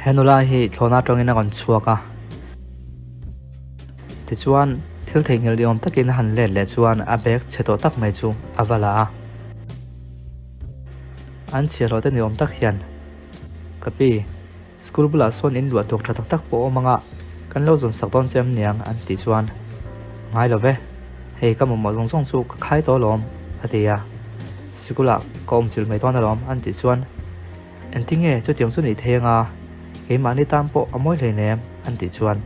He nula hi thlawhna atangin a rawn chhuak a, tichuan thil theihnghilh ni awm takin a han let leh chuan a bag chhe tawh tak mai chu a va la a. An chhiahhlawh te ni awm tak hian, Ka pi, School bulah sawn in luah tuak tha tak tak pawh awm anga kan lo zawn sak dawn che em niang an tih chuan, Ngai lo ve, hei ka mamawh zawng zawng chu ka khai tawh alawm a ti a, Sikulah ka awm chilh mai dawn alawm an tih chuan, Engtinge chutiang chu nih thei anga keimahni tan pawh a mawi hleinem an tih chuan,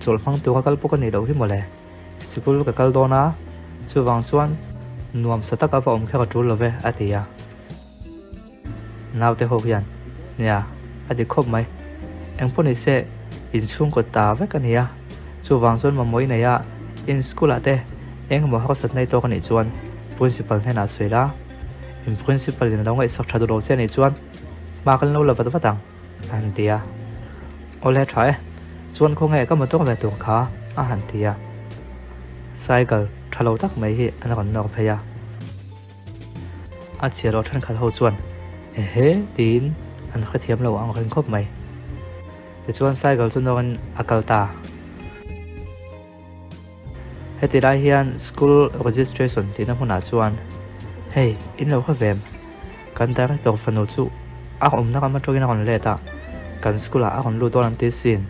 Chawlh hmang tura kal pawh ka nih loh hi mawle, sikul ka kal dawn a, chuvang chuan nuamsa taka va awm kher a tul lo ve a ti a. Naute ho hian, Nia, a dik khawp mai. Engpawh ni se, inchhungkaw ta vek a ni a. Chuvang chuan mamawh i nei a, in school ah te eng emaw harsat nei tawk a nih chuan principal hnenah sawi la. In principal in a lo ngaihsak tha duh lo che a nih chuan hma kan lo la vat vat ang, a han ti a. Awle tha e, chuan khawnge ka motor ve tur kha, a han ti a. Cycle tha lo tak mai hi an rawn nawr phei a. A chhiar loh thenkhat ho chuan ehe tiin an hrethiam lo ang reng khawp mai. Tichuan cycle chu nawrin a kal ta. Heti lai hian school registration tihna hmunah chuan hei in lo hre ve em? Kan director fanu chu a awmna ram atangin a rawn let a, kan school ah a rawn lut dawn an ti sin.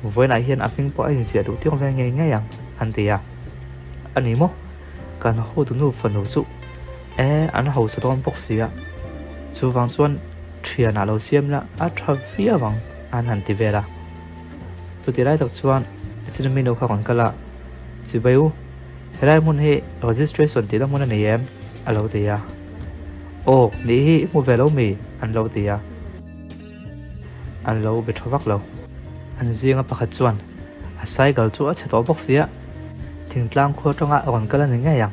Vawiinah hian a hming pawh a inziah duh tir ve ngei ngei ang an ti a. A ni maw? Kan hotunu fanu chu e an hausa dawn bawk si a, chuvang chuan thianah lo siam ila a tha viau ang an han ti vel a. Chuti lai tak chuan Academy nu kha rawn kal a, Chibai u, helai hmun hi registration tihna hmun a nei em? a lo ti a. Aw, nih hi i hmu ve lo mi? an lo ti a. An lo be tha vak lo. An zinga pakhat chuan a cycle chu a chhe tawh bawk sia, thingtlang khua atanga rawn kal a ni ngei ang.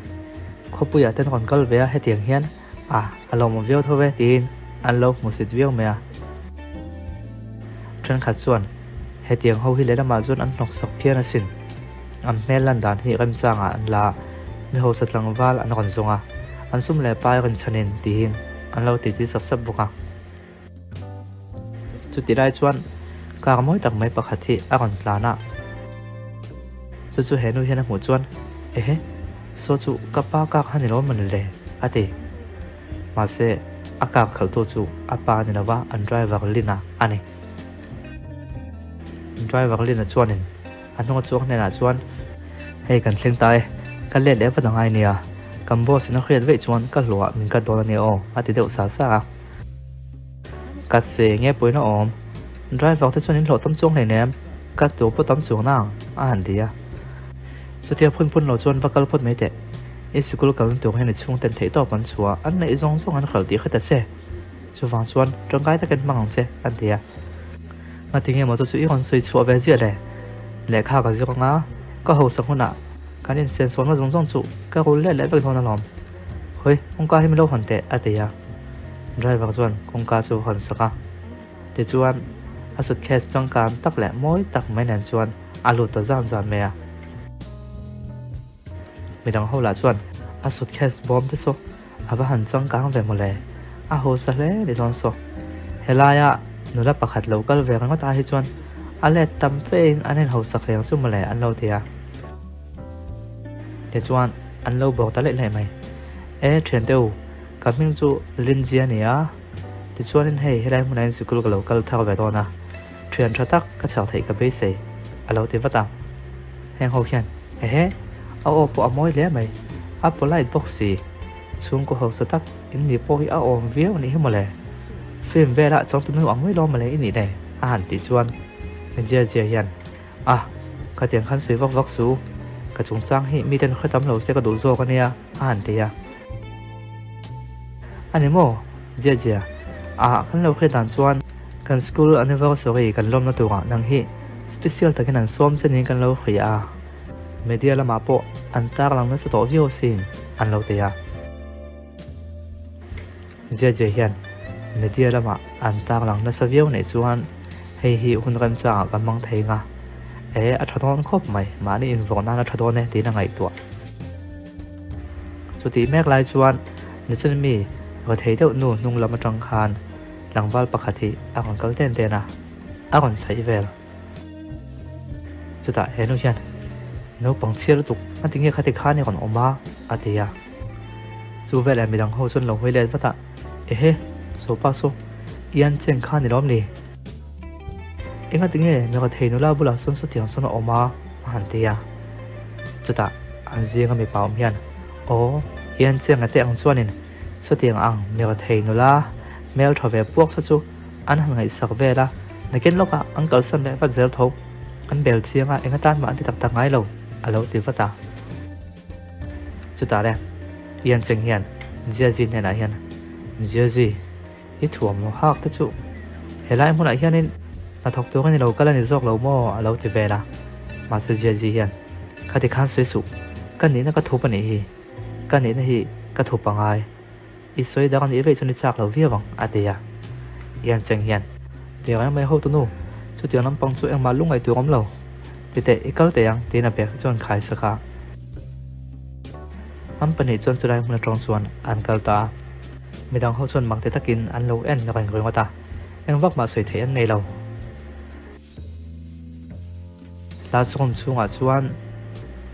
Khawpuiah ten rawn kal ve a hetiang hian a a lawmawm viau tho ve tiin an lo hmusit viau mai a. Thenkhat chuan hetiang ho hi lehlamah chuan an hnawksak phian asin. An hmel lan dan hi remchangah an la a, mi hausa tlangval an rawn zawng a, an sum leh pai rinchhanin tiin an lo titi sap sap bawk a. Chutih lai chuan car mawi tak mai pakhat hi a rawn tlan a, chu chu he nu hian a hmuh chuan Ehe, saw chu ka pa car kha ni lo maw ni le? a ti. Mahse, a car khalhtu chu a pa a ni lo va, an driver Lina a ni. Driver Lina chuanin A hnunga chuang hnenah chuan, Hei kan thleng ta e, ka let leh vat angai nia, kan boss in a hriat veih chuan ka hlawhah min kat dawn a nia aw, a ti deuh sa sa a. Kat se nge pawhin a awm, driver te chuan in hlawh tam chuang hleinem, kat tur pawh tam chuang nang, a han ti a. Chutia phun phun lo chuan va kal phawt mai teh, i sikul kalna tur hian i chhungten theihtawp an chhuah, an neih zawng zawng an hralh tih hre ta che. Chuvang chuan tangkai takin hmang ang che, an ti a. Ngati nge maw chu chu i rawn sawi chhuah ve ziah le? Lehkha ka zir anga ka hausa hunah kan insensawnna zawng zawng chu ka rul let leh vek dawn alawm. Hawi, kawngka hi min lo hawn teh, a ti a. Driver chuan kawngka chu a hawn sak a. Tichuan, a suitcase changkan tak leh mawi tak mai nen chuan a lut ta zan zan mai a. Midang ho lah chuan a suitcase bawm te saw a va han changkang ve mawle, a hausa hle ni dawn saw. Helaia nula pakhat lo kal ve ringawt ah hi chuan a let tam fe in an inhausak hle ang chu mawle an lo ti a. Tichuan an lo bawk ta leih leih mai. E thiante u, ka hming chu Lindsay a ni a, tichuanin hei helai hmunah hian sikul ka lo kal thar ve dawn a, thian tha tak ka chhar theih ka beisei a lo ti vat a. Heng ho hian Ehe, a aw pawh a mawi hle mai, a polite bawk si, chhungkaw hausa tak in ni pawh hi a awm viau anih hi mawle, film velah changtunu ang mai lawm mawle i nih le a han tih chuan Zia Zia hian A, khatiang khan sawi vak vak su, ka chungchang hi miten hre tam lo se ka duh zawk ania a han ti a. A ni maw? Zia Zia, a kan lo hriat dan chuan kan school anniversary kan lawmna turah nang hi special takin an sawm che niin kan lo hria a, media lamah pawh an tarlang nasa tawh viau asin an lo ti a. Zia Zia hian media lamah an tarlang nasa viau neih chuan hei hi hun remchangah kan hmang thei nga, e a tha dawn khawp mai, mahni invawrh nan a tha dawn e tiin a ngaihtuah. Chutih mek lai chuan nichin mi rethei deuh nu hnung lam atang khan tlangval pakhat hi a rawn kal ten ten a. a rawn chhaih vel. Chutah he nu hian, Naupang chhia lutuk, a ti nge khati khan i rawn awm a? a ti a. Chu veleh midang ho chuan lo hawi let vat a, Ehe, Sopa saw, i an cheng kha ni lawm ni? Enga ti nge mi rathei nula bulah sawn sawtiang sawn a awm a? a han ti a. Chutah an zinga mipa awm hian, Aw, i an cheng a teh ang chuanin sawtiang ang mi rathei nula hmel tha ve puak saw chu an han ngaihsak vel a, nakin lawkah an kalsan leh vat zel tho. An bel chiang a, enga tan mah an ti tak tak ngai lo, a lo ti vat a. Chutah le, Ian Cheng hian Jiazi hnenah hian, Jiazi, i thuam lo hak te chu helai hmunah hianin hnathawk tur a ni lo kal a ni zawk lo maw? a lo ti vel a. Mahse Jiazi hian, Khati khan sawi suh, ka nihna ka thup a nih hi, ka nihna hi ka thup a ngai. I sawi dang a nih veih chuan i chak lo viau ang, a ti a. Ian Cheng hian, Ti reng mai hotu nu, chutiang lampang chu engmah lu ngaihtuah awm lo. Ti teh, i kal teh ang, tiin a bag te chuan khai sak a. An pahnih chuan chulai hmun atang chuan an kal ta a. Midang ho chuan mak ti takin an lo en reng ringawt a, eng vak mah sawi theih an nei lo. Classroom chhungah chuan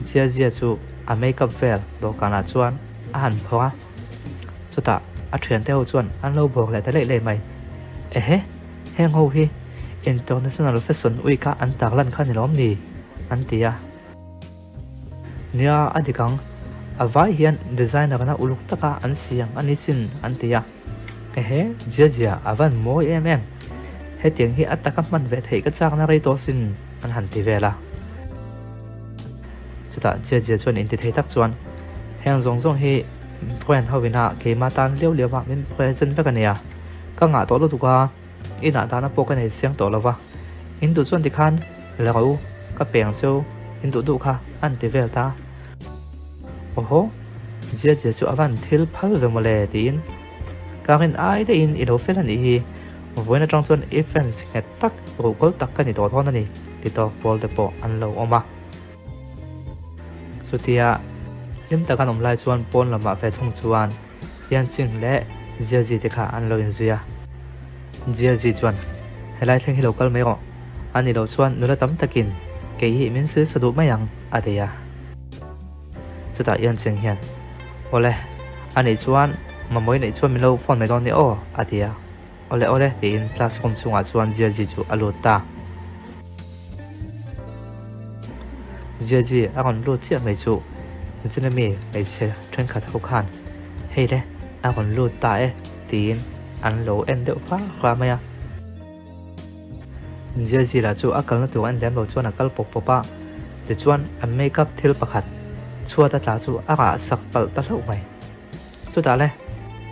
Jia Jia chu a makeup vel dawhkanah chuan a han phawrh a, chutah a thiante ho chuan an lo bawk leh ta leih leih mai. Ehe, heng ho hi International Fashion Week a an tarlan kha ni lawm ni? an ti a. Nia, a dik ang. A vai hian designer na uluk taka an siam a ni sin an ti a. Ehe, Jia Jia, a van mawi em em. Hetiang hi a taka hman ve theih ka chakna rei tawh sin an han ti vel a. Chutah Jia Jia chuan inti thei tak chuan, Heng zawng zawng hi brand ho ina keimah tan liau liau ah min present vek a nia. Ka ngah tawh lutuk a. Inah dahna pawh ka nei chiang tawh lo va, in duh chuan tikhan la rawh u, ka peng cheu in duh duh kha a an ti vel ta. Awhaw, Jia Jia chu a van thil phal ve mawle tiin ka rin ai daihin i lo fel a nih hi, vawiin atang chuan i fans nghet tak ruhkawl tak ka ni tawh dawn a ni ti tawk pawl te pawh an lo awm a. Chutia hlim tak an awm lai chuan pawn lamah ve thung chuan Yanqing leh Jiazi te kha an lo inzui a. Jiazi chuan, Helai thleng hi lo kal mai rawh, a ni loh chuan nula tam takin kei hi min sawi sa duh mai ang, a ti a. Chutah Yanqing hian, Awle, a nih chuan mamawih neih chuan min lo phone mai dawn nia aw, a ti a. Awle awle tiin class room chhungah chuan Jiaji chu a lut ta. Jiaji a rawn lut chiah mai chu Nichina mi hmeichhe thenkhat ho khan hei le a rawn lut ta e tiin an lo en deuh hra hra mai a. Jiaji lah chu a kalna tur en lem lo chuan a kal pawp pawp a, tichuan a makeup thil pakhat chhuat a tla chu a rah sak palh ta hlauh mai. Chutah le,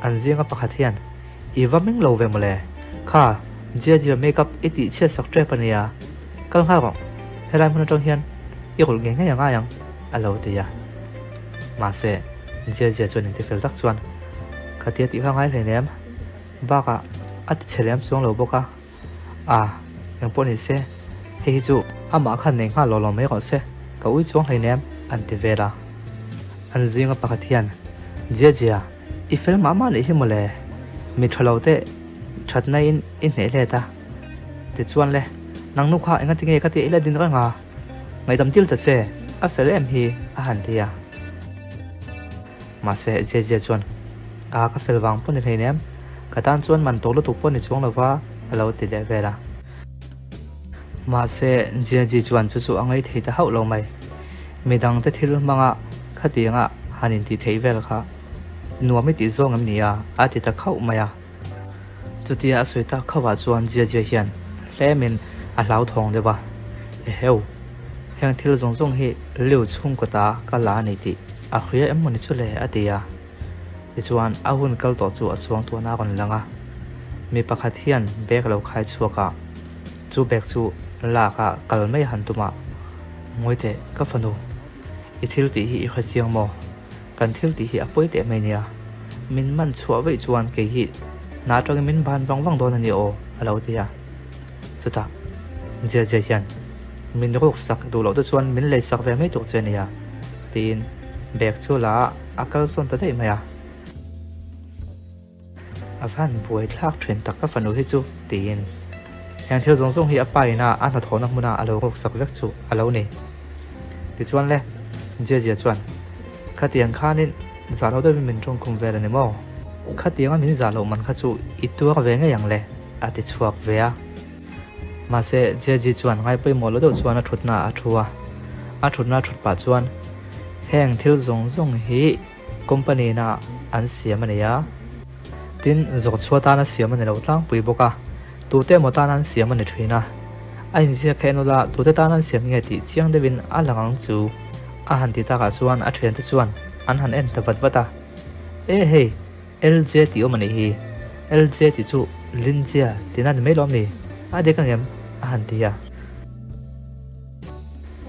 an zinga pakhat hian, I va meng lo ve mawle, kha Jia Jia makeup i tih chhiat sak tep a nia, kal nghal rawh, helai hmun atang hian i rawlh ngei ngei a ngai ang, a lo ti a. Mahse, Jia Jia chuan intifel tak chuan, Khatia tih kha ngai hleinem, bakah a ti chhe lem chuang lo bawk a. A, engpawh ni se, hei hi chu amah khan nei nghal lo lo mai rawh se, ka ui chuang hleinem, an ti vel a. An zinga pakhat hian, Jia Jia, i fel mah mah leh hi mawle, mi tha lo te thatna in i hneh let a. Tichuan le, nang nu kha engati nge ka tih i la din reng a, ngaihdam dil ta che, a fel em hi, a han ti a. Mahse, Jia Jia chuan, A, ka fel vang pawh ni hleinem, ka tan chuan man tawh lutuk pawh ni chuang lova, a lo ti leh vel a. Mahse, Jia Ji chuan chu chu a ngei thei ta hauh lo mai. Midangte thil hmanga khatianga han intih theih vel kha nuam i tih zawng em ni a? a ti ta khauh mai a. Chutia a sawi tak khauhah chuan Jia Jia hian hlemin a hlauthawng deuh a, Eheu, heng thil zawng zawng hi Liu chhungkaw ta ka la a ni tih a hria em mawni chu le? a ti a. Tichuan a hun kal tawh chu a chuang tuan a rawn lang a, mi pakhat hian bag lo khai chhuak a, chu bag chu lak a kal mai han tum a, Ngawi teh ka fanu, i thil tih hi i hre chiang maw? Kan thil tih hi a pawi teh mai nia, min man chhuah veih chuan kei hi hna atangin min ban vang vang dawn a ni aw, a lo ti a. Chutah Jia Jia hian, Min ruk sak duh loh te chuan min lei sak ve mai tur che a nia, tiin bag chu la a, a kalsawn ta daih mai a. A van buai thlak thin tak ka fanu hi chu, tiin. Heng thil zawng zawng hi a pa ina a hnathawhna hmuna a lo ruksak vek chu a lo ni. Tichuan le, Jiajia chuan, Khatiang khanin zah lo deuhin min tawngkhum vel a ni maw? Khatianga min zah loh man kha chu i tuar ve ngei ang le, a ti chhuak ve a. Mahse, Jiaji chuan ngaipawimawh lo deuh chuan a thutna a thu a. A thutna a thut pah chuan, Heng thil zawng zawng hi company ina an siam a ni a. Tin, zawrchhuah tana siam a ni lo tlangpui bawk a, tute emaw tana an siam a ni thin a. A inziak kha en ula, tute tana an siam nge tih chiang deuhin a lang ang chu. A han ti takah chuan a thiante chuan an han en ta vat vat a, E hei, LJ tih awm a nih hi, LJ tih chu Linjia tihna a ni mai lawm ni? A dik angem? a han ti a.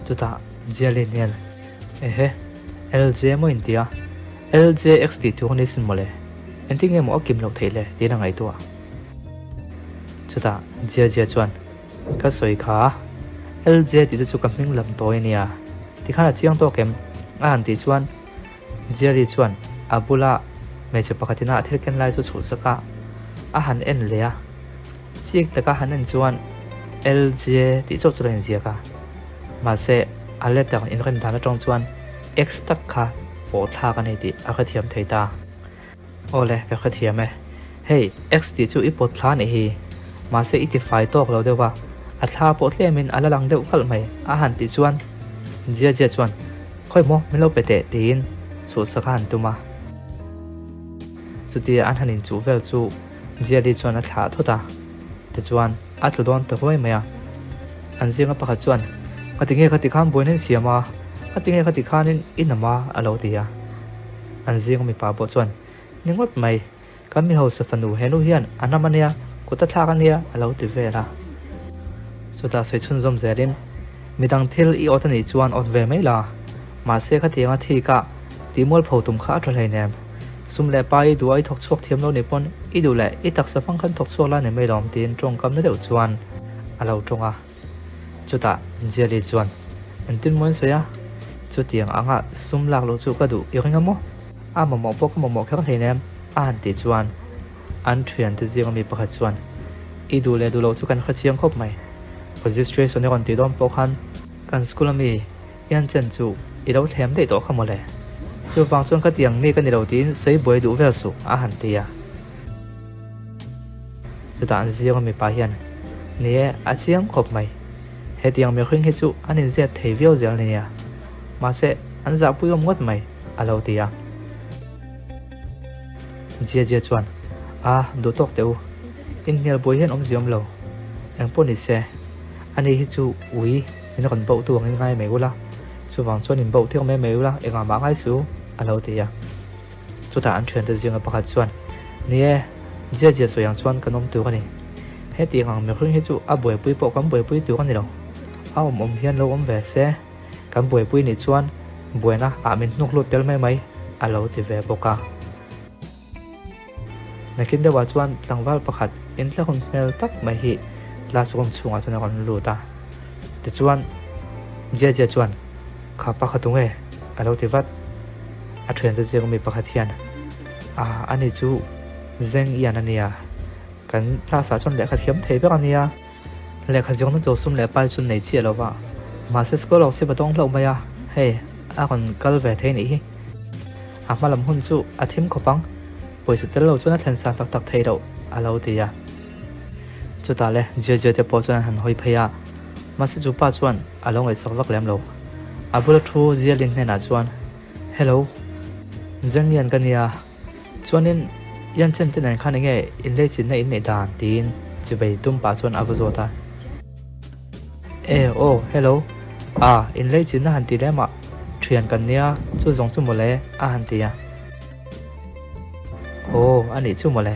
Chutah Jialin hian, Ehe, LJ maw in ti a? LJX tih tur a ni sin mawle, engtin nge maw a kim loh theih le? tiin a ngaihtuah. Chutah Jiajia chuan, Ka sawi kha, LJ tih te chu ka hming lam tawi a nia, tikhan a chiang tawk em? a han tih chuan Jerry chuan a bula hmeichhe pakhatina a thil ken lai chu chhuhsak a, a han en leh a. Chik taka han en chuan LJ tih chauh chu lo inziak a. Mahse, a letter inrem dan atang chuan X tak kha pawh thlak a ni tih a hrethiam thei ta. Aw le, ka hrethiam e. Hei, X tih chu i pawt thla a nih hi. Mahse, i tifai tawk lo deuh a, a thla pawh tlemin a la lang deuh kalh mai, a han tih chuan Jia Jia chuan, Khawi maw, min lo pe teh, tiin chhuhsak a han tum a. Chutia an han inchuh vel chu Jia Li chuan a thlah thawt a, tichuan a tlu dawn ta huai mai a. An zinga pakhat chuan, Ka ti nge ka ti khan buaina in siam a, ka ti nge ka ti khanin i nam a, a lo ti a. An zinga mipa pawh chuan, Ni ngawt mai, kan mi hausa fanu henu hian a nam a nia, kut a thlak a nia, a lo ti vel a. Chutah sawi chhunzawm zelin, Midang thil i awt a nih chuan awt ve mai la, mahse khatianga thik a tihmualpho tum kha a tha hleinem. Sum leh pa i duh a i thawk chhuak thiam lo nih pawn i duh leh i taksa hmang khan thawk chhuak la ni mai lawm tiin tawngkam na deuh chuan a lo tawng a. Chutah Jiali chuan, Engtin maw in sawi a? Chutiang anga sum lak loh chu ka duh i ring a maw? A mamawh pawh ka mamawh kher hleinem a han tih chuan an thiante zinga mi pakhat chuan, I duh leh duh loh chu kan hrechiang khawp mai. Registration i rawn tih dawn pawh khan kan school ami Ian chen chu i lo thlem daih tawh kha mawle. Chuvang chuan ka tiang mi ka ni lo tiin sawi buai duh vel suh a han ti a. Chutah an zinga mipa hian, Ni e, a chiang khawp mai. Hetiang mihring hi chu an inzep thei viau zel nia. Mahse, an zahpui awm ngawt mai, a lo ti a. Jia Jia chuan, A, duh tawk teh u. Inhnial buai hian awmzia awm lo. Engpawh ni se, ani hi chu ui min rawn bauh tu angin ngai mai ula, chuvang chuan in bauh tir mai mai ula, engah mah ngai suh u, a lo ti a. Chutah an thiante zinga pakhat chuan, Ni e, Jia Jia sawi ang chuan kan awm tur a ni. Hetiang ang mihring hi chu a buaipui pawh kan buaipui tur a ni lo. A awm awm hian lo awm ve se, kan buaipui nih chuan buaina ah min hnuk lut tel mai mai, a lo ti ve bawk a. Nakin deuhah chuan tlangval pakhat inthlahun hmel tak mai hi classroom chhungah chuan a rawn lut a. Tichuan, Jia Jia chuan, Kha pa kha tunge? a lo ti vat. A thiante zinga mi pakhat hian, A, ani chu Zeng Ian a nia. Kan class ah chuan lehkha thiam thei vek a nia. Lehkha ziakna tur sum leh pai chu nei chiah lo va, mahse scholarship a dawng hlauh mai a, hei a rawn kal ve thei nih hi. A hma lam hun chu a thim khawp ang, pawisa tel lo chuan a thlen san tak tak thei loh, a lo ti a. Chutah le Jia te pawh chuan an han hawi phei a, mahse chu pa chuan a lo ngaihsak vak lem lo. A bula thu Zialin hnenah chuan, Hello, Zengnian ka nia, Chuanin Yan Chen te nen khan enge inleichinna in neih dan tiin chivei tum pah chuan a va zawt a. E aw, hello, ah inleichinna han ti lem ah thian kan nia chu zawng chu mawle a han ti a. Aw, a nih chu mawle.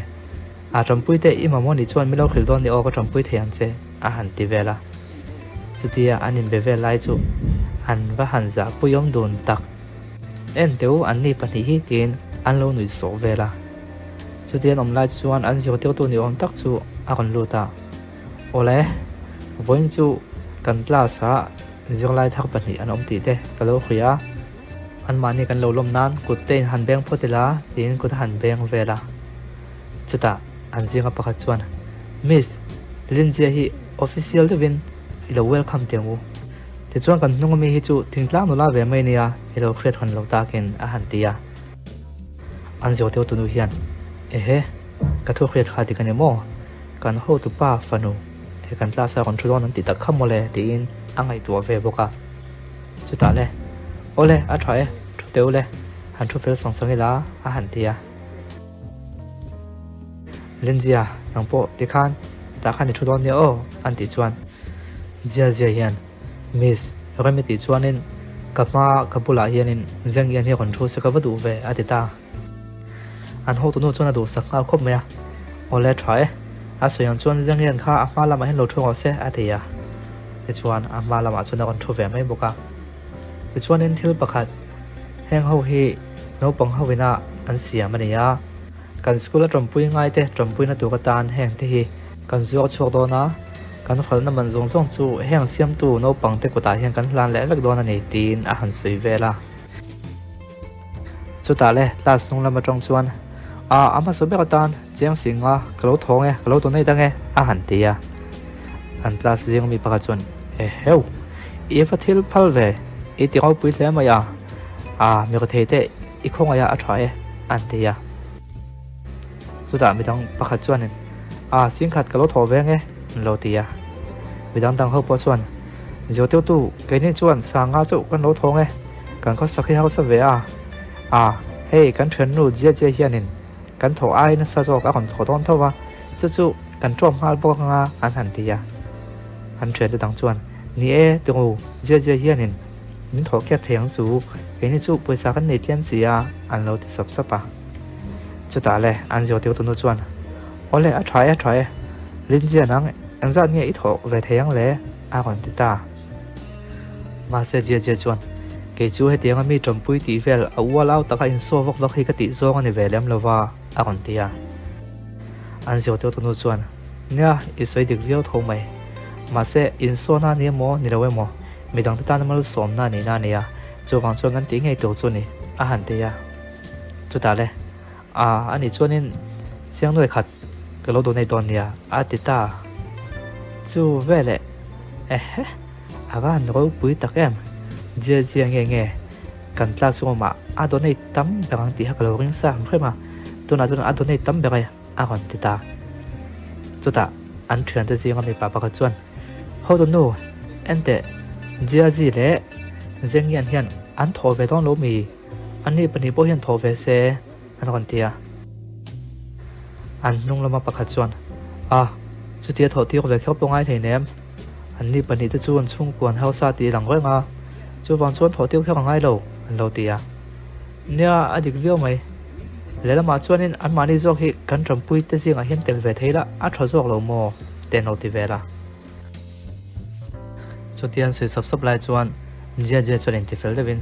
A tanpui te i mamawh nih chuan min lo hrilh dawn ni aw ka tanpui thei ang che a han ti vel a. Chutia an inbe vel lai chu an va han zahpui awm dun tak. En teh u, anni pahnih hi tiin an lo nuih sawh vel a. Chuti an awm lai chuan an zirtirtu ni awm tak chu a rawn lut a. Awle, vawiin chu kan class ah zirlai thar pahnih an awm tih te ka lo hria a, anmahni kan lo lawm nan kut te in han beng phawt ila tiin kut a han beng vel a. Chutah an zinga pakhat chuan, Miss, Linzia hi. Official deuhin i lo welcome teh ang u. Tichuan kan hnung ami hi chu thingtlang nula ve mai nia i lo hriat hawn lo takin a han ti a. An zawh deuh tunu hian, Ehe, ka thu hriat kha dik a ni maw? Kan hotupa fanu he kan class a rawn thu dawn an ti tak kha mawle tiin a ngaihtuah ve bawk a. Chutah le, Awle, a tha e, thu teh ule, han thu fel sawng sawng ila a han ti a. Linzia, nang pawh tikhan tah khan i thu dawn nia aw an tih chuan Zia Zia hian Miss Remi tih chuanin ka hma ka bulah hianin Zeng Ian hi a rawn thu se ka va duh ve a ti ta. An hotunu chuan a duhsak nghal khawp mai a, Awle tha e, a sawi ang chuan Zeng Ian kha a hma lamah hian lo thu rawh se a ti a. Tichuan a hma lamah chuan a rawn thu ve mai bawk a. Tichuanin thil pakhat heng ho hi naupang ho ina an siam a ni a, kan school a tawmpui ngai te tawmpuina tur atan heng te hi kan zuar chhuak dawn a, kan hralhna man zawng zawng chu heng siamtu naupang te kutah hian kan hlan leh vek dawn a ni tiin a han sawi vel a. Chutah le class hnung lam atang chuan a a hmasa ber atan chiang si nga ka lo thawng e ka lo donate ange a han ti a. An class zing ami pakhat chuan eheu i va thil phal ve i ti ropui hle mai a a mi rethei te i khawngaih a a tha e an ti a. Chutah midang pakhat chuanin a singkhat ka lo thawh ve ange an lo ti a. Midang dang ho pawh chuan Zirtirtu keini chuan sanga chauh kan lo thawng e. Kan khawsak hi hausa ve a, a hei kan thiannu Jia Jia hianin kan thawh ai nasa zawk a rawn thawh dawn tho va, chu chu kan ṭawm nghal bawk anga an han ti a. An thiante dang chuan, Ni e, tiru, Jia Jia hianin min thawh kep thei ang chu, keini chu pawisa kan nei tlem si a, an lo ti sap sap a. Chutah le an zirtirtu nu chuan, Awle, a ṭha e, a ṭha e, Lin Jia nang engzat nge i thawh ve thei ang le? a rawn ti ta. Mahse Jia Jia chuan, Kei chu hetianga mi tawmpui tih vel a ual au taka insaw vak vak hi ka tih zawng a ni ve lem lo va, a rawn ti a. An zirtirtu nu chuan, Nia, i sawi dik viau tho mai. Mahse, insawn a ni emaw ni lo emaw, midangte tana malsawmna a nihna a ni a, chuvang chuan kan tih ngei tur chu a ni, a han ti a. Chutah le, A, anih chuanin chiang nuai khat ka lo donate dawn nia, a ti ta. Chu veleh, Ehe, a va han ropui tak em? Jia Jia nge nge, kan class room ah a donate tam ber ang tih kha ka lo ring sa ang hrem a, tunah chuan a donate tam ber e, a rawn ti ta. Chutah an thiante zinga mipa pakhat chuan, Hotu nu, enteh, Jia Ji leh Zeng Yan hian an thawh ve dawn lo mi? Anni pahnih pawh hian thawh ve se an rawn ti a. An hnung lama pakhat chuan, A, chutia thawh tir ve kher pawh ngai thei nem. Anni pahnihte chu an chhungkua an hausa tih lang reng a, chuvang chuan thawh tir kher a ngai lo, an lo ti a. Nia, a dik viau mai. Lehlamah chuanin anmahni zawk hi kan ṭanpuite zingah hian tel ve thei la, a ṭha zawk lo maw? te an lo ti vel a. Chutia an sawi sap sap lai chuan Jia Jia chuan intifel deuhin,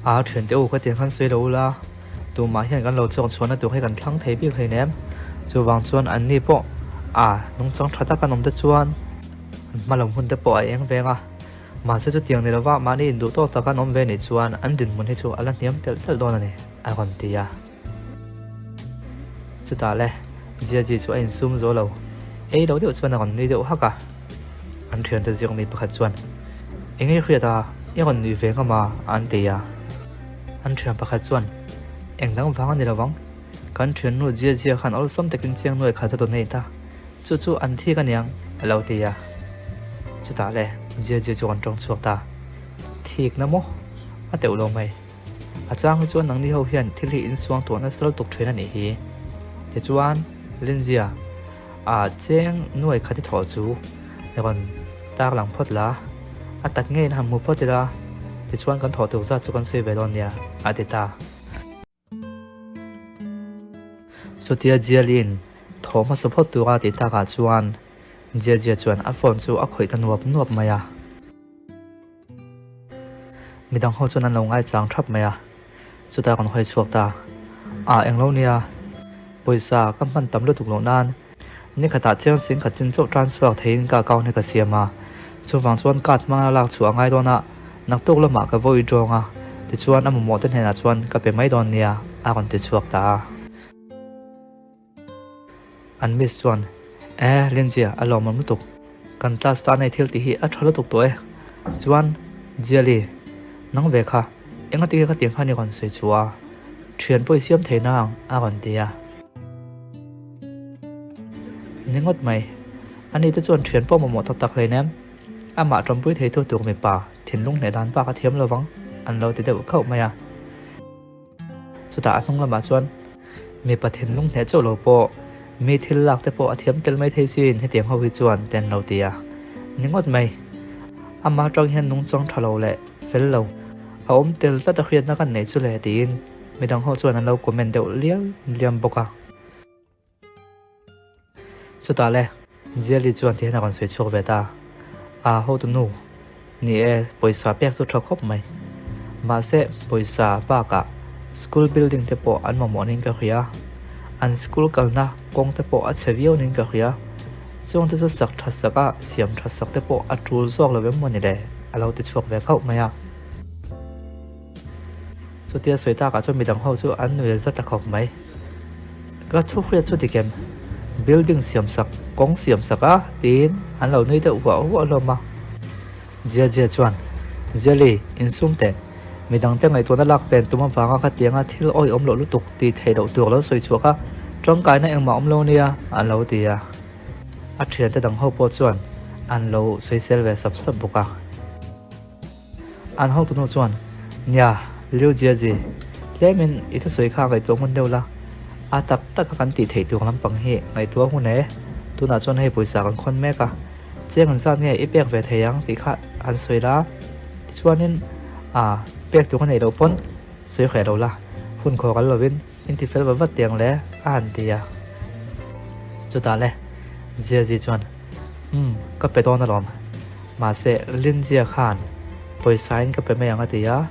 A thiante u ka tiang khan sawi lo ula, tumah hian kan lo chawk chhuahna tur hi kan thlang thei bik hleinem. Chuvang chuan anni pawh a nungchang tha tak an awm te chuan an hma lam hun te pawh a eng veng a. Mahse chutiang ni lova mahni induh tawk taka an awm ve nih chuan an dinhmun hi chu a la hniam telh telh dawn a ni, a rawn ti a. Chutah le, Jiaji chu a insum zo lo. Ei lo deuh chuan a rawn nui deuh hak a. An thiante zir mi pakhat chuan, Eng nge hriat a, i rawn nui ve ngam a, an ti a. An thian pakhat chuan, Eng dang vang a ni lo vang. Kan thiannu Jiajia khan awlsam takin chiang nuai khat a donate a, chu chu an thik aniang, a lo ti a. Chutah le, Jiajia chu a rawn tawng chhuak ta. Thikna maw? A teuh lo mai. A chang hi chuan nangni ho hian thil hi in suang tuah nasa lutuk thin a nih hi. Tichuan, Linzia, a cheng nuai khat i thawh chu i rawn tar lang phawt la, a tak ngeiin han hmu phawt ila, tichuan kan thawh tur zat chu kan sawi ve dawn nia, a ti ta. Chutia Jialin thawh hmasa phawt tura tih takah chuan Jiajia chuan a phone chu a khawih ta nuap nuap mai a. Midang ho chuan an lo ngaichang thap mai a, chutah kan hawi chhuak ta. A englo nia, pawisa ka hman tam lutuk loh nan nikhatah chiang sing khat chin chauh transfer theiin ka account hi ka siam a, chuvang chuan card hmanga lak chhuah a ngai dawn a, naktuk lamah ka vawi dawng a, tichuan a mamawh te hnenah chuan ka pe mai dawn nia a rawn ti chhuak ta a. An miss chuan, Eh, Lindsay, a lawmawm lutuk. Kan class tan hei thil tih hi a tha lutuk tawh e. Chuan, Jiali, nang ve kha, engati nge khatiang khan i rawn sawi chhuah a? Thian pawh i siam thei nang, a rawn ti a. Ni ngawt mai. Ani te chuan thian pawh mamawh tak tak hleinem. Amah tanpui theitu tur mipa thinlung hneh dan bak a thiam lo vang, an lo ti deuh khauh mai a. Chutah a hnung lamah chuan mipa thinlung hneh chauh lo pawh mi thil lak te pawh a thiam tel mai thei sin hetiang ho hi chuan te an lo ti a ni ngawt mai. Amah atang hian nungchang tha lo leh fel lo a awm tel tlat a hriatna kan neih chu le tiin midang ho chuan an lo comment deuh liam liam bawk a. Chutah le, Jiali chuan tihian a rawn sawi chhuak ve ta. A hotu nu, Ni e, pawisa pek chu tha khawp mai. Mahse, pawisa bakah school building te pawh an mamawh niin ka hria. An school kalna kawng te pawh a chhe viau niin ka hria. Chuang te chu sak tha sak a, siam tha sak te pawh a tul zawk lo em maw ni le? A lo ti chhuak ve khauh mai a. Chutia sawi takah chuan midang ho chu an nui zat ta khawp mai. Ka thu hriat chu dik em? Building siam sak, kawng siam sak a? tiin an lo nui deuh huah huah hlawm a. Jia Jia chuan, Jiali, insum teh. Midangte ngaihtuahna lak pen tum avanga khatianga thil awihawm loh lutuk tih theih loh tur lo sawi chhuak a, tangkaina engmah awm lo nia, an lo ti a. A thiante dang ho pawh chuan an lo sawisel ve sap sap bawk a. An hotunu chuan, Nia, Liu Jiaji, tlemin i thusawi kha ngaihtuah hmun deuh la, a tak taka kan tih theih tur lampang hi ngaihtuah hun e, tunah chuan hei pawisa kan khawn mek a, cheng an zat nge i pek ve thei ang tih kha an sawi la, tichuanin a pek tur a neih loh pawn sawi hreh lo la, hun khaw kal lovin in ti fel va vat tiang le a han ti a. Chutah le, Jiaji chuan, Umm, ka pe dawn alawm. Mahse, Linzia khan pawisain ka pe mai ang a ti a,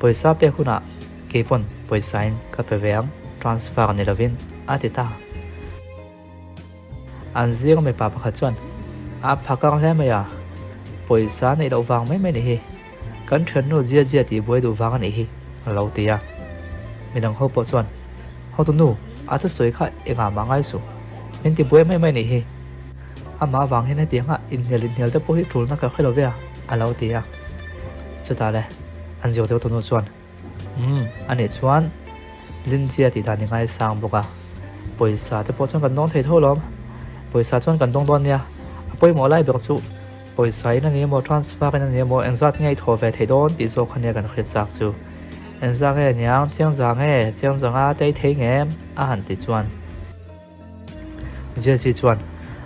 pawisa pek hunah kei pawn pawisain ka pe ve ang, transfer ni lovin, a ti ta. An zinga mipa pakhat chuan, A phakang hle mai a, pawisa neih loh vang mai mai ni hi, kan thiannu Jia Jia tih buai duh vang a nih hi, a lo ti a. Midang ho pawh chuan, Hotunu, a thusawi kha engah mah ngai suh, min ti buai mai mai nih hi. Amah avang hian hetianga inhnial inhnial te pawh hi tulna ka hre lo ve a, a lo ti a. Chutah le, an zir deuh tunu chuan, Umm, a nih chuan Linzia tih dan i ngaisang bawk a, pawisa te pawh chuan kan dawng thei tho alawm. Pawisa chuan kan dawng dawn nia, a pawimawh lai ber chu pawisa in a ni emaw, transfer in a ni emaw, engzat nge i thaw ve thei dawn tih zawk kha nia kan hriat chak chu. Engzat nge niang, chiangza nge, chiangza nga te i thei ngem? a han ti chuan. Ziazi chuan,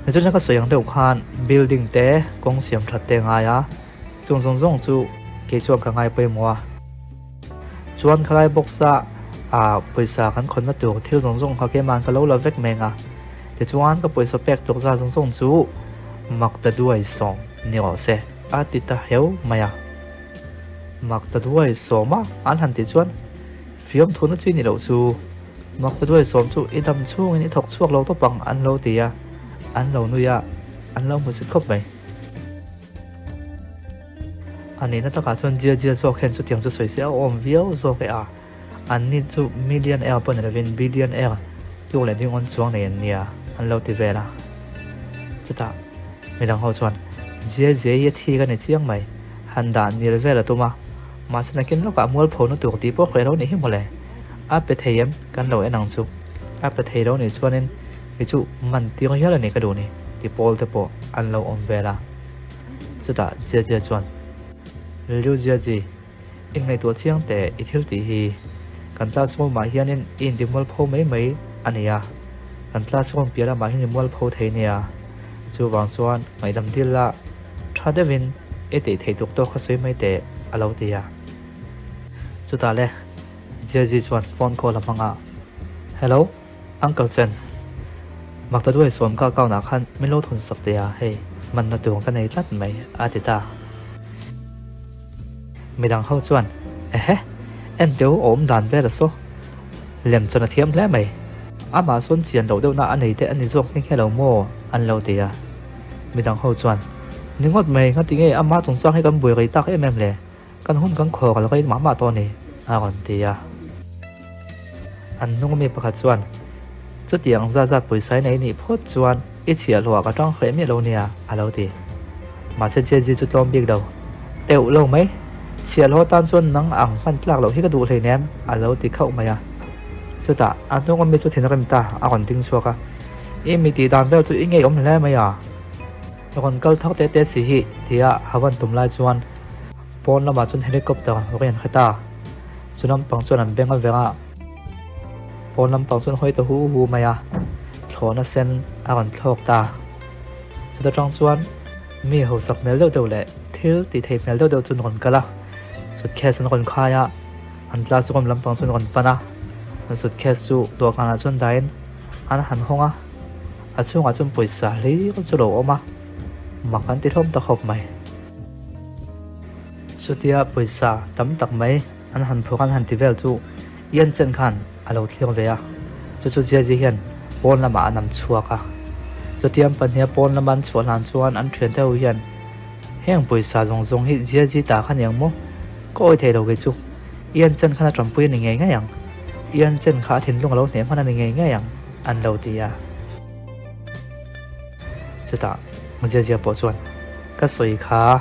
Nichina ka sawi ang deuh khan building te kawng siam that te ngai a, chung zawng zawng chu kei chuan ka ngai pawimawh a. Chuan khalai box a ah pawisa kan khawnna tur thil zawng zawng kha keima'n ka lo la vek meng a, tichuan ka pawisa pek tur zat zawng zawng chu mak ta duai sawm ni rawh se a ti ta heu mai a. Mak ta duai sawm a an han tih chuan fiamthuna chi ni loh chu. Makpaduai sawm chu i dam chhungin i thawk chhuak lo tawp ang an lo ti a, an lo nui a, an lo hmusit khawp mai. A nihna takah chuan Jia Jia zawk hian chutiang chu sawi se a awm viau zawk e a, an ni chu million air pawh ni lovin billion air tluk leh ding awn chuang nei an nia an lo ti vel a. Chutah midang ho chuan Jia Jia hi a thi ka ni chiang mai, han dah nil vel a tum a, mahse nakin lawkah mualpho na tur tih pawh hre lo nih hi mawle. A pe thei em? Kan lo en ang chu. A pe thei lo nih chuanin mi chu man tir hial a ni ka duh ni, ti pawl te pawh an lo awm vel a. Chutah Jia Jia chuan, Liu Jia Ji, i ngaihtuah chiang teh i thil tih hi. Kan classroom ah hianin i inti mualpho mai mai a ni a, kan classroom piah lamah hian i mualpho thei nia. Chuvang chuan ngaihdam dil la, tha deuhin i tih theih tuk tawk kha sawi mai teh, a lo ti a. Chutah le. Jiaji chuan phone call a hmang a, Hello, Uncle Chen. Maktaduai sawm ka account ah khan min lo thawn sak teh a, hei, manna tur ka nei tlat mai, a ti ta. Midang ho chuan, Ehe, en teu a awm dan vel a saw. Lem chuan a thiam hle mai. Amah sawn chian loh deuhna a nei te a ni zawk nghe nghe lo maw? an lo ti a. Midang ho chuan, Ni ngawt mai, ngati nge amah chungchang hi kan buai rei tak em em le? Kan hun kan khaw kal rei mah mah tawh a ni, a rawn ti a. An hnung ami pakhat chuan, Chutiang zat zat pawisa i nei nih phawt chuan i chhiahhlawhah ka tang hreh miah lo nia, a lo ti. Mahse Jezi chu tlawm bik lo. Teuh lo mai. Chhiahhlawh tan chuan nang ang hman tlak loh hi ka duh hleinem, a lo ti khauh mai a. Chutah, a hnung ami chu thinrim ta a rawn ding chhuak a. I mi tih dan vel chu i ngeiawm hle mai a. Rawn kal thar teh teh si hi, tia a van tum lai chuan pawn lamah chuan helicopter rawn hre ta. Chu lampang chuan an beng a ver a. Pawn lampang chuan hawi ta hu hu mai a, thlawhna sen a rawn thlawk ta. Chuta tang chuan mi hausak hmel deuh deuh leh thil tih theih hmel deuh deuh chu an rawn kal a, suitcase an rawn khai a, an classroom lampang chu an rawn pan a, an suitcase chu dawhkanah chuan dahin an han hawng a, a chhungah chuan pawisa hlir chu a lo awm a, mak an ti hlawm ta khawp mai. Chutia pawisa tam tak mai an han phur an han ti vel chu Ian Chen khan a lo thlir ve a, chu chu Jiaji hian pawn lamah a nam chhuak a. Chutiang pahniha pawn lama an chhuah hlan chuan an thiante ho hian, Heng pawisa zawng zawng hi Jiaji ta kha niang maw? Ka awi thei lo kei chu. Ian Chen khan a tanpui a ni ngei ngei ang. Ian Chen kha a thinlung a lo hneh hman a ni ngei ngei ang, an lo ti a. Chutah Jiajia pawh chuan, Ka sawi kha,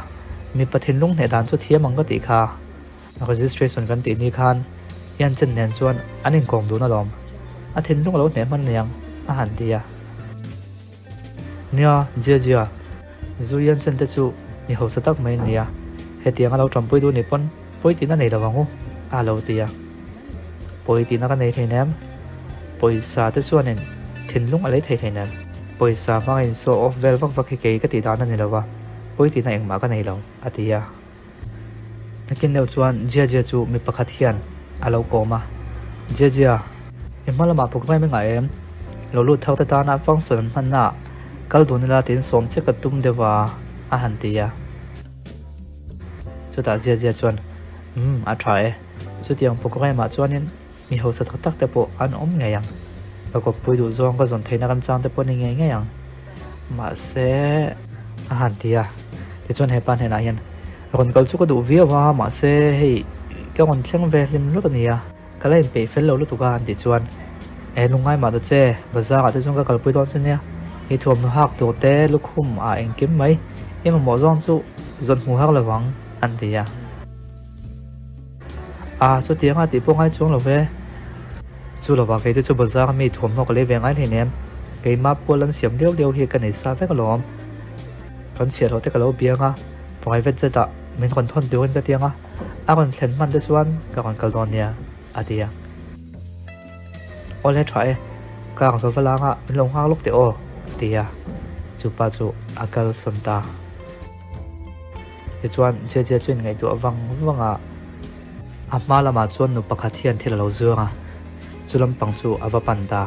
mipa thinlung hneh dan chu thiam ang ka tih kha. Registration kan tih ni khan Ian Chen nen chuan an inkawm dun alawm. A thinlung a lo hneh hman aniang a han ti a. Nia, Jia Jia, zu Ian Chen te chu mi hausa tak mai an ni a, hetiang a lo tanpui duh ni pawn pawi tihna nei lo ang u, a lo ti a. Pawi tihna ka nei hleinem. Pawisa te chuanin thinlung a lei thei hleinem. Pawisa hmanga in show off vel vak vak hi kei ka tih dan a ni lo va, pawi tihna engmah ka nei lo, a ti a. Nakin deuh chuan Jia Jia chu mi pakhat hian a lo kawm a, Jia Jia, i hma lamah programme i ngah em? Lo lut thar te tana function an hmanna ah kal dun ila tiin sawm che ka tum deuh a, a han ti a. Chutah Jia Jia chuan, Umm, a tha e. Chutiang programme ah chuanin mi hausa tak tak te pawh an awm ngei ang. Ka kawppui duh zawng ka zawn theihna remchang te pawh ni ngei ngei ang. Mahse, a han ti a, tichuan hepa hnenah hian, Rawn kal chu ka duh viau a, mahse hei ka rawn thleng ve hlim lut a nia, ka la inpeih fel lo lutuk a an tih chuan, E lungngai mah ta che, bazar ah te chuan ka kalpui dawn che nia, i thuamhnaw hak tur te lukhum ah engkim mai, i mamawh zawng chu zawn hmu har lovang an ti a. A, chutiang a tih pawh ngai chuang lo ve. Chu lovah kei te chu bazar mi thuamhnaw ka lei ve ngai hleinem. Keimah pual an siam liau liau hi ka nei sa vek alawm. Kan chhiah loh te ka lo biang a, private jet ah min rawn thawn turin ka tiang a, a rawn thlen hman te chuan ka rawn kal dawn nia, a ti a. Awle tha e, car ka va lang a, min lo nghak lawk teh aw, a ti a. Chupa chu a kal sawn ta. Tichuan, Jejia chu inngaihtuah vang vang a, a hma lamah chuan nu pakhat hian thil a lo zuang a, chu lampang chu a va pan ta.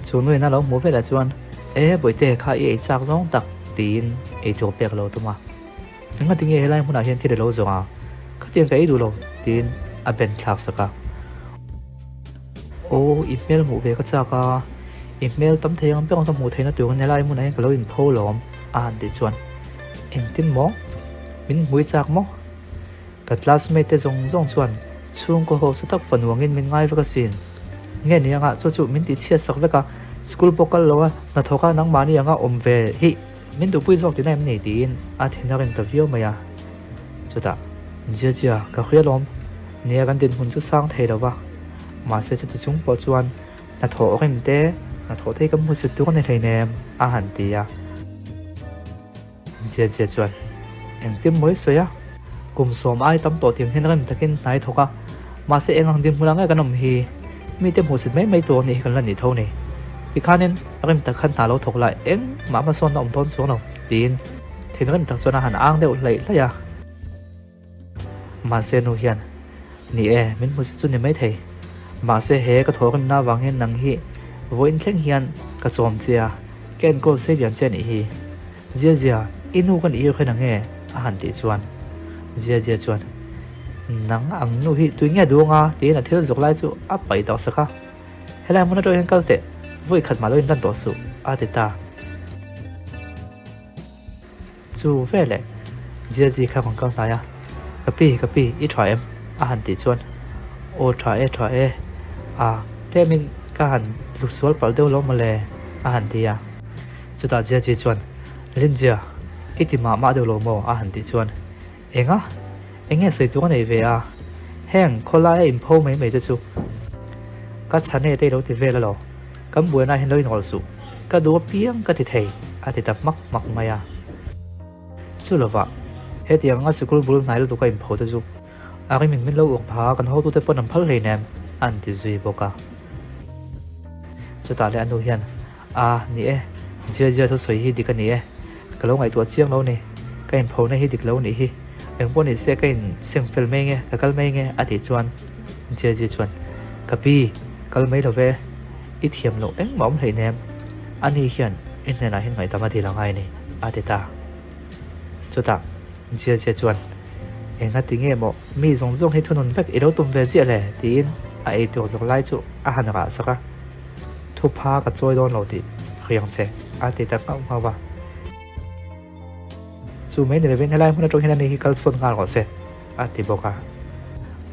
Chu nuin a lo hmuh velah chuan, E, Bawihte, kha i ei chak zawng tak, tiin eitur pek a lo tum a. Engati nge helai hmunah hian thil a lo zawng a, khatiang ka ei duh lo, tiin a ben thlak sak a. Aw, i hmel hmuh ve ka chak a, i hmel tam thei ang ber ka hmuh theihna turin helai hmunah hian ka lo inpho lawm, a han tih chuan, Engtin maw? Min hmui chak maw? Ka classmate te zawng zawng chuan chhungkaw hausa tak fanu angin min ngai vek asin. Nge ni anga chu chu min tihchhiat sak vek a, school pawh kal lo a, hnathawk a nangmahni anga awm ve hi min duhpui zawk tihna em ni? tiin a thin a rin ta viau mai a. Chutah, Jia Jia, ka hria lawm. Nia kan dinhmun chu sang thei lo va, mahse chuti chung pawh chuan hnathawh rem te, hnathawh te hi kan hmu sut tur a ni hleinem, a han ti a. Jia Jia chuan, Engtin mawi sawi a, kum sawm ai tam tawh tiang hian rem takin hnai thawk a, mahse eng ang dinhmun ah nge kan awm hi, mite hmuhsit mai mai tur anih hi kan la nih tho ni. Tikhanin rem tak khan hna lo thawk la engmah hmasawnna awm dawn chuang lo, tiin thinrim tak chuan a han ang deuh hlaih hlaih a. Mahse nu hian, Ni e, min hmu si chu ni maithei. Mahse he ka thawhrimna avang hian nang hi vawiin thleng hian ka chawm che a, ka enkawl sei lian che a nih hi. Zia Zia, i nu ka nih hi khawi nang e? a han tih chuan Zia Zia chuan, Nang ang nu hi tui nge duang a? tiin a thil zawk lai chu a paih tawh sak a. Helai hmun atawh hian kal teh, vawi khat mah lo inlan tawh suh, a ti ta. Chu veleh Jiaji kha rawn kal hnai a, Ka pi, ka pi, i tha em? a han tih chuan, Aw tha e, tha e, a tlemin ka han tlu sual palh deuh lo mawle, a han ti a. Chutah Jiaji chuan, Linjia, I ti mah mah deuh lo maw? a han tih chuan, Enga? Enge sawi tur a nei ve a? Heng khawlaia inpho mai mai te chu ka chhane te i lo ti vel alaw? Kan buaina ah hian lo inrawlh suh, ka duh apiang ka ti thei, a ti ta hmak hmak mai a. Chu lovah, hetiang anga sikul bul hnai lutuk a inpho te chu a rimin min lo uk pha a, kan hotute pawn an phal hleinem, an ti zui bawk a. Chutah leh a nu hian, A, ni e, Jia Jia thusawi hi dik a ni e, ka lo ngaihtuah chiang lo ni, ka inphona hi dik lo nih hi, engpawh ni se ka inseng fel mai nge, ka kal mai nge, a tih chuan Jia Jia chuan, Ka pi, kal mai lo ve, i thiam loh engmah awm hleinem, ani hian i hnenah hian ngaihdam a dil angai ni, a ti ta. Chutah Jia Jia chuan, Enga ti nge maw, mi zawng zawng hi thunun vek i lo tum ve ziah le, tiin a eitur zawk lai chu a han rah sak a. Thupha ka chawi dawn lo tih riang che, a ti ta nghauh nghauh a. Chu mai ni lovin helai hmun atang hian ani hi kal sawn nghal rawh se, a ti bawk a.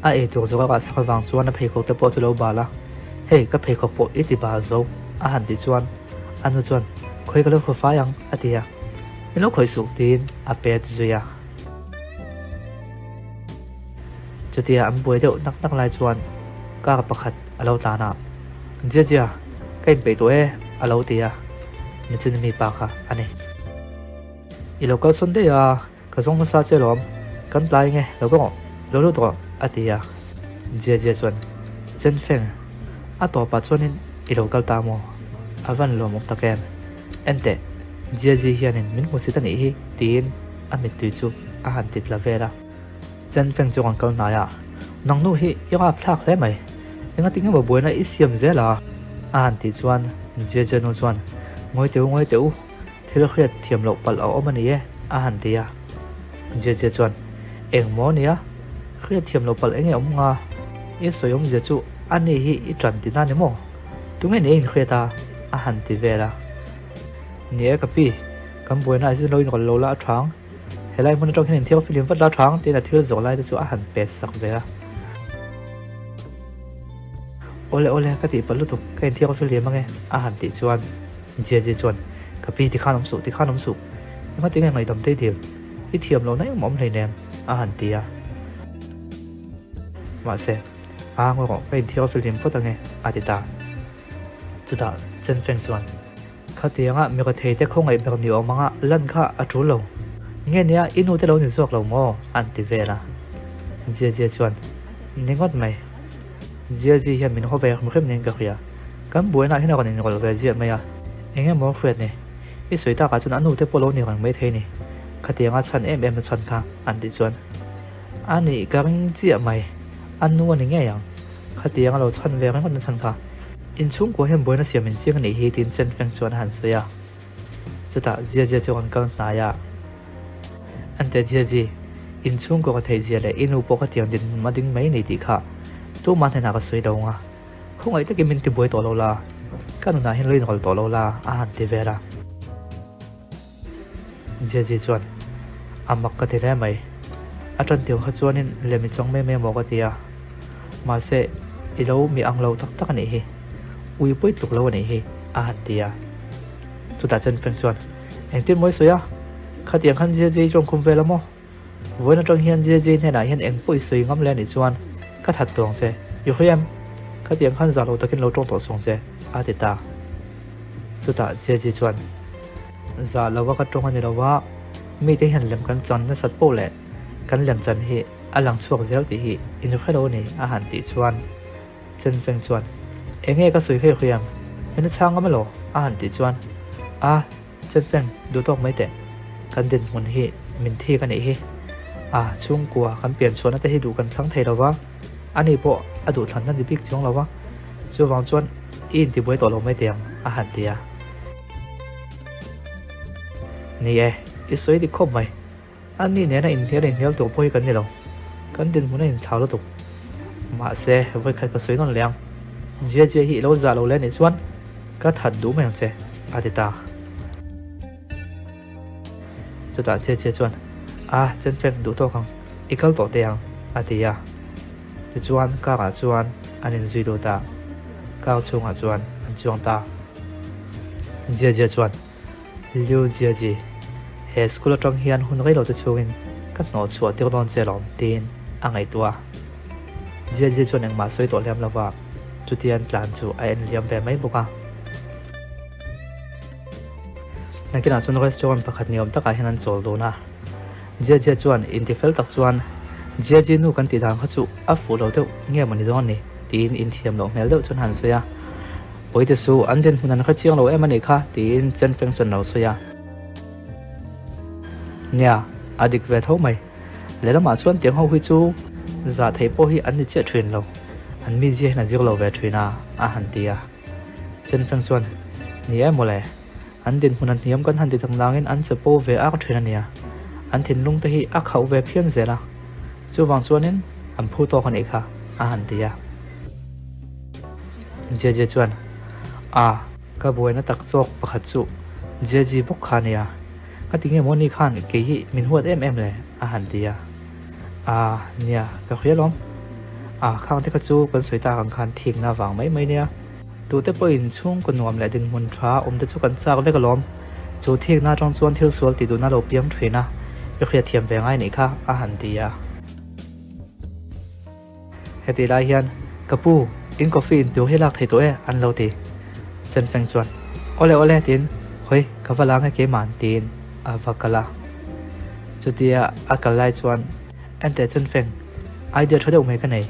A eitur zawk a rah sak avang chuan a pheikhawk te pawh chu lo bal a, Hei, ka pheikhawk pawh i ti bal zo, a han tih chuan a nu chuan, Khawi ka lo khaw fai ang, a ti a. Min lo khawih suh, tiin a pet zui a. Chutia an buai deuh nak nak lai chuan car pakhat a lo tlan a, Jia Jia, ka inpeih tawh e, a lo ti a, nichin mi pa kha a ni. I lo kal sawn daih a, ka zawng nasa che lawm, kan tlai nge, lo ka rawh, lo lut rawh, a ti a. Jia Jia chuan, Chen Feng, a tawpah chuanin i lo kal ta maw? A van lawmawm tak em? Enteh, Jia Ji hianin min hmusit a nih hi, tiin a mittui chu a han ti tla vel a. Chen Feng chu rawn kal hnai a, Nang nu hi i rap thlak hle mai, engati nge maw buaina i siam zel a? A han tih chuan Jia Jia nu chuan, Ngawi teh u, ngawi teh u, thil hriat thiam loh palh a awm a ni e, a han ti a. Jia Jia chuan, Eng maw nia, hriat thiam loh palh enge awm nga? I sawi awmzia chu a ni hi i ṭan ti na ni maw? Tunge ni a inhriat a? A han ti vel a. Ni e ka pi, kan buaina ah hian lo inrawlh lo la a ṭhang. Helai hmun atang hian in thiang filim vat la thang tiin a thil zawh lai te chu a han pet sak ve a. Awle awle ka tih palh lutuk ka in thiang filim ange a han tih chuan Jia Jia chuan ka pi tikhan awm suh tikhan awm suh engati nge ngaihdam tei dil i thiam loh na engmah awm hleinem a han ti a. Mahse a ngawi rawh ka in thiang filim phawt ange a ti ta. Chutah Chen Feng chuan. Khatianga mi rethei te khawngaih ber ni awm anga lan kha a tul lo. Nge nia i nu te lo ni zawk lo maw? An ti vel a. Zia Zia chuan, Ni ngawt mai. Zia Zi hian min haw ve hrim hrim niin ka hria. Kan buainaah hian a rawn inrawlh ve ziah mai a. Eng emaw hriat ni? I sawi takah chuan a nu te pawh lo ni reng mai thei ni. Khatianga chhan em em na chhan kha an tih chuan, A nih ka ring chiah mai. A nu a ni ngei ang. Khatiang a lo chhan ve ringawt na chhan kha inchhungkua hian buaina siam in chiang a nih hi tiin Chen Feng chuan a han sawi a. Chutah Jia Jia chu a rawn kal hnai a, Ante Jia Ji, inchhungkua ka theih zia leh i nu pawh khatiang dinhmun a ding mai ni tih kha tumah hnenah ka sawi lo ang a, khawngaih takin min tibuai tawh lo la, ka nunah hian lo inrawlh tawh lo la a han ti vel a. Jia-ji chuan, A mak ka ti hle mai. A tan tir kha chuanin lem i chang mai mai maw ka ti a. Mahse, i lo mi ang lo tak tak a nih hi. Ui pawi tluk lo a nih hi, a han ti a. Chutah chuan Feng chuan, Engtin maw i sawi a? Khatiang khan Jia-ji i tawngkhum vel a maw? Vawiin atang hian JJ hnenah hian eng pawh i sawi ngam le anih chuan ka that tawh ang che, i hawi em? Khatiang khan zah lo takin lo tawng tawh suang che, a ti ta. Chutah JJ chuan, Zah lova ka tawng a ni lova, mite hian lem kan chan nasat poh leh kan lem chan hi a lang chhuak zel tih hi in hre lo a ni, a han tih chuan Chen Feng chuan, Enge ka sawi hlei hlui ang, min a chhang ngam elaw? a han tih chuan, A. Chen Feng, duh tawk mai teh. Kan dinhmun hi min thik a nih hi. A, chhungkua kan pian chhuahna te hi duh kan thlang thei lo va, ani pawh a duh thlanna ni bik chuang lo va, chuvang chuan i intibuai tawh lo mai teh ang, a han ti a. Ni e, i sawi dik khawp mai. A ni nena inhnial inhnial tur pawh hi kan ni lo, kan dinhmun a inthlau lutuk. Mahse, vawikhat ka sawi nawn leh ang, Jia Jia hi i lo zah lo leh anih chuan ka that duh mai ang che, a ti ta. Chutah Jia Jia chuan, A, Chenfeng duh tawk ang, i kal tawh teh ang, a ti a. Tichuan car ah chuan an inzui lut a, car chhungah chuan an chuang ta. Jia Jia chuan. Liu Jiaji. He school atang hian hun rei lo te chhungin ka hnawh chhuah tir dawn che lawm tiin a ngaihtuah a. Jiaji chuan engmah sawi tawh hliam lova chutian tlan chu a en liam ve mai bawk a. Nakinah chuan restaurant pakhat ni awm takah hian an chawl dawn a. Jiajia chuan intifel tak chuan Jiaji nu kan tih dan kha chu a fuh lo deuh nge maw ni dawn ni tiin inthiam loh hmel deuh chuan han sawi a. Pawite su an dinhmun an hre chiang lo em a nih kha tiin Chen Feng chuan lo sawi a. Nia, a dik ve tho mai. Lehlamah chuan tiang ho hi chu zah theih pawh hi an ni chiah thin lo. An mizia hian a zir lo ve thin a, a han ti a. Chen Feng chuan, Ni e mawle, an dinhmun a hniam kan han ti tak nangin an che po ve ak thin a nia. An thinlung te hi a khauh ve phian zel a. Chuvang chuanin an phu tawk a nih kha, a han ti a. Jie chuan, A, ka buaina tak zawk pakhat chu Jie bawk kha a nia. Ka ti nge maw ni khan kei hi min huat em em le? a han ti a. A, nia, ka hria lawm. A, khang te kha chu kan sawi tak ang khan thikna vang mai mai nia. Tute pawhin chhungkaw nuam leh dinhmun tha awm te chu kan chak vek alawm. Chu thikna atang chuan thil sual tih duhna lo piang thin a, i hriatthiam ve ngai nih kha, a han ti a. Hetih lai hian, Ka pu, in coffee in tur hi lak thei tawh e, an lo ti. Chen Feng chuan, Awle awle, tiin, Khawi, ka va lang e keimah, tiin a va kal a. Chutia a kal lai chuan, Enteh Chen Feng, idea tha deuh mai ka nei,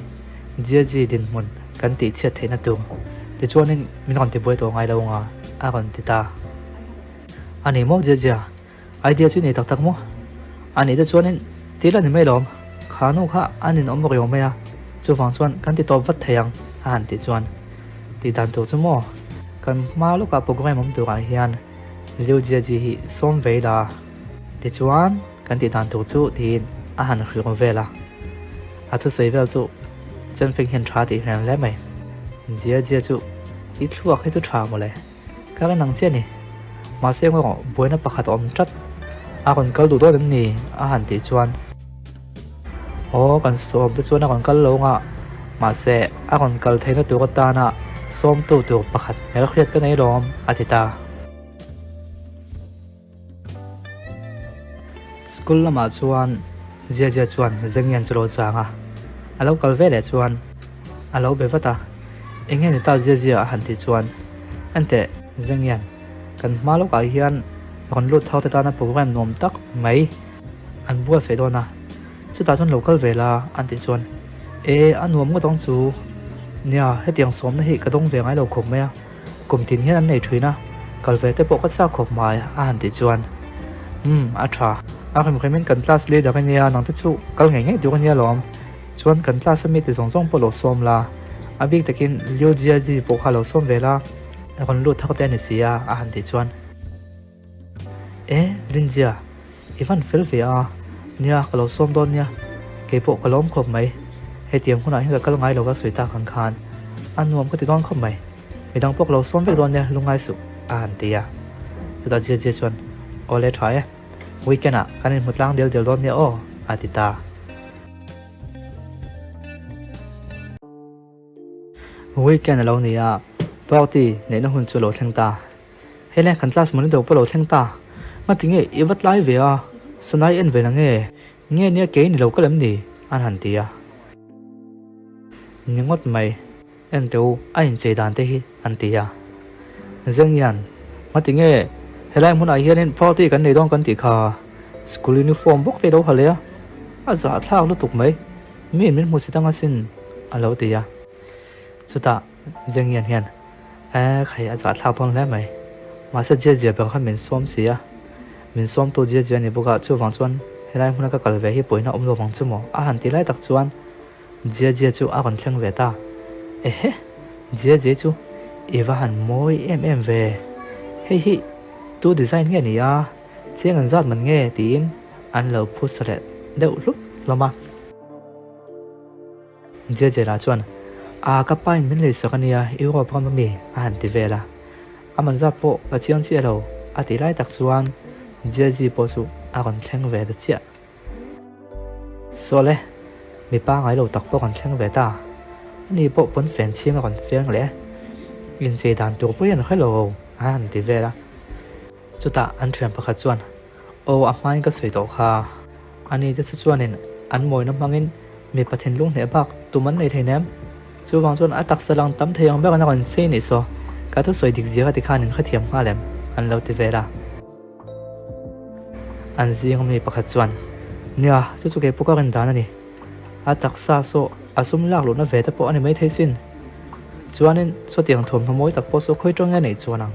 Jia Ji dinhmun kan tih chhiat theihna tur, tichuanin min rawn tibuai tawh ngai lo nga, a rawn ti ta. A ni maw Jia Jia? Idea chu i nei tak tak maw? A nih te chuanin til a ni mai lawm, kha nu kha an inawm riau mai a, chuvang chuan kan ti tawp vat thei ang a han tih chuan tih dan tur chu maw? Kan hma lawkah program awm turah hian Liu Jiaji hi sawm vei la, tichuan kan tih dan tur chu tiin a han hrilh vel a, a thusawi vel chu Chenfeng hian tha tih hmel hle mai. Jiajia chu i thluak hi chu tha mawle. Ka rin ang chiah a ni. Mahse engawh buaina pakhat a awm tlat. A rawn kal duh dawn em ni? A han tih chuan. Aw, kan sawm te chuan a rawn kal lo nga. Mahse a rawn kal theihna tur atana sawmtu tur pakhat hmel hriat ka nei lawm, a ti ta. School lamah chuan Zia Zia chuan Zengyan chu lo chang a, a lo kal ve leh chuan a lo be vat a, Eng nge ni ta Zia Zia a han tih chuan, Enteh Zengyan, kan hma lawkah hian rawn lut thar te tana program nuam tak mai an buatsaih dawn a, Chutah chuan lo kal ve la an tih chuan, E, a nuam ngawt ang chu. Nia, hetiang sawmna hi ka dawng ve ngai lo khawp mai a, kum tin hian an nei thin a, kal ve te pawh ka chak khawp mai a han tih chuan, Umm, a tha. A rem remin kan class leader a nia, nang te chu kal ngei ngei tur a nia lawm. Chuan kan class a mite zawng zawng pawh lo sawm la, a bik takin Liu Jiaji pawh kha lo sawm ve la, rawn lut thar te a ni si a a han tih chuan. E, Rinzia, i van fel ve a, nia ka lo sawm dawn nia, keipawh ka lawm khawp mai, hetiang hunah hian ka kal ngai lo ka sawi tak ang khan a nuam ka ti dawn khawp mai, midang pawh ka lo sawm vek dawn nia lungngai suh a han ti a, chutah Jia Jia chuan Awle tha e, weekend ah kan inhmu tlang del del dawn nia aw a ti ta. Weekend a lo ni a, party neihna hun chu a lo thleng ta. Hei le, kan class monitor pawh lo thleng ta. Ngati nge i va tlai ve a, Sanai en ve na nge? Nge nia kei ni lo ka lem ni? an han ti a. Ni ngawt mai, en teh u, a inchei dan te hi an ti a. Zengyan, ngati nge helai hmunah hianin party kan nei dawn kan tih kha, school uniform bawk te i lo ha leh a, a zahthlak lutuk mai, miin min hmu si tang asin, a lo ti a. Chutah Zengyan hian, Eh, khai a zahthlak dawn hle mai. Mahse Jia Jia ber kha min sawm si a, min sawmtu Jia Jia ni bawk a, chuvang chuan helai hmuna ka kal ve hi pawina awm lo vang chu maw? A han ti lai tak chuan Jia Jia chu a rawn thleng ve ta. Ehe, Jia Jia chu i va han mawi em em ve. Hei hi tu design nge ni a, chiang an zat man nge tiin an lo phut sa leh deuh hlup hlawm a. Jejela chuan, A, ka pa in min leisak a nia, Europe ram ami? a han ti vel a. A man zat pawh ka chiang chiah lo, a tih lai tak chuan Jeji pawh chu a rawn thleng ve ta chiah. Sawle, mipa ngai lo tak pawh rawn thleng ve ta. Ani pawh pawn fen chhing a rawn feng leh e. Inchei dan tur pawh hian hre lo, a han ti vel a. Chutah an thian pakhat chuan. Aw, a hmain ka sawi tawh kha. Ani te chu chuanin an mawina hmangin mipa thinlung hneh bak tum an nei thei nem. Chuvang chuan a taksa lang tam thei ang ber an rawn chei nih saw, ka thusawi dik zia ka ti khan in hrethiam nghal em? an lo ti vel a. An zing mi pakhat chuan, Nia, chu chu kei pawh ka rin dan a ni. A taksa saw a sum lak luhna ve te pawh a ni maithei sin. Chuanin sawtiang thuamhnaw mawi tak pawh saw khawi tawng nge neih chuan ang?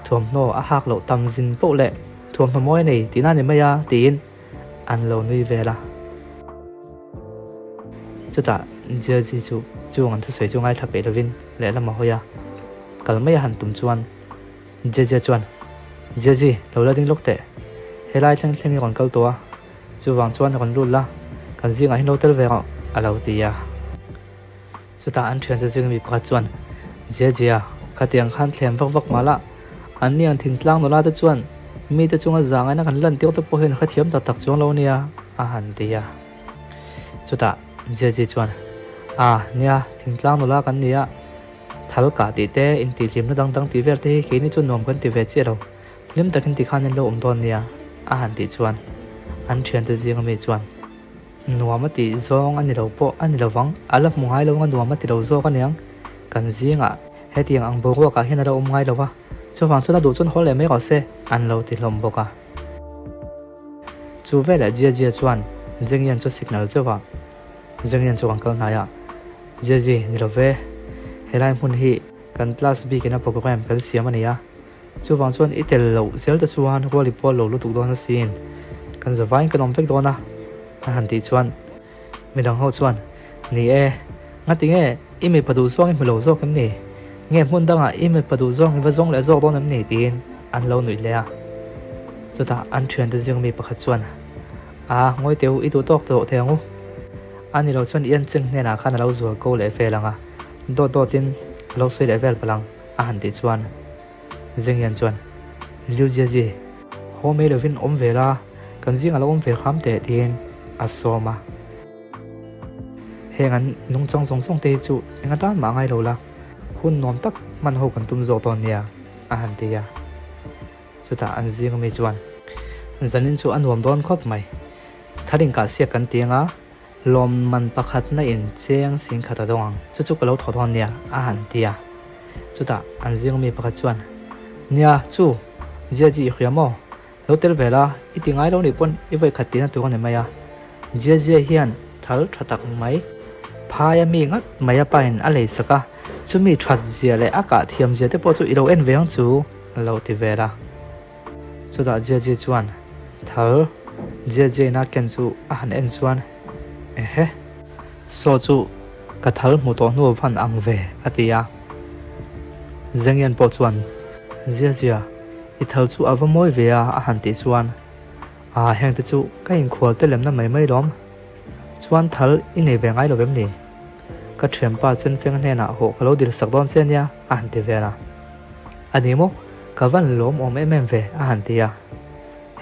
Thuamhnaw a hak loh tam zin poh leh thuamhnaw mawi a nei tihna a ni mai a, tiin an lo nui vel a. Chutah Jerzy chu chung an thusawi chu ngaithla peih lovin lehlam a hawi a, kal mai a han tum chuan Jeje chuan, Jerzy, lo la ding lawk teh. Helai thleng thleng i rawn kal tawh a, chuvang chuan rawn lut la, kan zingah hian lo tel ve rawh, a lo ti a. Chutah an thiante zing mi pakhat chuan, Jejia, khatiang khan thlem vak vak mah la, an ni ang thingtlang nula te chuan mite chunga zangaina kan lan tir te pawh hian hrethiam tak tak chuang lo nia, a han ti a. Chutah Jeji chuan, A, nia, thingtlang nula kan ni a, thal kah tih te, intihhlimna dang dang tih vel te hi keini chu nuam kan ti ve chiah lo, hlim takin tikhan in lo awm dawn nia, a han tih chuan an thiante zinga mi chuan, Nuam a tih zawng a ni lo pawh a ni lo vang, a la hmu ngai lo anga nuam a ti lo zawk a niang. Kan zingah hetiang ang boruakah hian a la awm ngai lo va, chuvang chuan a duh chuan haw leh mai rawh se, an lo ti hlawm bawk a. Chu veleh Jia Jia chuan Zheng Yan chu signal zeuh a, Zheng Yan chu kan kal hnai a, Jia Ji, ni lo ve, helai hmun hi kan class bikin a program kan siam a ni a, Chuvang chuan i tel loh zel te chuan rual i pual lo lutuk dawn asin, kan zavaiin kan awm vek dawn a, a han tih chuan midang ho chuan, Ni e, ngati nge i mipa duh zawng i hmu lo zawk em ni? Nge hmun dangah i mipa duh zawng i va zawng leh zawk dawn em ni? tiin an lo nuih leh a. Chutah an thiante zing mi pakhat chuan, A, ngawi teh u, i duh tawk tawh thei ang u. A ni lo chuan i encheng hnenah khan a lo zual ko leh vel ang a, dawt dawtin a lo sawi leh vel palh ang. A han tih chuan Zengyan chuan, Liu Jiaji, haw mai lovin awm ve la, kan zingah lo awm ve hram teh tiin a sawm a. Heng an nungchang zawng zawng te hi chu eng atan mah ngai lo la, hun nuam tak hman ho kan tum zawk dawn nia, a han ti a. Chutah an zing ami chuan, Zanin chu a nuam dawn khawp mai, thar inkahsiak kan ti anga, Lawmman pakhatna in cheng sing khat a dawng ang, chu chu ka lo thaw dawn nia, a han ti a. Chutah an zing mi pakhat chuan, Nia, chu, Jiaji i hria maw? Lo tel ve la, i ti ngai lo nih pawn i vawi khat tihna tur a ni mai a. Jiajia hian thal tha tak mai, phaia mi ngat mai a pain a lei sak a, chumi that zia leh a kah thiam zia te pawh chu i lo en ve ang chu, a lo ti vel a. Chutah Jiaji chuan thal Jiaji ina ken chu a han en chuan, Ehe! Saw chu ka thal hmu tawh hnu van ang ve, a ti a. Zengyan pawh chuan, Jiajia, i thal chu a va mawi ve a, a han tih chuan, Aa, hengte chu ka inkhual te lemna mai mai lawm. Chuan thal i nei ve ngai lo em ni? Ka thianpa Chenfeng hnenah hawh ka lo dil sak dawn che nia, a han ti vel a. A ni maw? Ka van lawm awm em em ve, a han ti a.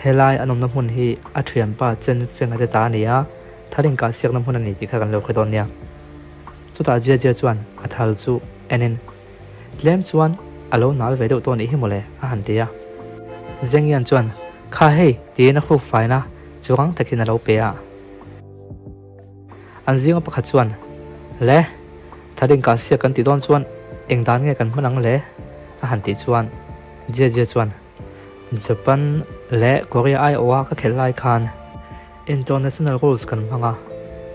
Helai an awmna hmun hi a thianpa Chenfenga te ta a ni a, thal inkahsiakna hmun a ni tih kha kan lo hre dawn nia. Chutah Jia Jia chuan a thal chu enin, Tlem chuan a lo nal ve deuh tawh nih hi mawle, a han ti a. Zengyan chuan, Kha hei, tiin a hruk faina chu rang takin a lo pe a. An zinga pakhat chuan, Le, thal inkahsiak kan tih dawn chuan eng dan nge kan hman ang le? a han tih chuan Jia Jia chuan, Japan leh Korea aiawha ka khelh lai khan International rules kan hmang a,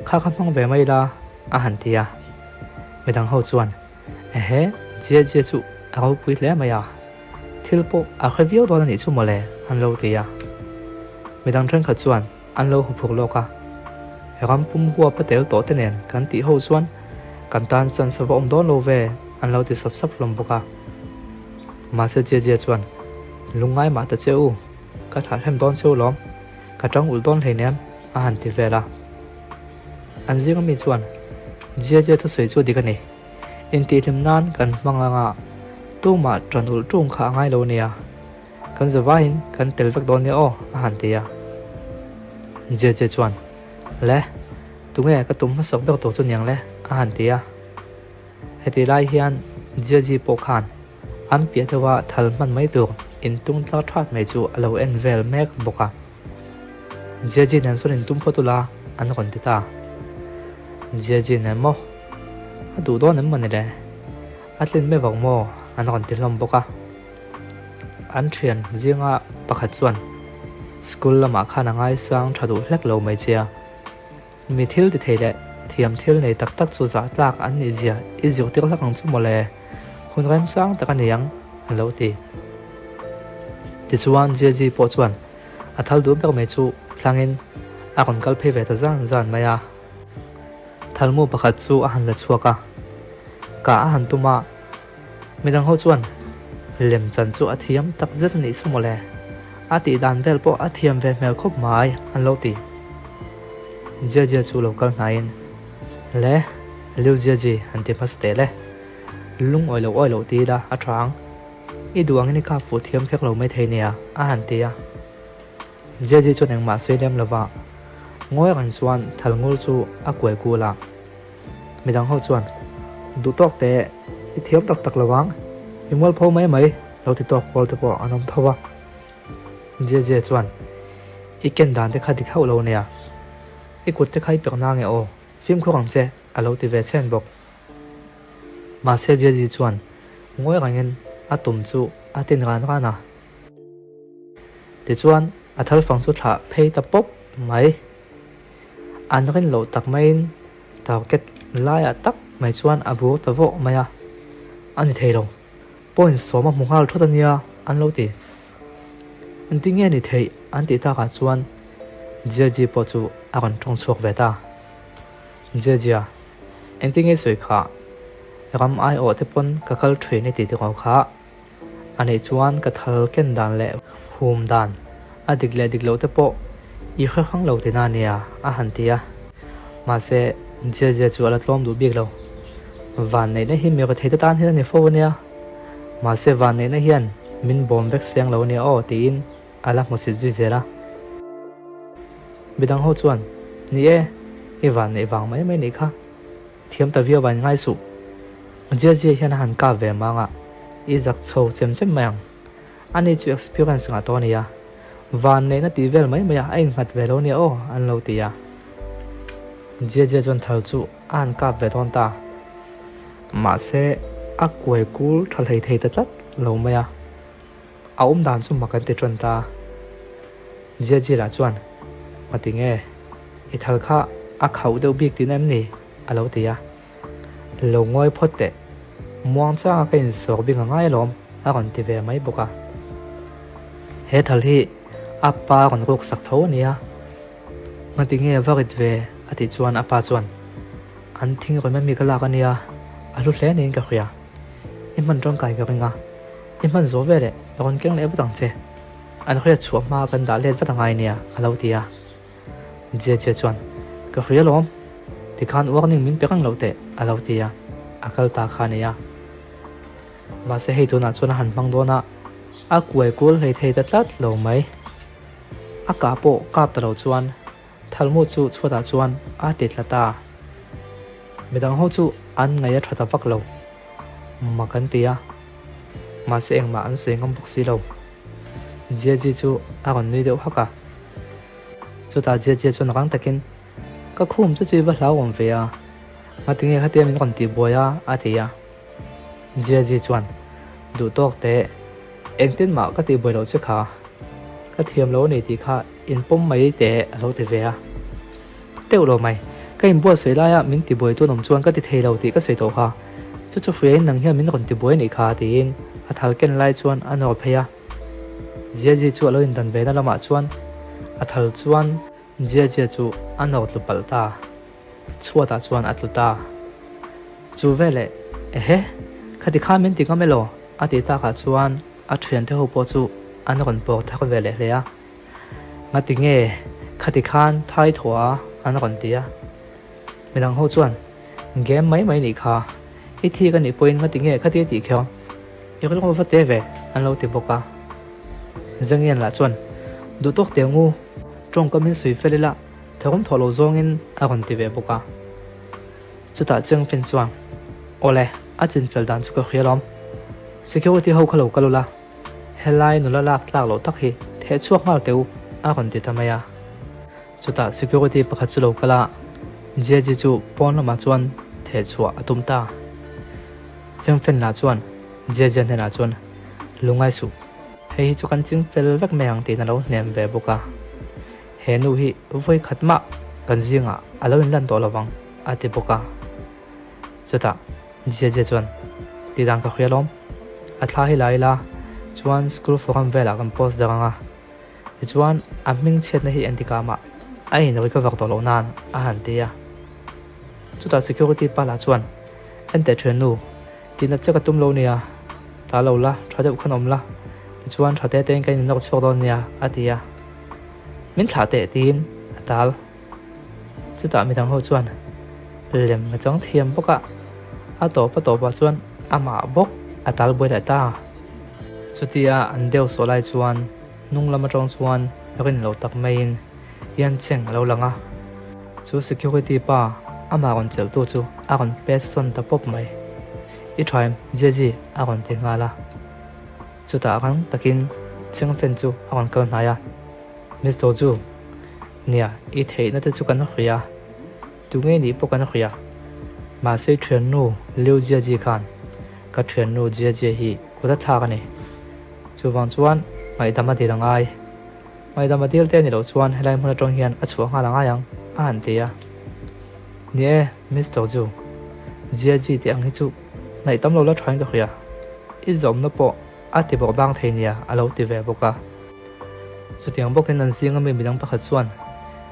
kha kha hmang ve mai la, a han ti a. Midang ho chuan, Ehe, Jia Jia chu a ropui hle mai a, thil pawh a hre viau dawn a nih chu mawle, an lo ti a. Midang thenkhat chuan, An lo huphuk lawk a, ram pum huap a tel tawh te nen kan tih ho chuan kan tan chance a va awm dawn lo ve, an lo ti sap sap hlawm bawk a. Mahse Jia chuan, Lungngai mah ta che u, ka thlah hlem dawn cheu lawm, ka tang ulh dawn hleinem, a han ti vel a. An zinga mi chuan, Jia Jia thusawi chu dik a ni, intihhlim nan kan hmang anga tumah tan ulh tung kha a ngai lo nia. Kan zavaiin kan tel vek dawn nia aw, a han ti a. Jeje chuan, Le, tunge ka tum hmasak ber tur chu niang le, a han ti a. Heti lai hian Jeji pawh khan an piah deuha thal hman mai tur intung tlar that mai chu a lo en vel mek bawk a. Jiaji nen sawn intum phawt ula an rawn ti ta. Jiaji nen maw? A duh dawn em mawni le? A tlin mai vang maw? An rawn ti hlawm bawk a. An thian zinga pakhat chuan school lamah khan a ngaisang tha duh hlek lo mai che a. Mi thil ti thei leh thiam thil nei tak tak chu zah tlak an nih zia i zirtir hlak ang chu mawle, hun remchang tak a ni ang, an lo ti. Tichuan Jiaji pawh chuan a thal duh ber mai chu thlangin a rawn kal phei ve ta zan zan mai a. Thalmu pakhat chu a han la chhuak a, kah a han tum a. Midang ho chuan lem chan chu a thiam tak zet a nih chu mawle, a tih dan vel pawh a thiam ve hmel khawp mai an lo ti. Jia Jia chu lo kal hnaiin, Le, Liu Jia Ji han ti hmasa teh le, lungawi lo awi loh ti ila a tha ang, i duh angin i kap fuh thiam khek lo maithei nia a han ti a. Jia Ji chuan engmah sawi lem lova ngawi reng chuan Thalngul chu a kuai kul a. Midang ho chuan, Duh tawk teh, i thiam tak tak lo ang, i mualpho mai mai lo ti tawk pawl te pawh an awm tho a. Jia Jia chuan, I ken dan te kha dik hauh lo nia, i kut te kha i pek na nge aw, fimkhur ang che a lo ti ve chhen bawk. Mahse Jia Ji chuan ngawi rengin a tum chu a tin ran ran a. Tichuan a thalfang chu thlah phei ta pawp mai. An rin loh tak maiin target laiah tak mai chuan a bur ta vawh mai a, a ni thei lo. Point sawm a hmu nghal thawt a nia an lo ti. Engtin nge ni theih an tih takah chuan Jiaji pawh chu a rawn tawng chhuak ve ta. Jiajia, engtin nge sawi kha? Ram aiawh te pawn ka kal thin i ti tiraw kha? A neih chuan ka thal ken dan leh hum dan a dik leh dik loh te pawh i hre hrang lo tina nia a han ti a. Mahse, Jia Jia chu a la tlawm duh bik lo. Vanneihna hi mi rethei te tan hian a ni fo ania. Mahse, vanneihna hian min bawm vek seng lo ania aw tiin a la hmusit zui zel a. Midang ho chuan, Ni e, i vanneih vang mai mai nih kha. Thiam ta viau vain ngai suh. Jia Jia hian a han kap ve mang a, i zak chho chem chem mai ang. Ani chu experience ngah tawh a nia. Van neihna tih vel mai mai a, a innghat ve lo nia aw, an lo ti a. Jia Jia chuan thal chu a han kap ve dawn ta. Mahse, a kuai kul tha hlei thei ta tlat lo mai a. A awm dan chu mak an ti ṭan ta. Jia Jia lah chuan, Mati nge, i thal kha a khauh deuh bik tihna em ni? a lo ti a. Lo ngawi phawt teh, muang changa ka insawk bik a ngai alawm a rawn ti ve mai bawk a. He thal hi a pa rawn ruk sak tho a nia. Ngati nge va rit ve? a tih chuan a pa chuan, An thing rawn ami ka lak a nia, a hlu hle niin ka hria. I hman tangkai ka ring a, i hman zawh veleh rawn keng leh vat ang che. An hriat chhuah hma kan dah let vat angai nia a lo ti a. Jia Jia chuan, Ka hria lawm, tikhan warning min pe reng loh teh a lo ti a, a kal ta kha a ni a. Mahse hei tunah chuan a han hmang dawn a, a kuai kual hlei thei ta tlat lo mai. A kah pawh kap ta lo chuan Thalmu chu chhuatah chuan a ti tla ta. Midang ho chu an ngaih a tha ta vak lo. Mak an ti a, mahse engmah an sawi ngam bawk si lo. Jiaji chu a rawn nui deuh hak a. Chutah Jiajia chuan rang takin, Ka khum chu chu i va hlauhawm ve a, ngatinge khatia min rawn tihbuai a? a ti a. Jiaji chuan, Duh tawk teh, engtin mah ka tihbuai loh che kha, ka thiam lo a ni tih kha inpawm mai teh a lo ti ve a. Teuh lo mai, ka inbuatsaih laia min tibuai tun awm chuan ka ti thei lo tih ka sawi tawh kha, chu chu hriain nang hian min rawn tibuai a nih kha tiin a thal ken lai chuan a nawr phei a. Jiaji chu a lo indan ve na lamah chuan a thal chuan Jiajia chu a nawr tlu palh ta. Chhuatah chuan a tlu ta. Chu veleh, Ehe, khati khan min ti ngam elaw? a tih takah chuan a thiante ho pawh chu an rawn pawr thar ve leh hle a. Ngati nge khati khan thai thawh a an rawn ti a. Midang ho chuan, Game mai mai nih kha, i thik a nih pawhin ngati nge khati a tih kher? I rilru va te ve an lo ti bawk a. Zangian lah chuan, Duh tawk teh ngu, tawngkam in sawi fel ila Tharum thawh lo zawngin a rawn ti ve bawk a. Chutah Chengfen chuan, Awle, a chin fel dan chu ka hria lawm. Security ho kha lo kal ula, helai nula lak tlak loh tak hi theh chhuak nghal teh u, a rawn ti ta mai a. Chutah security pakhat chu lo kal a, Jie chu pawn lamah chuan theh chhuah a tum ta. Chengfen lah chuan Jie hnenah chuan, Lungai suh, hei hi chu kan ching fel vek mai ang tiin a lo hnem ve bawk a. He nu hi vawi khat mah kan zingah a lo inlan tawh lovang a ti bawk a. Chutah Jie chuan, Tidan ka hria lawm, a thla hi la ila chuan school forum velah kan post dar ang a. Tichuan, a hming chhiatna hi engtikah mah a inrawi ka vak tawh loh nan a han ti a. Chutah security pa lah chuan, Enteh thiannu, tihna che ka tum lo nia, ta lo la, tha deuh khan awm la, tichuan tha te tein ka innawk chhuak dawn nia, a ti a. Min thlah teh tiin a tal. Chutah midang ho chuan lem a chang thiam bawk a, a tawp a tawpah chuan amah bawk a tal buai leh ta. Chutia an deuh sawh lai chuan hnung lam atang chuan rin lo tak maiin Yan Cheng a lo lang a, chu security pa amah rawn chelhtu chu a rawn pet sawn ta pawp mai. I tha em Jieji a rawn ti nghal a. Chutah rang takin Cheng Fen chu a rawn kal hnai a, Mister Zhu, Nia, i theihna te chu kan hria, tunge nih pawh kan hria. Mahse i thiannu Liu Jiaji khan ka thiannu Jiajie hi kut a thlak a ni. Chuvang chuan ngaihdam a dil a ngai. Ngaihdam a dil te ni loh chuan helai hmun atang hian a chhuah nghal a ngai ang, a han ti a. Ni e, Mister Zhu, Jiaji tih ang hi chu ngaih tam lo la thain ka hria. I zawmna pawh a ti bawk bang thei nia, a lo ti ve bawk a. Chutiang bawkin an zinga mi midang pakhat chuan,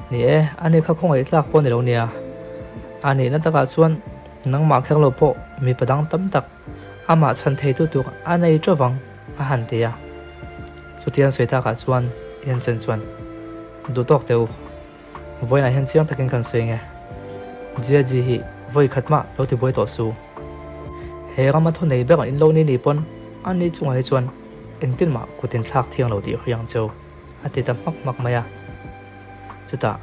Ni e, ani kha khawngaih tlak pawh ni lo nia. A nihna takah chuan nangmah kher lo pawh mipa dang tam tak amah chhan theitu tur a nei teuh vang, a han ti a. Chutiang sawi takah chuan Jensen chuan, Duh tawk teh u. Vawiinah hian chiang takin kan sawi nge? Jiaji hi vawi khat mah lo ti buai tawh su. He rama thu nei ber in lo ni ni pawn a ni chungah hi chuan engtin mah kut in thlak thiang lo tih hriang cheu a ti ta hmak hmak mai a. Chutah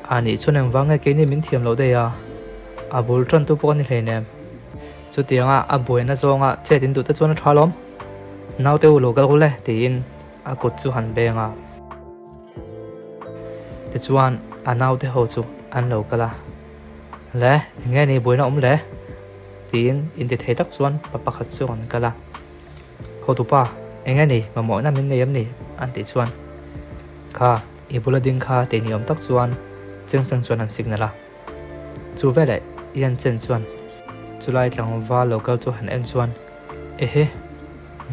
a nih chuan engvang nge keini min thiam loh daih a, a bul tantu pawh ka ni hleinem. Chutianga a buaina zawnga chet in duh te chuan a tha lawm. Naute u lo kal ru le tiin a kut chu han beng a. Tichuan a naute ho chu an lo kal a, Le, eng nge ni buaina awm le? tiin inti thei tak chuan pa pakhat chu an kal a. Hotupa, eng nge ni mamawhna min nei em ni? an tih chuan, Kha, i bula ding kha tih ni awm tak chuan Chengfeng chuan an signal a. Chu veleh Yan Chen chuan chulai tlangval lo kal chu han en chuan, Ehe,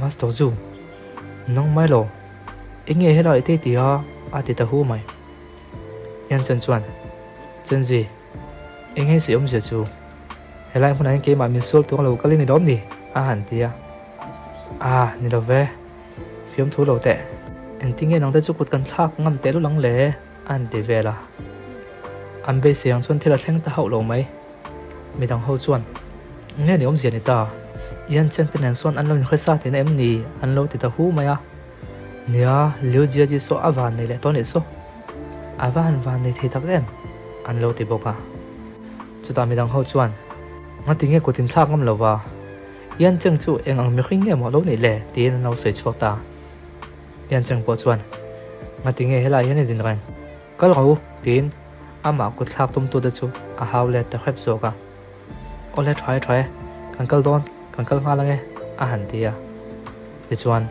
Master Zhu, nang mai lo. Eng nge helai te ti a? a ti ta hu mai. Yan Chen chuan, Chenzi, eng nge sawi awmzia chu? Helai hmunah hian keimah min sual tur a lo kal i ni lawm ni? a han ti a. Ah, ni lo ve, fiamthu lo teh. Engtin nge nangte chu kut kan thlak ngam teh lul ang le? a han ti vel a. An beisei ang chuan thil a thleng ta hauh lo mai. Midang ho chuan, Nge ni awmzia ni ta? Yan Chen te nen sawn an lo inhre sa tihna em ni? an lo ti ta hu mai a. Nia, Liu Jiaji saw a van nei leh tawh anih saw. A va han van nei thei tak em? an lo ti bawk a. Chutah midang ho chuan, Ngati nge kut inthlak ngam lo va? Yan Cheng chu eng ang mihring nge maw a lo nih le? tiin an lo sawi chhuak ta. Yan Cheng pawh chuan, Ngati nge helai hian i din reng? Kal rawh u, tiin amah kut thlak tumtute chu a hau let ta hrep zawk a. Awle tha e tha e, kan kal dawn, kan kal nghal ange, a han ti a. Tichuan,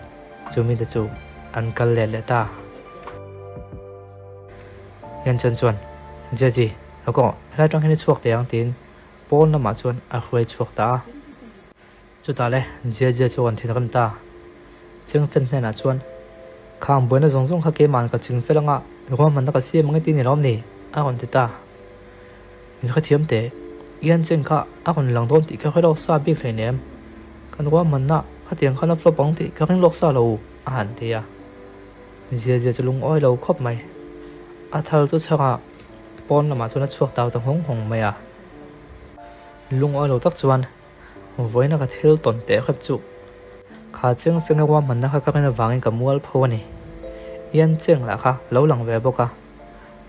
chu mite chu an kal let leh ta. Yan Chen chuan, Jiaji, lo kawng, helai atang hian i chhuak teh ang, tiin pawn lamah chuan a hruai chhuak ta a. Chutah le, Jia Jia chu a rawn thinrim ta. Chingfen hnenah chuan, Khang buaina zawng zawng kha keima'n ka ching fel anga ruahmanna ka siam ang e ti ni lawm ni? a rawn ti ta. Min hrethiam teh, Ian Cheng kha a rawn lang dawn tih ka hre lawk sa bik hleinem. Kan ruahmanna khatiang khan a flop ang tih ka ring lawk sa lo, a han ti a. Jia Jia chu lungawi lo khawp mai. A thal chu chhangah pawn lamah chuan a chhuak tau ta nghawng nghawng mai a. Lungawi lo tak chuan Vawiina ka thil tawn teh hrep chu kha Cheng Fenga ruahmanna kha ka rin avangin ka mual pho a ni. Yan Cheng lah kha lo lang ve bawk a,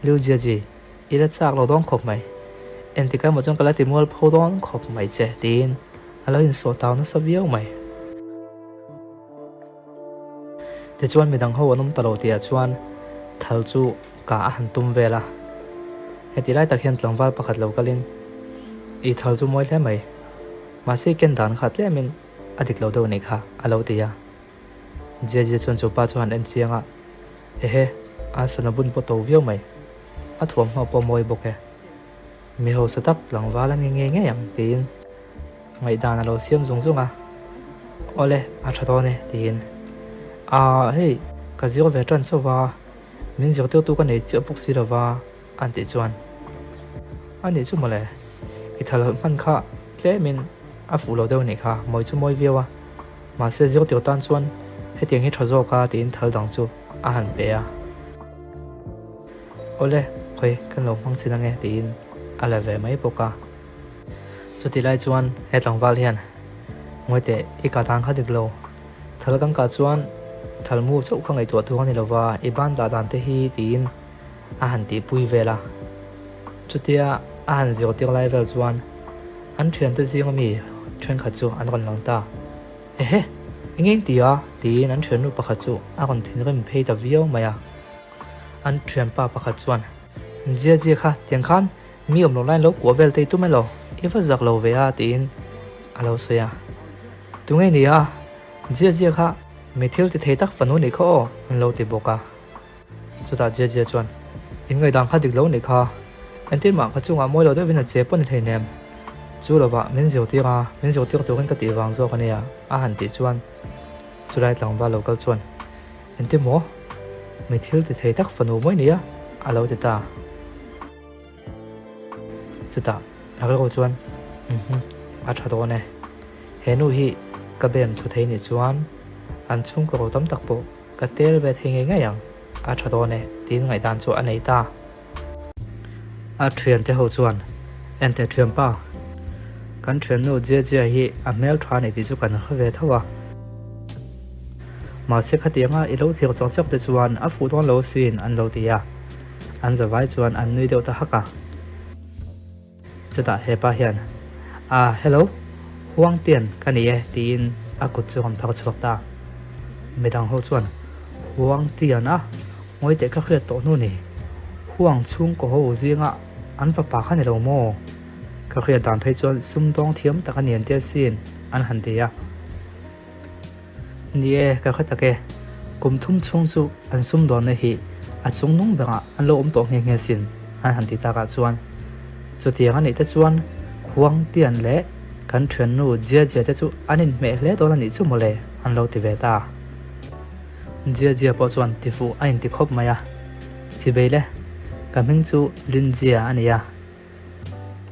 Liu Jiaji, i la chak lo dawn khawp mai. Engtik emaw chuan ka la ti mual pho dawn khawp mai che tiin a lo insawh tau nasa viau mai. Tichuan midang ho an awm ta lo tihah chuan thal chu kah a han tum vel a. Heti lai tak hian tlangval pakhat lo kalin, I thal chu mawi hle mai, mahse i ken dan kha tlemin a dik lo deuh anih kha, a lo ti a. Jia Jia chuan chu pa chu han en chiang a, Ehe, a sana bun pawh to viau mai, a thuamhnaw pawh mawi bawk e. Mi hausa tak tlangval a ni ngei ngei ang tiin ngaihdan a lo siam zung zung a, Awle, a tha dawn e tiin, Aa hei, ka zir ve tan chauh va, min zirtirtu ka nei chiah bawk si lo va an tih chuan, A nih chu mawle, i thal hman kha tlemin a fuh lo deuh a nih kha, mawi chu mawi viau a, mahse zirtir tan chuan hetiang hi tha zawk a tiin thal dang chu a han pe a. Awle, khawi kan lo hmang chin ange tiin a la ve mai bawk a. Chuti lai chuan he tlangval hian, Ngawi teh, i kah dan kha dik lo. Thal kan kah chuan thal mu chauh kha ngaihtuah tur a ni lova, i ban dah dan te hi tiin a han tihpui vel a. Chutia a han zirtir lai vel chuan an thiante zinga mi thenkhat chu an rawn lang ta. Ehe! Eng eng ti a? tiin an thiannu pakhat chu a rawn thinrim phei ta viau mai a. An thianpa pakhat chuan, Jia Jia kha tiang khan mi awm loh laiin lo kuah vel te i tum elaw? I va zak lo ve a tiin a lo sawi a. Tunge ni a? Jia Jia kha mi thil ti thei tak fanu nih kha aw an lo ti bawk a. Chutah Jia Jia chuan, In ngaihdan kha dik lo nih kha, entir mah ka chungah mawi lo deuhin a che pawh ni thei nem. Chu lovah min zirtir a, min zirtir turin ka tih vang zawk a nia a han tih chuan chulai tlangval lo kal chuan, Engti maw? Mi thil ti thei tak fanu mawi nia a lo ti ta. Chutah a rilru chuan, Uhmm, a tha dawn e. He nu hi ka bem thu thei nih chuan an chhungkaw ro tam tak pawh ka tel ve thei ngei ngei ang, a tha dawn e tiin ngaihdan chu a nei ta. A thiante ho chuan, Enteh thianpa, kan thiannu Jia Jia hi a hmel tha nei tih chu kan hre ve tho a. Mahse khatianga i lo thlir chak chak te chuan a fuh dawn lo asin an lo ti a, an zavai chuan an nui deuh ta hak a. Chutah hepa hian, Ah hello, Huang Tian ka ni e tiin a kut chu rawn phar chhuak ta. Midang ho chuan, Huang Tian a, ngawi teh ka hriat tawh hnu ni. Huang chhungkaw ho zinga an fapa kha ni lo maw? Ka hriat dan phei chuan sumdawng thiam tak a ni an tia sin an han ti a. Ni e, ka hre tak e. Kum thum chhung chu an sumdawnna hi a chung nung berah an lo awm tawh nghe nghe sin, an han ti takah chuan. Chutiang a nih te chuan Huang Tian leh kan thiannu Jia Jia te chu an inhmeh hle dawn a nih chu mawle, an lo ti ve ta. Jia Jia pawh chuan tifuh a inti khawp mai a. Chibei le, ka hming chu Lin Jia a ni a.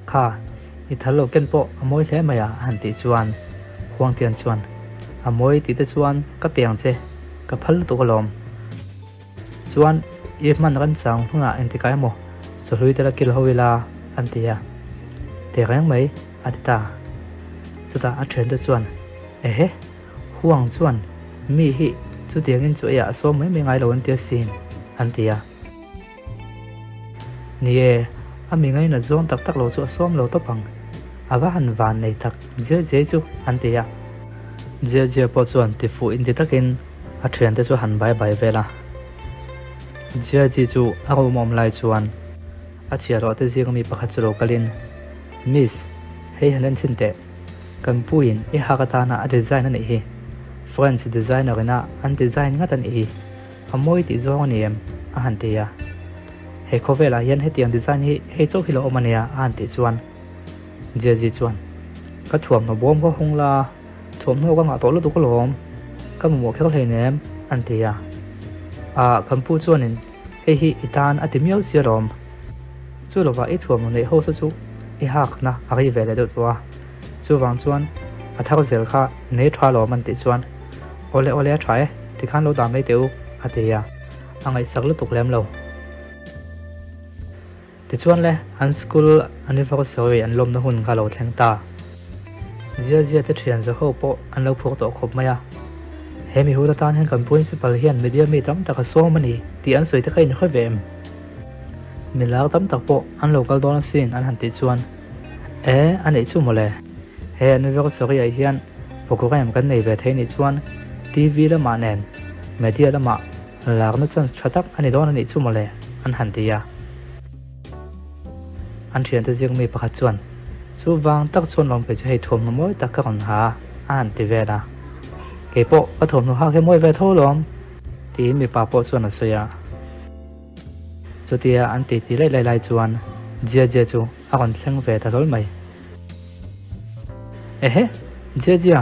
Kha, i thal lo ken pawh a mawi hle mai a, a han tih chuan Huangtian chuan, A mawi tih te chuan ka piang che, ka phal lutuk alawm. Chuan i hman remchang hunah engtikah emaw chawhlui te la kil ho ila, an ti a. Ti reng mai, a ti ta. Chutah a thiante chuan, Ehe, Huang chuan mi hi chutiangin chu eiah a sawm mai mai ngai lo an ti asin, an ti a. Ni e, a mi ngainat zawng tak tak lo chu a sawm lo tawp ang. A va han van nei tak Jia Jia chu an ti a. Jia Jia pawh chuan ti fuh inti takin a thiante chu a han bai bai vel a. Jia Ji chu a room awm lai chuan a chhiarhlawh te zinga mi pakhat chu lo kalin, Miss, hei han en chhin teh. Kan puiin i hak atana a design a nih hi. French designer ina an design ngat a nih hi. A mawi tih zawng a ni em? a han ti a. He khawvelah hian hetiang design hi hei chauh hi lo awm a nia a han tih chuan Jia-ji chuan, Ka thuamhnaw bawm ka hung la, thuamhnaw ka ngah tawh lutuk alawm, ka mamawh kher hleinem an ti a. Ah, kan pu chuanin hei hi i tan a ti miau si alawm. Chu lovah i thuamhnaw neih ho sa chu i hakna a rei ve leh deuh tawh a, chuvang chuan a thar zel kha nei tha alawm an tih chuan Awle awle a tha e, tikhan lo dah mai teh u, a ti a, a ngaihsak lutuk lem lo. Tichuan le, an school anniversary an lawmna hun kha lo thleng ta. Zia zia te thian za ho pawh an lo phur tawh khawp mai a. He mi hun atan hian kan principal hian media mi tam tak a sawm a ni tih an sawi te kha inhre ve em? Milar tam tak pawh an lo kal dawn asin an han tih chuan, E, a neih chu mawle. He anniversary ah hian Program kan nei ve thei nih chuan TV lamah nen media lamah lakna chance tha tak a ni dawn a nih chu mawle an han ti a. An thiante zing mi pakhat chuan, Chu vang tak chuan lawm kei chu hei thuamhnaw mawi tak ka rawn ha a, a han ti vel a. Kei pawh ka thuamhnaw hak hi mawi ve tho lawm, tiin mipa pawh chuan a sawi a. Chutia an titi laih laih lai chuan Jia Jia chu a rawn thleng ve ta hlawl mai. Ehe, Jia Jia,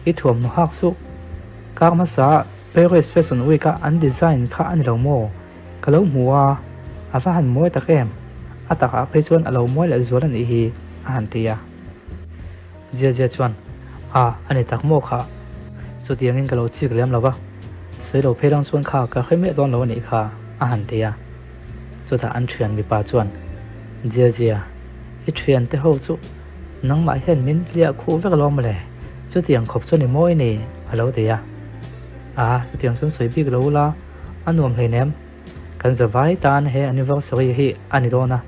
i thuamhnaw hak suh. Kar hmasa Paris Fashion Week a an design kha a ni lo maw? Ka lo hmu a, a va han mawi tak em? A takah phei chuan a lo mawi leh zual a nih hi, a han ti a. Zia Zia chuan, A, a ni tak maw kha? Chutiangin ka lo chik lem lo va, sawi lo phei lang chuan kha ka hre miah dawn lo a nih kha, a han ti a. Chutah an thian mipa chuan, Zia Zia, i thiante ho chu nangmah hian min hliah khuh vek alawm mawle, chutiang khawp chuan i mawi ni, a lo ti a. A, chutiang chuan sawi bik lo ula, A nuam hleinem. Kan zavai tan he anniversary hi a ni dawn a,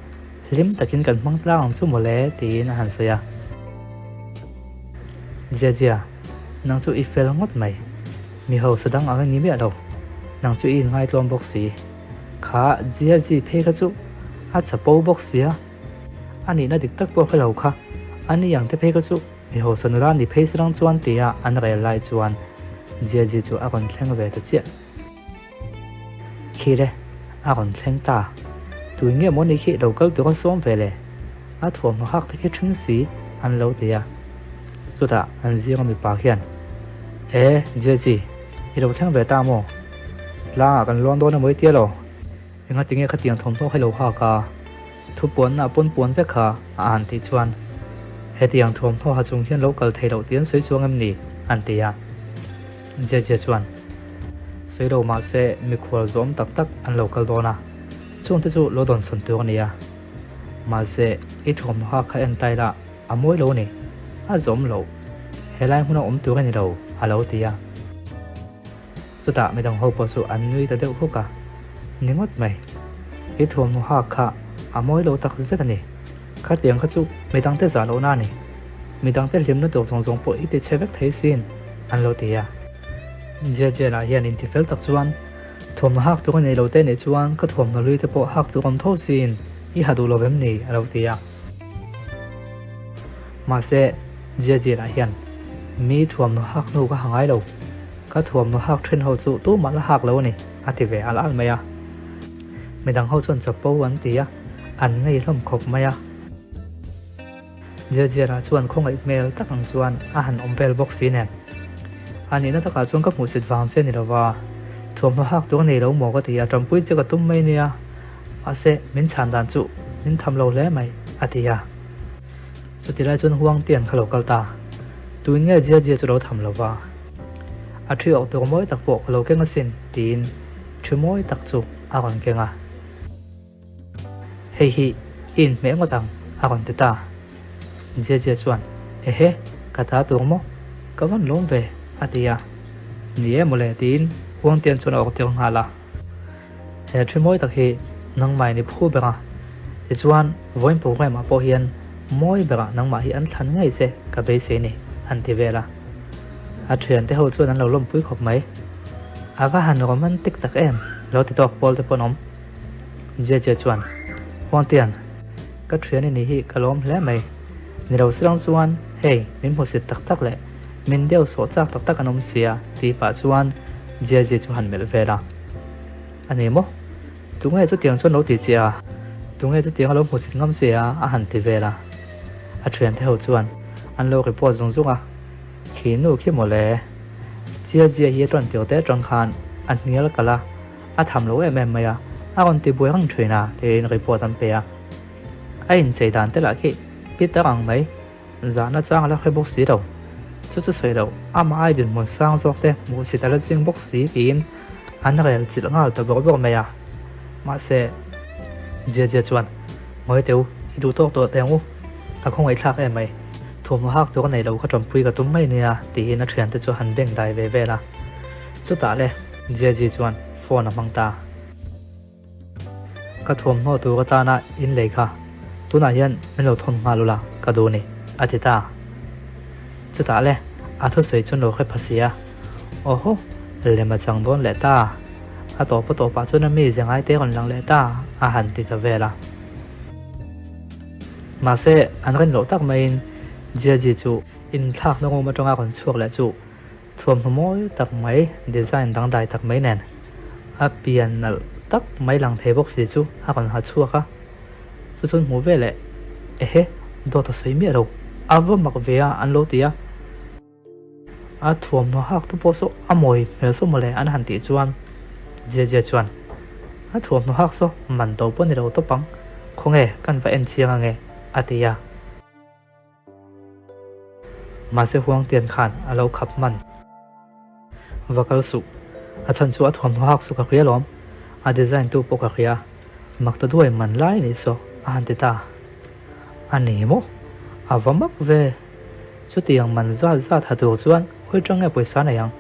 hlim takin kan hmang tlang ang chu mawle tiin a han sawi a. Zia zia, nang chu i fel ngawt mai. Mi hausa dang ang i ni miah lo. Nang chu i inngaitluam bawk si. Kha Zia zi phei kha chu a chapo bawk sia. A nihna dik tak pawh hre lo kha. A ni ang te phei kha chu Mi hausa nula ni phei sarang chuan tia an rel lai chuan Jiaji chu a rawn thleng ve ta chiah. Khi le, a rawn thleng ta. Tui nge maw ni khi lo kal tur a sawm ve le? A thuamhnaw hak te khi ṭhing si an lo ti a. Chutah an zinga mipa khian, E, Jiaji, i lo thleng ve ta maw? Tlangah kan lawn dawn emaw i tia lo? Engatinge khatiang thawmhnaw kha i lo hak a? Thu puanna a pawn puan vek kha a han tih chuan, Hetiang thuamhnaw ha chung hian lo kal thei loh tih an sawi chuang em ni? an ti a. Jie chuan, Sawi lo mahse mikhual zawm tak tak an lo kal dawn a, chungte chu lo dawnsawn tur a ni a. Mahse, i thuamhnaw ha kha en tai la, a mawi lo a ni, a zawm loh. Helai hmuna awm tur a ni lo, a lo ti a. Chutah midang ho pawh chu an nui ta deuh huk a, Ni ngawt mai, i thuamhnaw hak kha a mawi lo tak zet a ni. Khatiang kha chu midangte zah lohna a ni. Midangte hlimna tur zawng zawng pawh i ti chhe vek thei sin, an lo ti a. Jia Jia lah hian intifel tak chuan, Thuamhnaw hak tur a nei lo te nih chuan ka thuamhnaw hlui te pawh hak tur awm tho sin, i ha duh lo vem ni? a lo ti a. Mahse, Jia Jia lah hian, Mi thuamhnaw hak hnu ka ha ngai lo. Ka thuamhnaw hak then ho chu tumah la hak lo a ni, a ti ve al al mai a. Midang ho chuan chapo an ti a, an ngei hlawm khawp mai a. Jia Jia lah chuan khawngaih hmel tak ang chuan a han awm vel bawk si nen. A nihna takah chuan ka hmuhsit vang che ni lova, thuamhnaw hak tur a nei lo maw ka ti a, tanpui che ka tum mai nia. Mahse, min chhan dan chu min tham lo hle mai, a ti a. Chuti lai chuan Huang Tian kha lo kal ta. Tuin nge Jia Jia chu lo tham lo va? A thi awk tur mawi tak pawh ka lo keng asin, tiin thi mawi tak chu a rawn keng a. Hei hi i inhmeh ngawt ang, a rawn ti ta. Jia Jia chuan, Ehe, ka ta tur maw? Ka vawn lawm ve, a ti a. Ni e mawle, tiin Huang Tian chuan a awk tir nghal a. He thi mawi tak hi nangmah in i phu ber a, tichuan vawiin programme ah pawh hian mawi berah nangmah hi an thlan ngei che ka beisei ni an ti vel a. A thiante ho chuan an lo lawmpui khawp mai. A va han romantic tak em lo ti tawk pawl te pawh an awm. Jia Jia chuan, Huangtian, ka thian i ni hi ka lawm hle mai. Ni lo silang chuan hei min hmusit tak tak leh min deuh sawh chak tak tak an awm sia tih pah chuan Jia Jia chu han melh vel a. A ni maw? Tunge chutiang chuan lo ti che a? Tunge chutiang a lo hmusit ngam che a? a han ti vel a. A thiante ho chuan an lo report zung zung a. Khi nu khi mawle. Jia Jia hi a tawn tir te atang khan a hnial kalh a, a tham lo em em mai a, a rawn ti buai reng thin a tiin report an pe a. A inchei dan te lah khi Peter ang mai. Zahna chang a la hre bawk si lo. Chu chu sawi loh, amah ai dinhmun sang zawk te hmuh sit a la ching bawk si tiin an rel chilh nghal ta bawrh bawrh mai a. Mahse, Jia Jia chuan, Ngawi teh u, i duh tawk tawh teh ang u, ka khawngaihthlak em mai. Thuamhnaw hak tur a nei lo kha tanpui ka tum mai nia tiin a thiante chu a han beng dai ve vel a. Chutah le, Jia Jia chuan phone a hmang ta. Ka thuamhnaw tur atana in lei kha tunah hian min lo thawn nghal ula ka duh ni, a ti ta. Chutah le a thusawi chu lo hre pha si a, Awhaw, lem a chang dawn leh ta, a tawp a tawpah chuan a mi ze ngaite rawn lang leh ta, a han ti ta vel a. Mahse, an rin loh tak maiin Jiaji chu inthlakna room atanga rawn chhuak leh chu thuamhnaw mawi tak mai, design dangdai tak mai nen a pian nalh tak mai lang thei bawk si chu a rawn ha chhuak a. Chu chuan hmuh veleh, Ehe, dawt a sawi miah lo, a va mak ve a an lo ti a. A thuamhnaw hak te pawh saw a mawi hmel saw mawle an han tih chuan Jia Jia chuan a thuamhnaw hak saw man to pawh ni lo tawp ang, khawnge kan va en chiang ange a ti a. Mahse Huangtian khan a lo khap hman. Va kal suh. A chhan chu a thuamhnaw hak chu ka hria lawm. A design tu pawh ka hria. Mak ta duai man lai anih saw a han ti ta. A ni maw? A va mak ve. Chutiang man zat zat ha tur chuan khawi tang nge pawisa nei ang?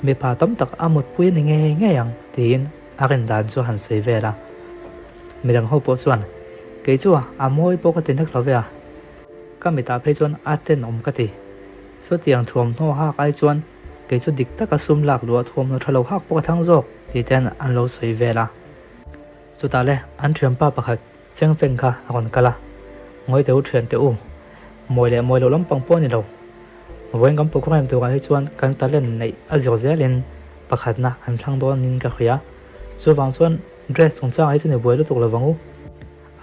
Mipa tam tak a mutpui a ni ngei ngei ang tiin a rin dan chu a han sawi vel a. Midang ho pawh chuan, Kei chu a mawi pawh ka ti nek lo ve a. Ka mitah phei chuan a tenawm ka ti. Chutiang thuamhnaw hak ai chuan kei chu dik taka sum lak luah thuamhnaw tha lo hak pawh ka thlang zawk tih ten an lo sawi vel a. Chutah le an thianpa pakhat Chengfeng kha a rawn kal a, Ngawi teh u thian teh u, mawi leh mawi loh lampang pawh a ni lo. Vawiin kan programme turah hi chuan kan talent neih a zir zelin pakhatna an thlang dawnin ka hria. Chuvang chuan dress chungchangah hi chuan i buai lutuk lovang u.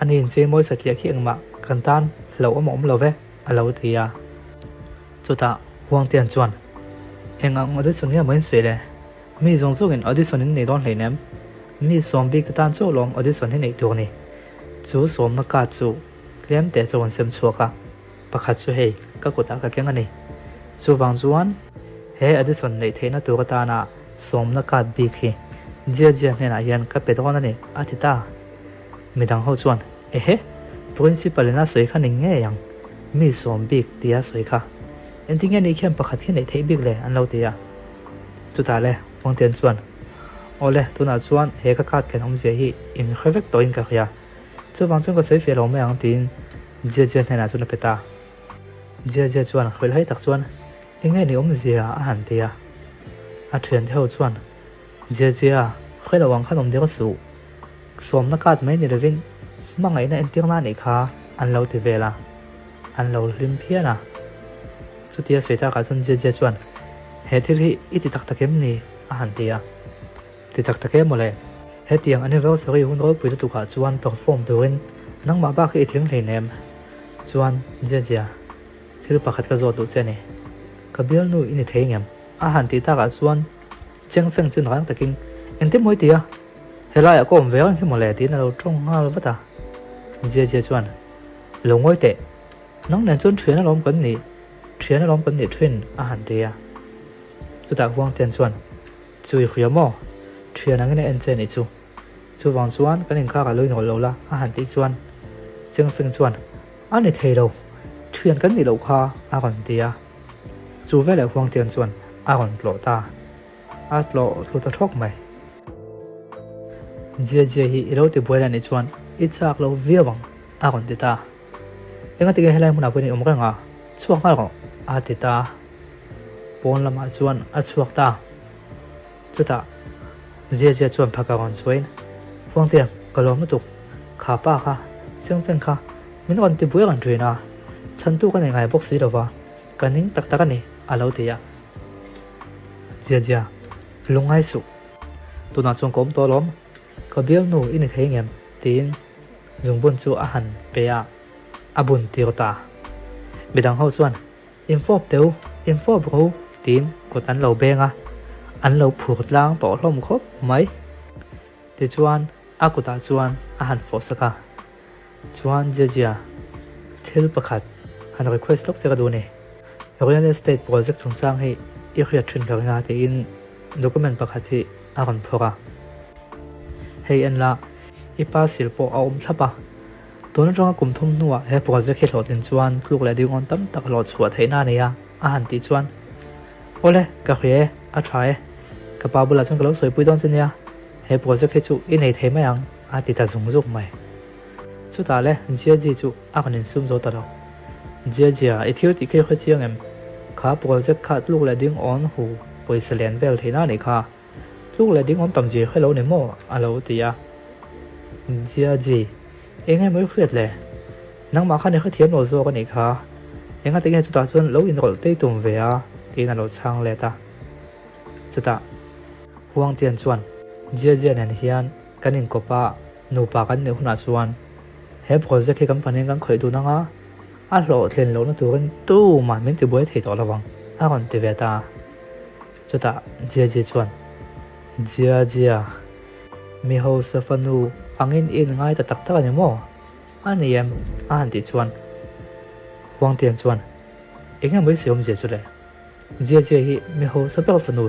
A ni inchei mawi satliah khi engmah kan tan hlauhawm a awm lo ve, a lo ti a. Chutah Huangtian chuan, Eng ang audition nge maw in sawi le? Mi zawng zawngin audition in nei dawn hleinem. Mi sawm bik te tan chauh lawm audition hi neih tur ni. Chu sawmna card chu tlem teh chu an sem chhuak a, pakhat chu hei ka kutah ka keng a ni. Chuvang chuan he audition neih theihna tur atana sawmna card bik hi Jia Jia hnenah hian ka pe dawn a ni, a ti ta. Midang ho chuan, Ehe, Principal in a sawi kha ni ngei ang, mi sawm bik tia sawi kha. Engtin nge ni khian pakhat khi neih theih bik le? an lo ti a. Chutah le, Wangtian chuan, Awle, tunah chuan he ka card ken awmzia hi in hre vek tawhin ka hria. Chuvang chuan ka sawi fiah lo mai ang tiin Jia Jia hnenah chuan a pe ta. Jia Jia chuan hrilhhai tak chuan, Enge ni awmzia? a han ti a. A thiante ho chuan, Jia Jia, hre lo ang khan awm der suh. Sawmna card mai ni lovin hmangaihna entirna a nih kha an lo ti vel a, an lo hlim phian a. Chutia sawi takah chuan Jia Jia chuan, He thil hi i ti tak tak em ni? a han ti a. Ti tak tak em mawle. Hetiang anniversary hun ropui lutukah chuan perform turin nangmah bak hi i tling hleinem. Chuan, Jia Jia, thil pakhat ka zawt duh che a ni. Ka bialnu i ni thei ngem? A han tih takah chuan Chengfeng chu rang takin, Engtin maw i ti a? Helaiah ka awm ve reng hi mawle tiin a lo tawng nghal vat a. Jia Jia chuan, Lo ngawi teh, nang nen chuan thian alawm kan nih, thian alawm kan nih thin a han ti a. Chutah Huangtian chuan, Chu i hria maw? Thian angin a en che nih chu. Chuvang chuan kan inkharah lo inrawlh lo la a han tih chuan Chengfeng chuan, A ni thei lo, thian kan nih loh kha a rawn ti a. Chu veleh Huangtian chuan a rawn tlawh ta. A tlawh thlu ta thawk mai. Jia Jia hi i lo ti buai la nih chuan i chak lo viau ang a rawn ti ta. Engati nge helai hmunah pawhin i awm reng a, chhuak nghal rawh a ti ta. Pawn lamah chuan a chhuak ta. Chutah Jia Jia chuan phaka rawn chhuain, Huangtiang, ka lawm lutuk. Kha pa kha, Chengfeng kha min rawn ti buai reng thin a, chhantu ka nei ngai bawk si lova, ka ning tak tak a ni a lo ti a. Jia Jia, lungngai suh. Tunah chuan ka awm tawh alawm, ka bialnu i ni thei ngem? tiin zungbun chu a han pe a, a bun tir ta. Midang ho chuan, Infawp teh u, infawp rawh u, tiin kut an lo beng a, an lo phur tlang tawh hlawm khawp mai. Tichuan a kutah chuan a han fawh sak a. Chuan Jejia, thil pakhat han request lawk che ka duh ni. Real estate project chungchang hi i hriat thin ka ring a tiin document pakhat hi a rawn phawrh a. Hei en la, i pa sil pawh a awm thlap a. Tun atanga kum thum hnuah he project hi hlawhtlin chuan tluk leh dingawn tam tak hlawh chhuah theihna a nei a, a han tih chuan, Awle, ka hria e, a tha e. Ka pa bulah chuan ka lo sawipui dawn che nia. He project hi chu i nei thei mai ang, a ti ta zung zung mai. Chutah le Jiaji chu a rawn insum zo ta lo. Jiajia, i thil tih khi i hre chiang em? Kha project kha tluk leh ding awn hu pawisa len vel theihna a nih kha. Tluk leh ding awn tam zia i hre lo ni maw? a lo ti a. Jiaji, eng emaw i hriat le? Nangmah khan i hrethiam lo zawk a nih kha. Engati nge chutah chuan lo inrawlh tei tum ve a? tiin a lo chhang let a. Chutah Huangtian chuan Jiajia nen hian kan inkawp a, nupa kan nih hunah chuan he project hi kan pahnihin kan khawih dun ang a, a hlawhtlin lohna turin tumah min tibuai thei tawh lovang a rawn ti ve ta a. Chutah Jiajia chuan Jiajia, mi hausa fanu angin i inngai ta tak tak a ni maw? A ni em? A han tih chuan Huangtian chuan Eng nge maw i sawi awmzia chu le? Zia zia hi mi hausa ber fanu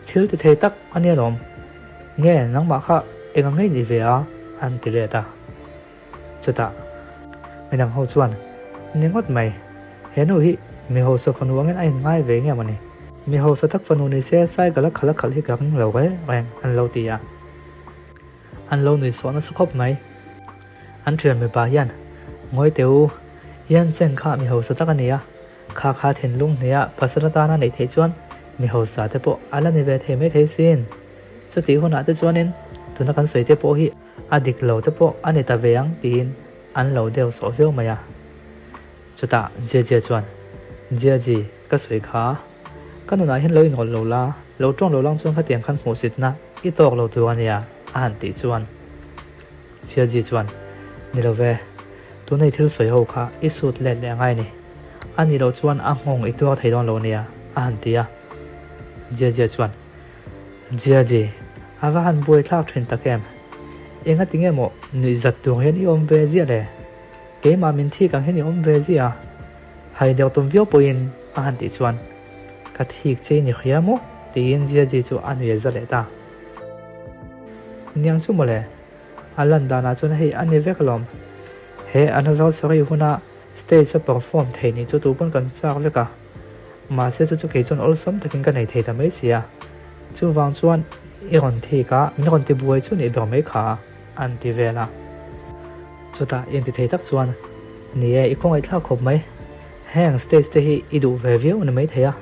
thil ti thei tak a nia lawm. Nge nangmah kha eng ang ngei ni ve a? A han ti let a. Chutah midang ho chuan Ni ngawt mai, he nu hi mi hausa fanu angin a inngai ve nge mawni? Mi hausa tak fanu ni se cycle a khalh a khalh hi ka ring lo reng reng an lo ti a. An lo nui sawh nasa khawp mai. An thian mipa hian, Ngawi teh u, Ian Cheng kha mi hausa tak a ni a, kha kha thinlung hneha pasal atana neih theih chuan mi hausa te pawh a la ni ve thei mai thei sin. Chutih hunah te chuanin tuna kan sawi te pawh hi a dik lo te pawh a ni ta ve ang tiin an lo deuh sawh viau mai a. Chutah Jie chuan, Jiaji, ka sawi kha, ka nunah hian lo inrawlh lo la, lo tawng lo lang chuan khatiang khan hmuhsitna i tawk lo tur a nia, a han tih chuan. Jiaji chuan, Ni lo ve, tuna i thil sawi ho kha i sut let leh angai a ni. A nih loh chuan a nghawng i tuar thei dawn lo nia, a han ti a. Jiajia chuan, Jiaji, a va han buai thlak thin tak em? Engati nge maw nuihzat tur hian i awm ve ziah le? Keimah min thik ang hian i awm ve ziah a, hai deuh tum viau pawhin a han tih chuan, Ka thik che i ni hria maw? tiin Jiaji chu a nuih za leh ta. Niang chu mawle, a lan danah chuan hei a ni vek alawm. He anniversary huna stage a perform thei nih chu tu pawn kan chak vek a, mahse chu chu kei chuan awlsam takin ka nei thei ta mai si a. Chuvang chuan i rawn thik a, min rawn ti buai chu nih ber mai kha an ti vel a. Chutah inti thei tak chuan, Ni e, i khawngaihthlak khawp mai. Heng stage te hi i duh ve viau a ni maithei a,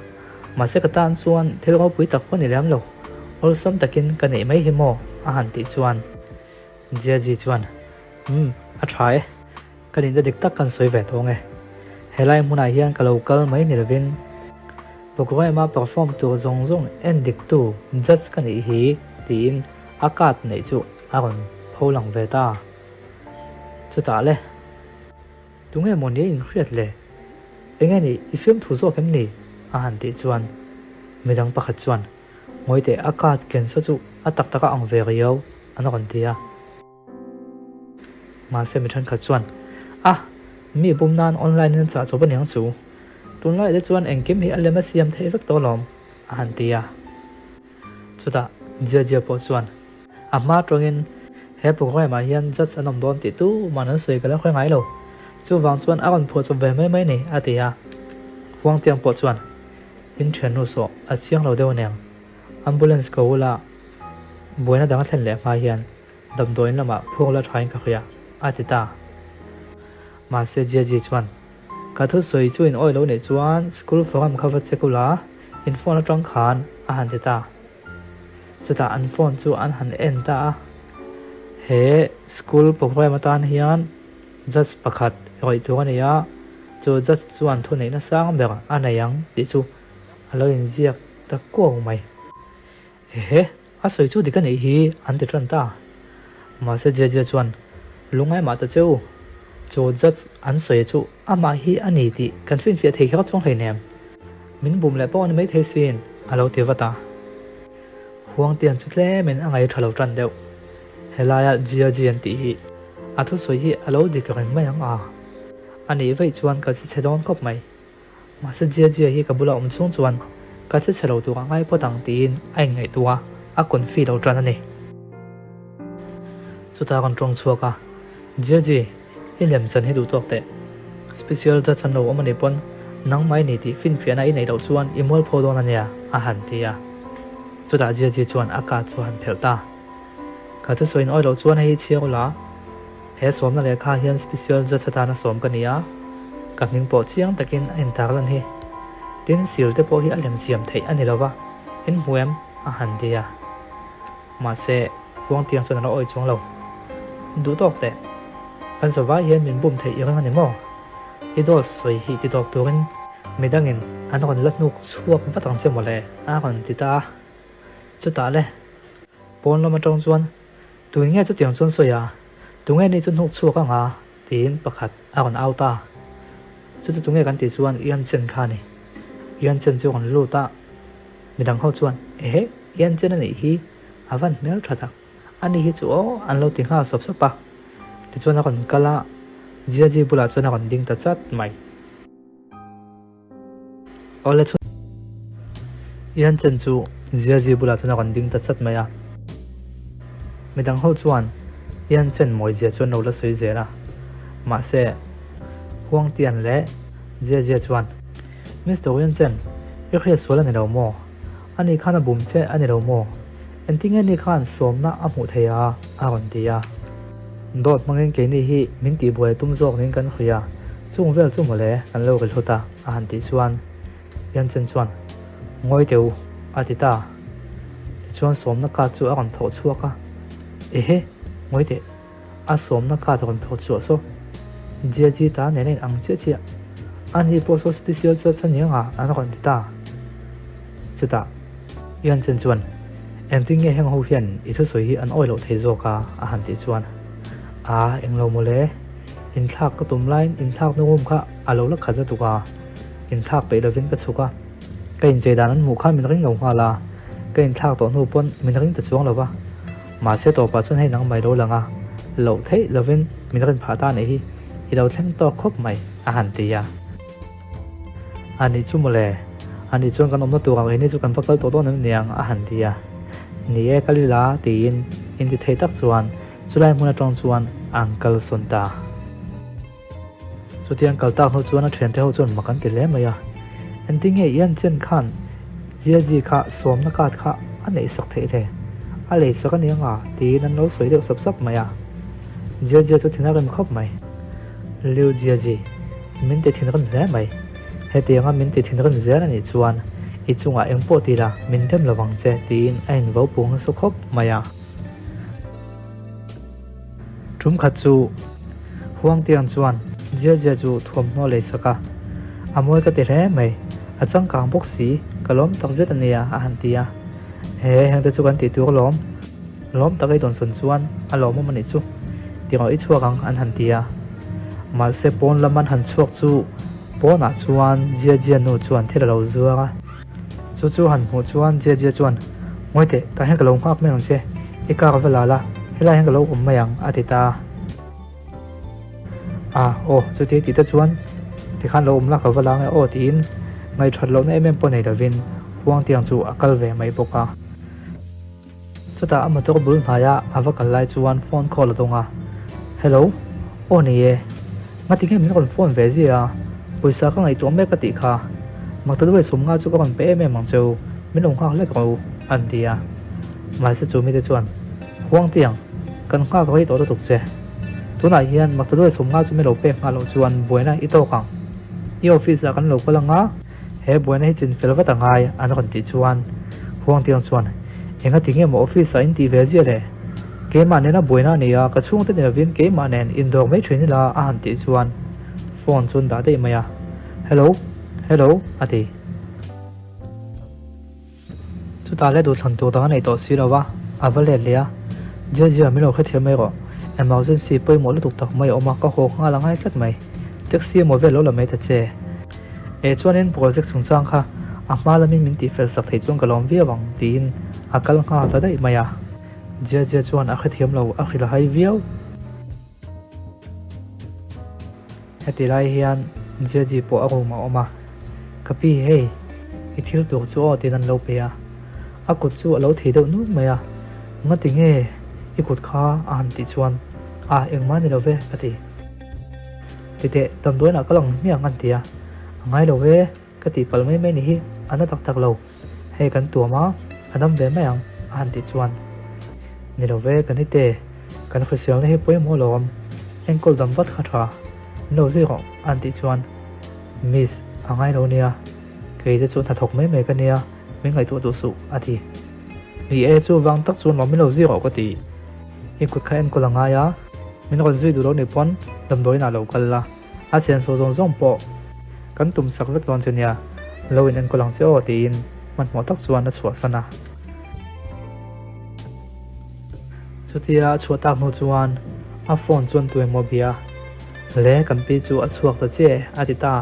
mahse ka tan chuan thil ropui tak pawh ni lem lo, awlsam takin ka neih mai hi maw? a han tih chuan Jiaji chuan, Umm, a tha e, ka nihna dik tak kan sawi ve tawng e. Helai hmunah hian ka lo kal mai ni lovin programme-a perform tur zawng zawng en diktu judge ka nih hi tiin a card neih chu a rawn pho lang ve ta. Chutah le, Tunge maw nia inhriat le? Enge ni i fiamthu zawk em ni? a han tih chuan midang pakhat chuan, Ngawi teh a card ken saw chu a tak tak a ang ve riau an rawn ti a. Mahse mi thenkhat chuan, A! Mi bum nan online in an chah chawp aniang chu. Tunlaiah te chuan engkim hi a lem a siam theih vek tawh alawm a han ti a. Chutah Jiajia pawh chuan a hma tawngin he programme ah hian judge an awm dawn tih tuman an sawi ka la hre ngai lo. Chuvang chuan a rawn phuah chawp ve mai mai ni a ti a. Huangtiang pawh chuan in thiannu sawh a chiang lo deuh aniang. Ambulance ko ula buaina dang a thlen leh hma hian damdawiin lamah phur la thain ka hria a ti ta. Mahse Jiajia chuan Ka thusawi chu in awi lo nih chuan school forum kha va check ula, in phone atang khan a han ti ta. Chutah an phone chu an han en ta a, he school programme atan hian judge pakhat rawih tur a ni a, chu judge chuan thuneihna sang ber a nei ang tih chu a lo inziak ta kuau mai. Ehe, a sawi chu dik a nih hi an ti tan ta. Mahse Jeje chuan, Lungngai mah ta che u, chu judge an sawi chu amah hi a ni tih kan finfiah thei kher chuang hleinem. Min bum leh pawh a ni maithei sin, a lo ti vat a. Huangtian chu tlemin a ngaih tha lo tan deuh. Helaia Jiaji an tih hi a thusawi hi a lo dik reng mai ang a. A nih vaih chuan ka che chhe dawn khawp mai. Mahse Jia Jia hi ka bula awm chhung chuan ka che chhe lo tur a ngai phawt ang tiin a inngaihtuah a, a confi lo tan a ni. Chutah kan tawng chhuak a, Jia Ji, i lem chan hi duh tawk teh. Special judge an lo awm a nih pawn nangmah i ni tih finfiahna i neih loh chuan i mualpho dawn a nia, a han ti a. Chutah Jia Ji chuan a card chu a han phelh ta. Ka thusawi in awi loh chuan hei hi chhiar ula. He sawmna lehkha hian special judge atana sawm ka ni a, ka hming pawh chiang takin a intar lan hi. Tin, sil te pawh hi a lem siam theih a ni lo va, in hmu em? a han ti a. Mahse, Huangtiang chuan a la awi chuang lo. Duh tawk teh. Kan zavai hian min bum theih i ring a ni maw? I dawt sawi hi ti tawp turin midangin an rawn la hnuk chhuak vat ang che mawle a rawn ti ta a. Chutah le, pawn lam atang chuan Tun nge chutiang chuan sawi a, tunge ni chu hnuk chhuak anga tiin pakhat a rawn au ta. Chuti tunge kan tih chuan Ian Chen kha a ni. Ian Chen chu a rawn lut a, midang ho chuan Ehe, Ian Chen a nih hi, a van hmel tha tak. Ani hi chu aw an lo ti nghal sawp sawp a, tichuan a rawn kal a, Jiaji bulah chuan a rawn ding ta chat mai. Awle chu Ian Chen chu Jiaji bulah chuan a rawn ding ta chat mai a, midang ho chuan Ian Chen mawizia chu an lo la sawi zel a, mahse Huang Tian leh Jiajia chuan Mister Ian Chen, i hriat sual a ni lo maw? Ani khan a bum che a ni lo maw? Engtinge ni khan sawmna a hmuh thei a? a rawn ti a. Dawt hmangin keini hi min tihbuai tum zawk niin kan hria, chung vel chu mawle kan lo ri hlut a, a han tih chuan Yanchen chuan, Ngawi teh u, a ti ta. Tichuan sawmna card chu a rawn phawh chhuak a, Ehe, ngawi teh. A sawmna card rawn phawt chhuah saw Jiaji ta nen a in ang chiah chiah. A ni pawh saw special church a niang a an rawn ti ta. Chutah Ian Chen chuan, Engtin nge heng ho hian i thusawi hi an awi loh thei zawk a? a han tih chuan, A, englo mawle, inthlak ka tum laiin inthlakna room kha a lo la khat lutuk a, inthlak peih lovin ka chhuk a. Ka inchei dan an hmuh khan min ring lo nghal a, ka inthlak tawh hnu pawn min ring ta chuang lo va. Mahse tawpah chuan hei nangmah i lo lang a, loh theih lovin min rin phah ta anih hi, i lo thleng tawk khawp mai, a han ti a. A nih chu mawle, a nih chuan kan awmna tur ang ini chu kan va kal tawh dawn em niang, a han ti a. Ni e, kal ila, tiin inti thei tak chuan chulai hmun atang chuan an kalsawn ta. Chutiang kal tak hnu chuan a thiante ho chuan mak an ti hle mai a, Engtin nge Ian Chen khan Jiaji kha sawmna card kha a neih sak theih le? A lei sak a ni anga? tiin an lo sawi deuh sap sap mai a. Jiajia chu thin a rem khawp mai. Liu Jiaji, min ti thinrim hle mai. Hetianga min ti thinrim zel a nih chuan i chungah eng pawh ti la min dem lovang che tiin a invo pung nasa khawp mai a. Tum khat chu Huangtiang chuan Jia Jia chu thuamhnaw lei sak a, A mawi ka ti hle mai, a changkang bawk si, ka lawm tak zet a nia a han ti a. He, hengte chu kan tih tur alawm, lawm tak i dawnsawn chuan a lawmawm a nih chu, ti rawh i chhuak ang an han ti a. Mahse pawn lam an han chhuak chu pawnah chuan Jia Jia nu chuan thil a lo zuar a. Chu chu han hmuh chuan Jia Jia chuan, Ngawi teh, tah hian ka lo nghak mai ang che, i car va la la, helai hian ka lo awm mai ang, a ti ta a. A, aw, chuti tih te chuan tikhan lo awm la ka va la ange aw tiin ngaihṭhat lohna em em pawh nei lovin Huangtiang chu a kal ve mai bawk a. Chutah a motor bul hnaia a va kal lai chuan phone call a dawng a, Hello, aw ni e, ngati nge min rawn phone ve zia a, pawisa ka ngaihtuah mek a tih kha, Maktaduai sawmnga chu ka rawn pe em em ang cheu, min lo nghak hlek rawh u, an ti a. Mahse chu mite chuan, Huang tiang, kan nghak rei tawh lutuk che. Tunah hian Maktaduai sawmnga chu min lo pek nghah loh chuan buaina i tawk ang. I office ah kan lo kal ang a, He buaina hi chin fel vat a ngai an rawn tih chuan Huangtiang chuan, Enga ti nge maw office ah in tih ve zia le? Keimah nena buaina a ni a, ka chhungte ni lovin keimah nen indawr mai thin ila a han tih chuan phone chu an dah daih mai a, Hello, hello a ti. Chutah le duhthlan tur dang a nei tawh si lo va, a va let leh a, Jia Jia min lo hrethiam mai rawh, emergency pawimawh lutuk tak mai a awm a, ka haw nghal a ngai tlat mai, taxi emaw vel lo la mai ta che. Eh chuanin project chungchang kha a hma lamin min tihfel sak theih chuan ka lawm viau ang tiin a kal nghal ta daih mai a, Jia Jia chuan a hrethiam lo, a hrilh hai viau. Heti lai hian Jiaji pawh a room a awm a, Ka pi hei, i thil tur chu aw tiin an lo pe a, a kut chu a lo thei deuh nuk mai a, Ngati nge i kut kha a han tih chuan, A engmah ni lo ve ka ti. Titeh damdawiinah ka lang hmiang an ti a, A ngai lo ve, ka tih palh mai mai ni hi a na tak tak lo, hei kan tuam a, a dam ve mai ang a han tih chuan, Ni lo ve ka ni te, kan hriselna hi pawimawh lo awm, enkawl dam vat kha tha, min lo zui rawh a han tih chuan, Miss, a ngai lo nia, kei te chu hnathawk mai mai ka nia, min ngaihtuah duh suh a ti. Ni e, chuvang tak chuan maw min lo zui rawh ka ti, i kut kha enkawl a ngai a. Min rawn zui duh lo nih pawn damdawiin ah lo kal la, a senso zawng zawng pawh kan tum sak vek dawn che nia, lo in enkawl ang che aw tiin hmanhmawh tak chuan a chhuahsan a. Chutia a chhuah tak hnu chuan a phone chuan tu emaw bia le kan pi chu a chhuak ta che a ti ta.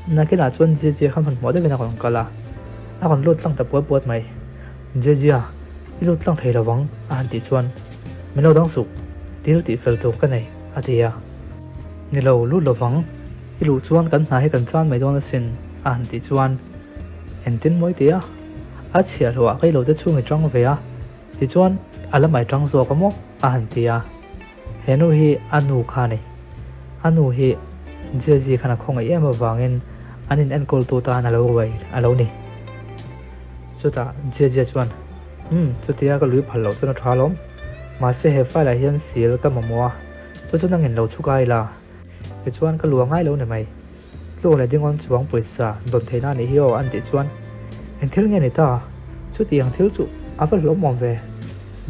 Nakinah chuan Jejia kha hmanhmawh deuhin a rawn kal a, a rawn lut tlang ta puat puat mai. Jejia, i lut tlang thei lovang a han tih chuan, Min lo dang suh, thil tih fel tur ka nei a ti a. Ni lo, lut lovang, i luh chuan kan hna hi kan chan mai dawn asin a han tih chuan, Engtin mawi ti a? A chhiahhlawh ah ka i lo te chhung i tang ve a, tichuan a la mai tang zawk a maw? a han ti a. He nu hi a nu kha a ni. A nu hi Jerzy khan a khawngaih em avangin an in enkawltu tan a lo ruai a lo ni. Chutah Jerzy chuan, Umm, chutia ka lui phal loh chuan a tha alawm. Mahse he file ah hian seal ka mamawh a, chu chu nangin lo chhuk a ila. Tichuan ka lu a ngai lo ni mai. Tluk leh dingawn chuang pawisa dawn theihna a nih hi aw an tih chuan eng thil nge ni ta? Chuti ang thil chu a va hlawhmawm ve.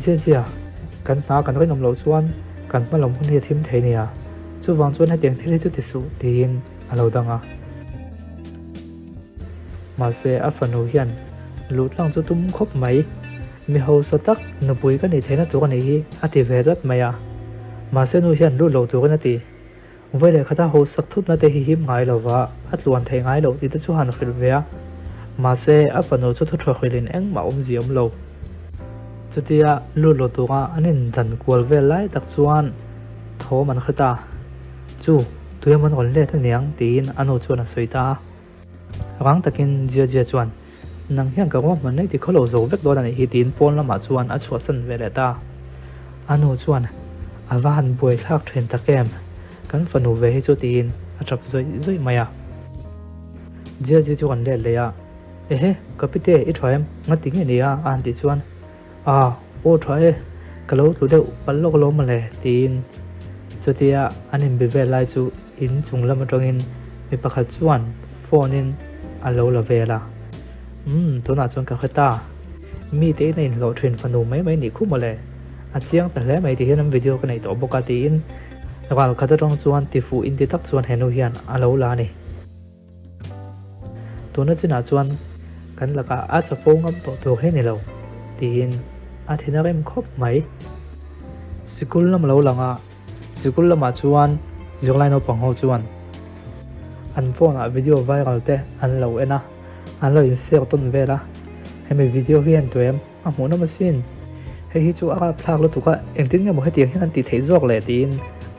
Zia zia, kan hna kan rinawm loh chuan kan hma lam hun hi a thim thei nia. Chuvang chuan hetiang thil hi chu ti suh tiin a lo dang a. Mahse a fanu hian luh tlang chu tum khawp mai. Mi hausa tak nupui ka nih theihna tur a nih hi a ti ve tlat mai a. Mahse nu hian lut lo turin a ti. Vawi leh khata hausak thutna te hi him ngai lova a tluan theih ngai loh tih te chu han hrilh ve a, mahse a fanu chu thu tha hrilhin engmah awmzia awm lo. Chutia lut lo tura an indan kual vel lai tak chuan thawm an hre ta, Chu, tuiam an rawn let aniang tiin a nu chuan a sawi ta a. Rang takin Jia Jia chuan, Nang hian ka ruahman nei ti khaw lo zo vek dawn a nih hi tiin pawn lamah chuan a chhuahsan ve leh ta. A nu chuan, A va han buaithlak thin tak em? Kan fanu ve hi chu tiin a tap zawih zawih mai a. Jia Jia chu kan let leh a, Ehe, ka pite i tha em? Ngati nge ni a? a han tih chuan, A, aw tha e, ka lo tlu deuh palh lawk alawm mawle tiin chutia an inbe vel lai chu in chung lam atangin mi pakhat chuan phone in a lo la vel a. Umm, tunah chuan ka hre ta. Mite in a inhlawh thin fanu mai mai nih khu mawle. A chiang ta hle mai ti hian an video ka nei tawh bawk a tiin ral khat atang chuan tifuh inti tak chuan henu hian a lo la a ni. Tuna chinah chuan kan lakah a chapo ngam tawh tur hi ni lo tiin a thin a rem khawp mai. Sikul lam a lo lang a, sikul lamah chuan zirlai naupang ho chuan an phone ah video viral te an lo en a, an lo in share tawn vel a, hemi video hi en tuem a hmuhnawm asin, hei hi chu a rapthlak lutuk a, engtin nge maw hetiang hian an tih theih zawk le tiin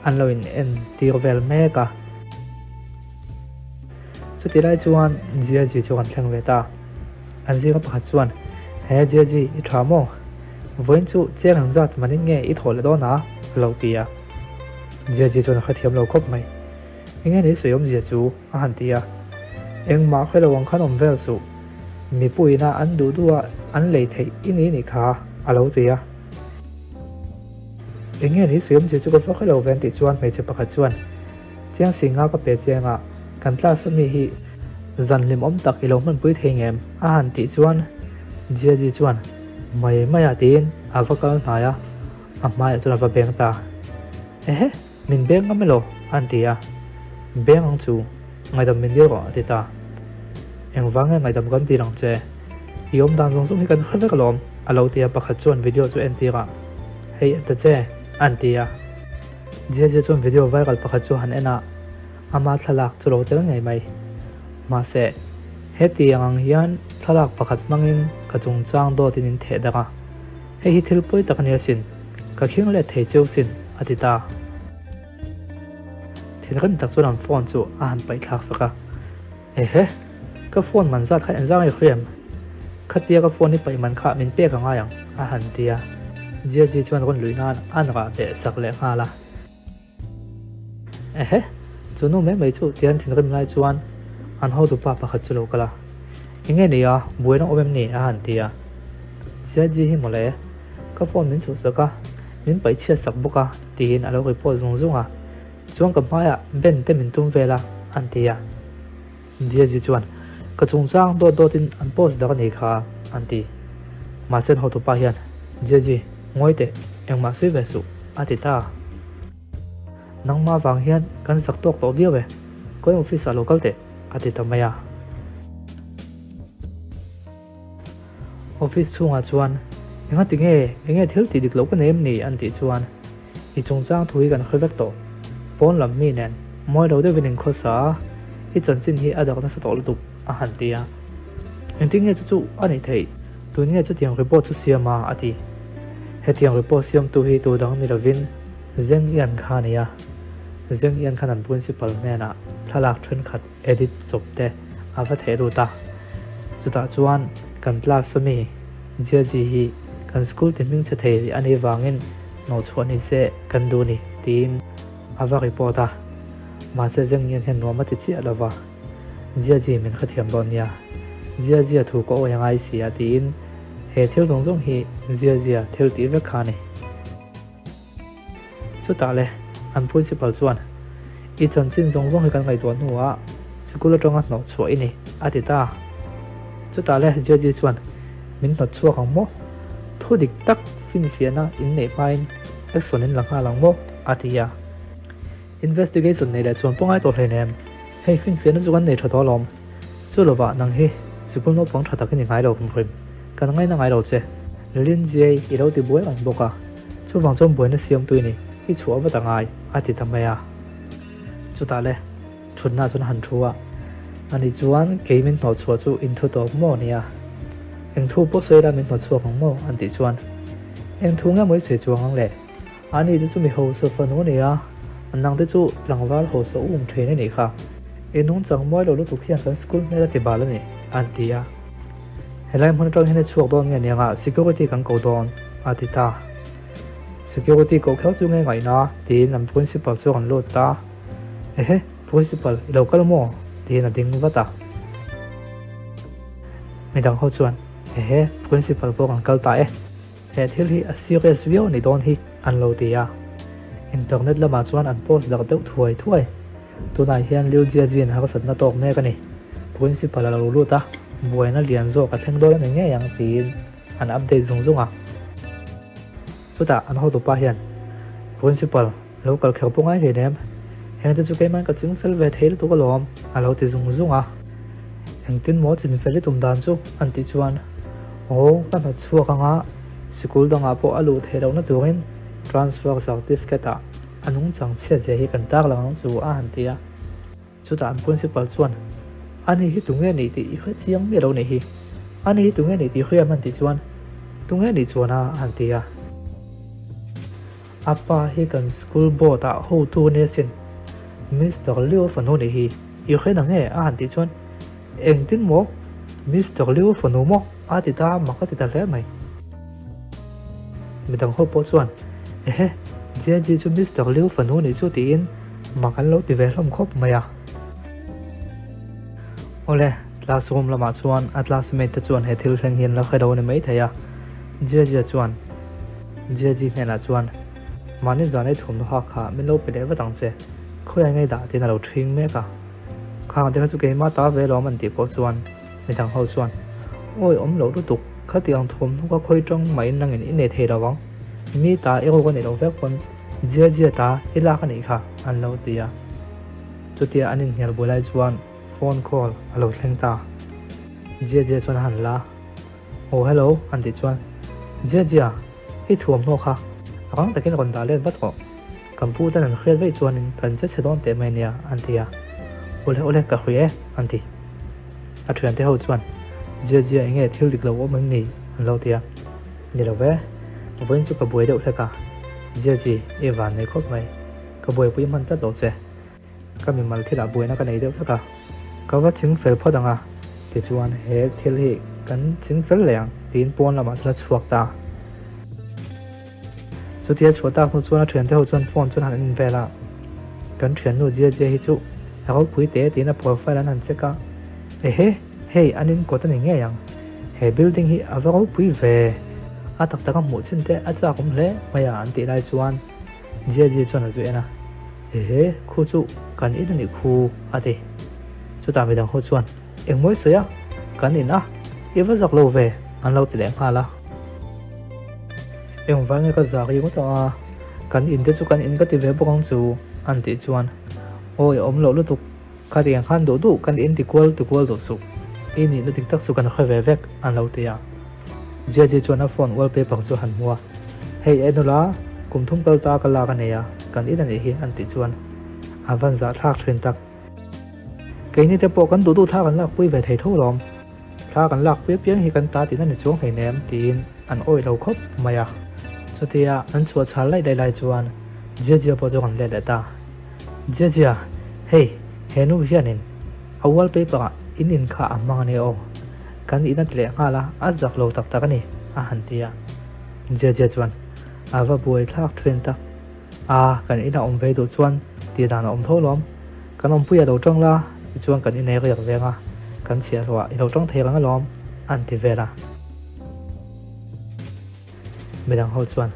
an lo in en tir vel mek a. Chutih lai chuan Jiaji chu kan thleng ve ta. An zinga pakhat chuan, He Jiaji, i tha maw? Vawiin chu cheng ang zat manin nge i thawh leh dawn a? a lo ti a. Jiaji chuan a hrethiam lo khawp mai. Enge ni sawi awmzia chu? a han ti a. Engmah hre lo ang khan awm vel suh. Mipuiina an duh duh a an lei theih i ni nih kha, a lo ti a. Enge ni sawi awmzia chu ka va hre lo ve an tih chuan hmeichhe pakhat chuan, Chiang si nga ka pe chiang a, kan class a mi hi zan hlimawm tak i lo hmanpui thei ngem? a han tih chuan Jiaji chuan mai mai a tiin a va kal hnai a, a hmaiah chuan a va beng ta. Ehe, min beng ngam elaw? a han ti a, Beng ang chu, ngaihdam min dil rawh a ti ta. Engvang nge ngaihdam kan dil ang che? I awm dan zawng zawng hi kan hre vek alawm a lo ti a, pakhat chuan video chu entir a, Hei en ta che a han ti a. Jia chuan video viral pakhat chu han en a, ama thlalak chu lo tel ngei mai. Mahse, hetiang ang hian thlalak pakhat hmangin ka chungchang dawtin in theh darh a, hei hi thil pawi tak a ni asin, ka khing let thei cheu sin, a ti ta. Thinrim tak chuan an phone chu a han paih thlak sak a. Ehe! Ka phone man zat kha engzang i hriam? Khatia ka phone i paih man kha min pek a ngai ang, a han ti a. Jiaji chuan rawn luih nan an rah beh sak leh nghal a. Ehe! Chu nu mai mai chu tian thinrim lai chuan an hotupa pakhat chu lo kal a. Enge ni a, buaina awm em ni? a han ti a. Jiaji hi mawle, ka phone min chhuhsak a, min paih chhiat sak bawk a, tiin a lo report zung zung a. Chuan ka hmaiah Ben te min tum vel a, an ti a. Diaji chuan, Ka chungchang dawt dawtin an post dak a nih kha, an ti. Mahse an hotupa hian, Diaji, Ngawi teh, engmah sawi ve suh, a ti ta. Nangmah vang hian kan zak tawk tawh viau e, kawi office ah lo kal teh, a ti ta mai a. Office chhungah chuan, Engati nge, enge thil tih dik loh ka nei em ni? an tih chuan, I chungchang thu hi kan hre vek tawh. Pawn lam mi nen mawi lo deuhin inkhawsa a, i chanchin hi a dak nasa tawh lutuk, a han ti a. Engtin nge chu chu a nih theih? Tun nge chutiang report chu siam a? a ti. Hetiang report siamtu hi tu dang ni lovin Zeng Ian kha a ni a. Zeng Ian khan an principal hnenah thlalak thenkhat edit chawp te a va theh lut a. Chutah chuan kan class a mi Jiaji hi kan school ti hming che thei a nih vangin hnawhchhuah ni se kan duh ni tiin a va report a. Mahse Zeng Ian hian nuam a ti chiah lo va. Jiaji min hrethiam dawn nia. Jiajia thu ka awi a ngai si a tiin he thil zawng zawng hi Jiajia thil tih vek kha a ni. Chutah le, an principal chuan, I chanchin zawng zawng hi kan ngaihtuah hnuah sikul atanga hnawh chhuah i ni, a ti ta. Chutah le, Jiaji chuan, Min hnawt chhuak ang maw? Thu dik tak finfiahna in neih hmain action in la nghal ang maw? a ti a. Investigation nei leh chuan pawh ngai tawh hleinem, hei finfiahna chu kan nei tha tawh alawm. Chu lovah nang hi sikul naupang tha tak i ni ngai lo hrim, kan ngaina ngai lo che. Lindsay i lo ti buai reng bawk a, chuvang chuan buaina siamtu i ni, i chhuah vat a ngai, a ti ta mai a. Chutah le, thutna chuan a han thu a, ani chuan kei min hnawhchhuah chu in thu tawp maw nia? Eng thu pawh sawi la min hnawhchhuak ang maw? an tih chuan, Eng thu nge maw i sawi chuang ang le? Ani te chu mi hausa fanu a ni a, nang te chu tlangval hausa um thin a nih kha. I nungchang mawi lo lutuk hian kan school hmel a ti bal a ni, an ti a. Helai hmun atang hian i chhuak dawn nge niang a, security kan ko dawn, a ti ta. Security koh kher chu nge ngaihna? tiin an principal chu a rawn lut ta. Ehe, principal, i lo kal maw? tiin a ding vat a. Midang ho chuan, Ehe, principal pawh kan kal ta e. He thil hi a serious viau a ni dawn hi an lo ti a. Internet lamah chuan an post darh deuh thuai thuai. Tunah hian Liu Jiajin harsatna tawk mek a ni. Principal a lo lut a, buaina lian zawk a thleng dawn a ni ngei ang tiin an update zung zung a. Chutah an hotupa hian, Principal, lo kal kher pawh ngai hle nem, hengte chu keiman ka ching fel ve thei lutuk alawm, a lo ti zung zung a. Engtin maw chin fel i tum dan chu? an tih chuan, Aw, ka hnawt chhuak anga sikul dangah pawh a luh theih lohna turin transfer certificate ah a nungchang chhiat zia hi kan tar lang ang chu, a han ti a. Chutah an principal chuan, Ani hi tunge nih tih i hre chiang miah lo nih hi. Ani hi tunge nih tih hria hman tih chuan, Tunge nih chuan a? a han ti a. A pa hi kan school board ah hotu a nia sin. Mister Liu fanu nih hi i hre na nge? a han tih chuan, Engtin maw? Mister Liu fanu maw? a ti ta a, mak a ti ta hle mai. Midang ho pawh chuan, Ehe, JG chu Mister Liu fanu nih chu tiin mak an lo ti ve hlawm khawp mai a. Awle, classroom lamah chuan a classmate te chuan he thil thleng hi an la hre lo a ni maithei a. JG chuan JG hnenah chuan, Mahni zan ei thawmhnaw hak kha min lo pe leh vat ang che, khawiah nge dah tiin a lo ṭhing mek a. Khang te kha chu keimah ta ve lawm an tih pawh chuan midang ho chuan, Awi awm loh lutuk, khati ang thawmhnaw ka khawi ṭang maiin nangin i nei thei lo ang, mi ta i ruk a nih loh vek pawn zia zia ta i lak a nih kha an lo ti a. Chutia an inhnial buai lai chuan phone call a lo thleng ta. Zia zia chuan a han la. Aw hello an tih chuan Jia Jia i thuamhnaw kha rang takin rawn dah let vat rawh, kan pu ten an hriat vaih chuanin kan che chhe dawn teh mai ania an ti a, awle awle ka hria e an ti. A thiante ho chuan Jia Jia enge thil dik lo awm em ni an lo ti a, ni lo ve, vawiin chu ka buai deuh hlek a, Jia Ji i van nei khawp mai, ka buaipui hman tlat lo che. Ka mimal thilah buaina ka nei deuh hlek a, ka va ching fel phawt ang a, tichuan he thil hi kan ching fel leh ang tiin pawn lamah chuan a chhuak ta. Chutia chhuah tak hnu chuan a thiante ho chuan phone chuan han en vel a, kan thiannu Jia Jia hi chu a ropui teh tiin a profile an han check a, ehe hei an in kawt a ni ngei ang, he building hi a va ropui ve, a tak tak a hmuh chin te a chak awm hle mai a an tih lai chuan, Jia Jia chuan a zu en a, Ehe, khu chu kan in a nih khu, a ti. Chutah midang ho chuan, Engmawi sawi a, kan in a, i va zak lo ve, an lo ti leh nghal a. Engvai nge ka zak ringawt ang a, kan in te chu kan in ka ti ve bawk ang chu an tih chuan awi a awm loh lutuk, khatiang khan duh duh kan in ti kual ti kual duh suh, i nihna dik tak chu kan hre ve vek an lo ti a. Jiaji chuan a phone wallpaper chu a han hmu a, Hei e nula, kum thum kal ta ka lak a nei a, kan in a nih hi an tih chuan a van zahthlak thin tak. Keini te pawh kan duh duh thla kan lakpui ve thei tho lawm. Thla kan lakpui apiang hi kan ta tihna ni chuang hleinem tiin an awih lo khawp mai a. Chutia an chhuah chhal laih laih lai chuan Jiajia pawh chu kan let leh ta. Jiajia, hei, he nu hianin a wallpaper ah in in kha a hmang a nia aw. Kan in a ti leh nghal a, a zak lo tak tak a ni, a han ti a. Jiajia chuan a va buai thlak thin tak. A, kan inah awm ve duh chuan tih dan a awm tho lawm. Kan awmpuiah lo tang la, tichuan kan inei riak veng a, kan chhiahhlawhah i lo tang thei reng alawm, an ti vel a. Midang ho chuan,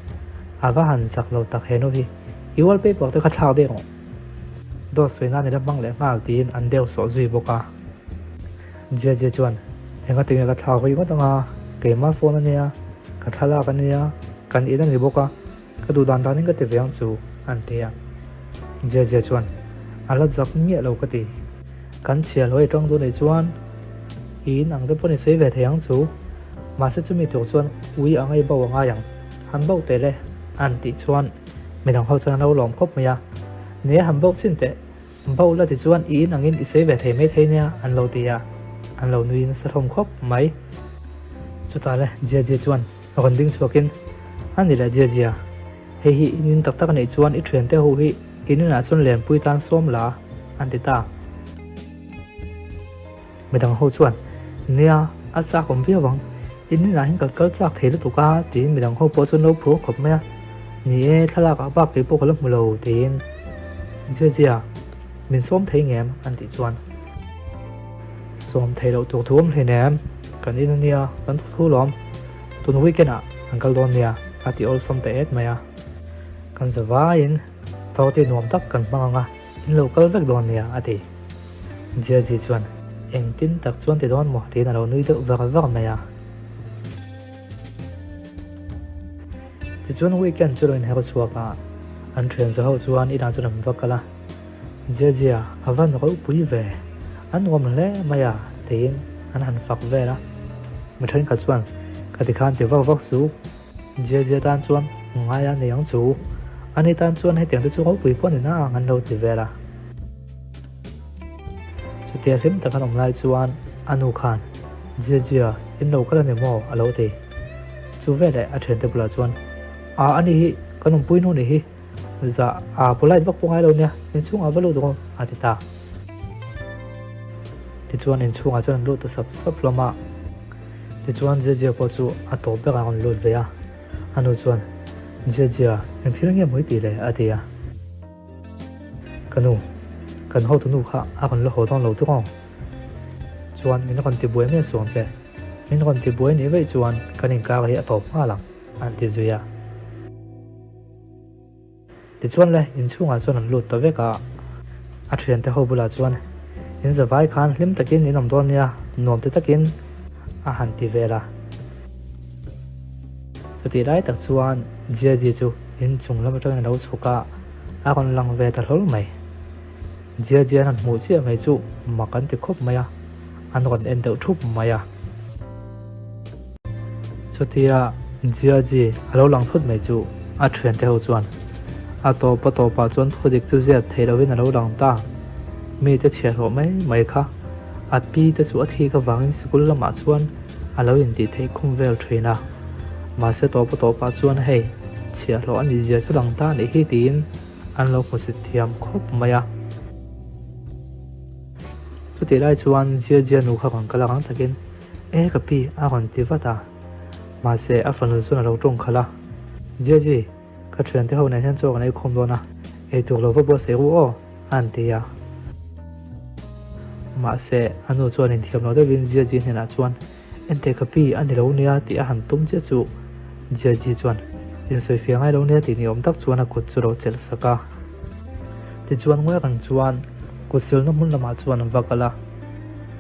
A va han zak lo tak he nu hi, i wallpaper te kha thlak daih rawh. Dawt sawi nan i la hmang leh nghal tiin an deuh sawh zui bawk a. Jia Jia chuan, Engati nge ka thlak rih ngawt ang a, keimah phone a nia, ka thlalak a nia, kan in a ni bawk a, Ka duh dan danin ka ti ve ang chu, an ti a. Jia Jia chuan, A la zak miah lo ka ti. Kan chhia hlawh i tawng duh nih chuan i in ang te pawh ni sawi ve thei ang chu. Mahse chumi tur chuan ui anga i bo a ngai ang. Han bo teh le, an tih chuan midang ho chuan an lo lawm khawp mai a. Nia han bo chhin teh, bo la ti chuan i in angin i sawi ve thei mai thei nia, an lo ti a. An lo nui nasa hlawm khawp mai. Chutah le Jia Jia chuan, Rawn ding chhuakin, A ni leh Jia Jia, hei hi in in tak tak a nih chuan i thiante ho hi in inah chuan lenpui tan sawm la, an ti ta. Midang ho chuan, Nia, a chak awm viau ang, in inah hian kan kal chak thei lutuk a, tiin midang ho pawh chuan lo phur khawp mai a. Ni e, thlalak ah bak kei pawh ka la hmu lo, tiin Jia Jia, min sawm thei ngem? an tih chuan. Sawm thei loh tur thu awm hleinem, kan in ania, kan thu thu lawm. Tun weekend ah kan kal dawn nia, a ti awlsam ta et mai a. Kan za vaiin party nuam tak kan hmang ang a, in lo kal vek dawn nia, a ti. Jiaji chuan, Engtin tak chuan ti dawn maw? tiin a lo nui deuh var var mai a. Tichuan weekend chu lo inher chhuak a, an thian za ho chuan inah chuan an va kal a. Jiajia, a van ropui ve, a nuam hle mai a, tiin an han fak vel a. Mi thenkhat chuan, Ka ti khan ti vak vak chu, Jiajia tan chuan ngai a nei ang chu, ani tan chuan hetiang te chu ropui pawh a ni na ang an lo ti vel a. Chutia hlim tak an awm lai chuan a nu khan, Jiajia, in lo kal a ni maw? a lo ti. Chu veleh a thiante bulah chuan, A, ani hi kan awmpui nu nih hi. Zah a polite vak pawh ngai lo nia, inchhungah va lut rawh a ti ta. Tichuan inchhungah chuan an lut ta sap sap hlawm a. Tichuan Jiajia pawh chu a tawp berah a rawn lut ve a. A nu chuan, Jiajia, eng thil nge maw i tih le? a ti a. Ka nu, kan hotu nu kha a rawn la haw dawn lo tiraw? Chuan min rawn tibuai miah suang che. Min rawn tibuai nih vaih chuan kan inkar hi a tawp nghal ang, an ti zui a. Tichuan le, inchhungah chuan an lut ta vek a, a thiante ho bulah chuan, In zavai khan hlim takin in awm dawn nia, nuam ti takin a han ti vel a. Chutih lai tak chuan Jiaji chu inchung lam atangin a lo chhuk a, a rawn lang ve ta hlawl mai. Jiaji an han hmuh chiah mai chu mak an ti khawp mai a, an rawn en deuh thup mai a. Chutia Jiaji a lo lang thut mai chu a thiante ho chuan a tawp a tawpah chuan thudik chu ziat theih lovin a lo lang ta. Mite chhiahhlawh mai mai kha a pi te chu a thik avangin sikul lamah chuan a lo intih theih khum vel thin a. Mahse tawp a tawpah chuan hei chhiahhlawh a nih zia chu lang ta anih hi tiin an lo hmusit thiam khawp mai a. Chutih lai chuan Jiajia nu kha rawn kal ang takin E ka pi a rawn ti vat a, mahse a fanu chuan a lo tawng khalh a, Jiaji, ka thiante ho nen hian chaw kan ei khawm dawn a, ei tur lo va buatsaih ru aw, a han ti a. Mahse a nu chuan inthiam lo deuhin Jiaji hnenah chuan, Enteh ka pi, a ni lo nia tih a han tum chiah chu Jiaji chuan insawifiah ngai lo nia tih ni awm tak chuan a kut chu lo chelh sak a. Tichuan ngawi reng chuan kut silna hmun lamah chuan an va kal a,